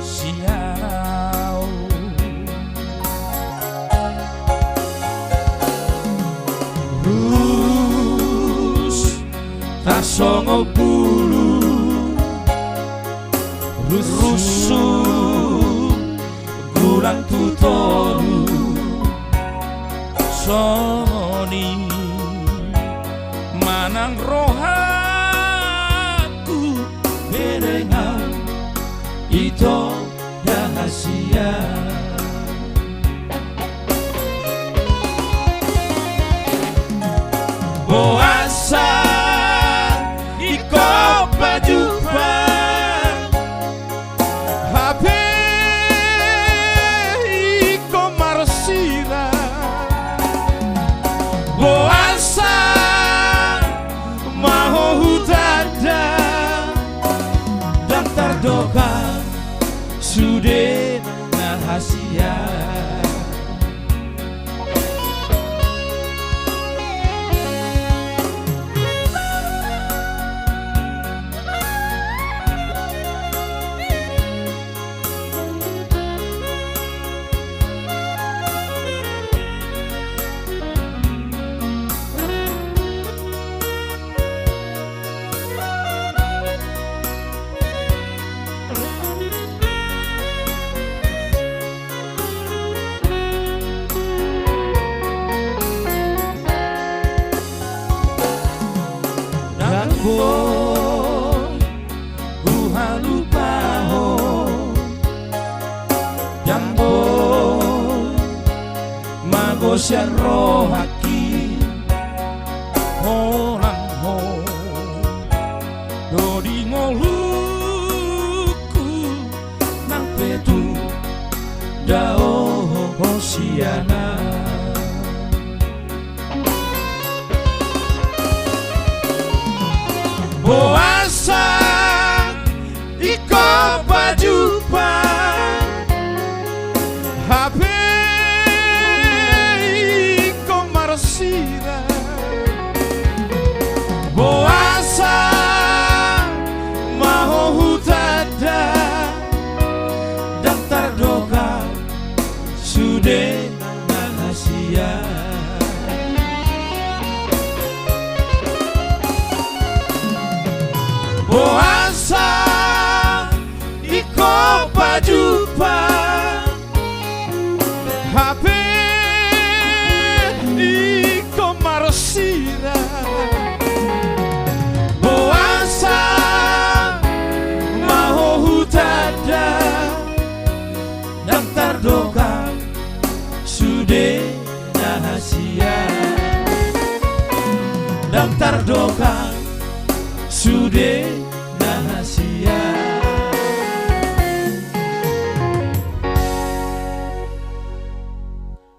sian au. Rus tarsongon bulu, rusuk gulang tu toru, songon i manang rohangku, bereng au ito. Rahasia. Boasa ingkon pajumpang, hape ingkon marsirang. Boasa ma ho hutanda, ndang tardokak sude na hasian. Ndang boi huhalupahon, ndang boi mago sian rohangki, holan ho do di ngolungku, nang pe tung dao ho sian au. Boasa ingkon pajumpang, hape ingkon marsirang. Boasa ma ho hutanda, ndang tardokak sude na hasian. Boasa ingkon pajumpang, hape Mardongan sude na hasea.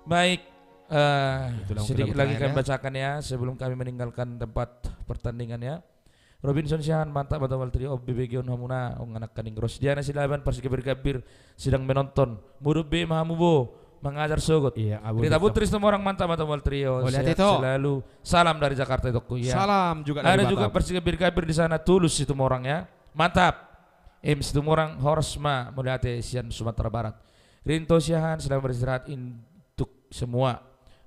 Baik, eh, sedikit lagi kami bacakan ya, sebelum kami meninggalkan tempat pertandingan ya. Robinson Siahaan, mantap Batam World Trio, bebegeon hamuna, nunga nangkaning. Rosdiana Silaban, parsigambir-gambir, sedang menonton. Modom be ma hamu bo, mangajar sogot. Iya, Abu Rita Dito. Putri Situmorang, mantap Batam World Trio, sehat selalu. Salam dari Jakarta, itongku, ya. Salam juga dari Batam. Ada juga parsigambir-gambir di sana, Tulus Situmorang, ya. Mantap. Em Situmorang, horas ma, mauliate sian Sumatera Barat. Rinto Siahaan, selamat beristirahat untuk semua.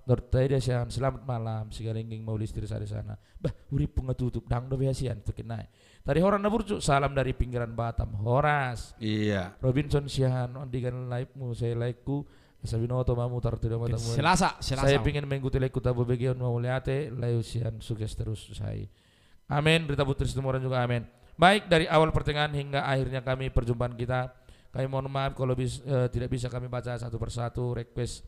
Nortaida Siahaan, selamat malam, Sigalingging, Maulistri, Sari sana. Bah, urippu nga tutup, dang dope hasian, tukin naik. Tadi horas na burju, salam dari pinggiran Batam, horas. Iya. Robinson Siahaan, andigan live-mu, saya live-ku, asa binoto ma mutar tu Batam. Selasa, Selasa. Saya pingin mengikuti live-ku, tabo begeon, mauliate, layu sian, sukses terus, saya. Amin. Rita Putri Situmorang juga amin. Baik, dari awal pertengahan hingga akhirnya kami perjumpaan kita, kami mohon maaf kalau bis-, eh, tidak bisa kami baca satu persatu request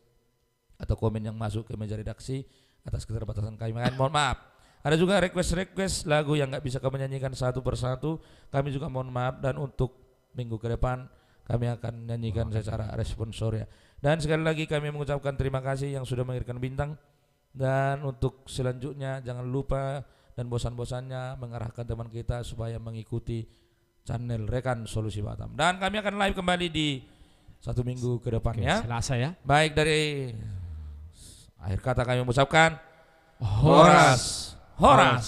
atau komen yang masuk ke meja redaksi atas keterbatasan kami. Kami mohon maaf. Ada juga request-request lagu yang nggak bisa kami nyanyikan satu persatu, kami juga mohon maaf, dan untuk minggu ke depan kami akan nyanyikan secara responsor ya. Dan sekali lagi kami mengucapkan terima kasih yang sudah mengirimkan bintang. Dan untuk selanjutnya, jangan lupa dan bosan-bosannya mengarahkan teman kita supaya mengikuti channel Rekan Solusi Batam. Dan kami akan live kembali di satu minggu ke depan, oke, ya. Selasa, ya. Baik, dari akhir kata kami mengucapkan horas, horas, horas.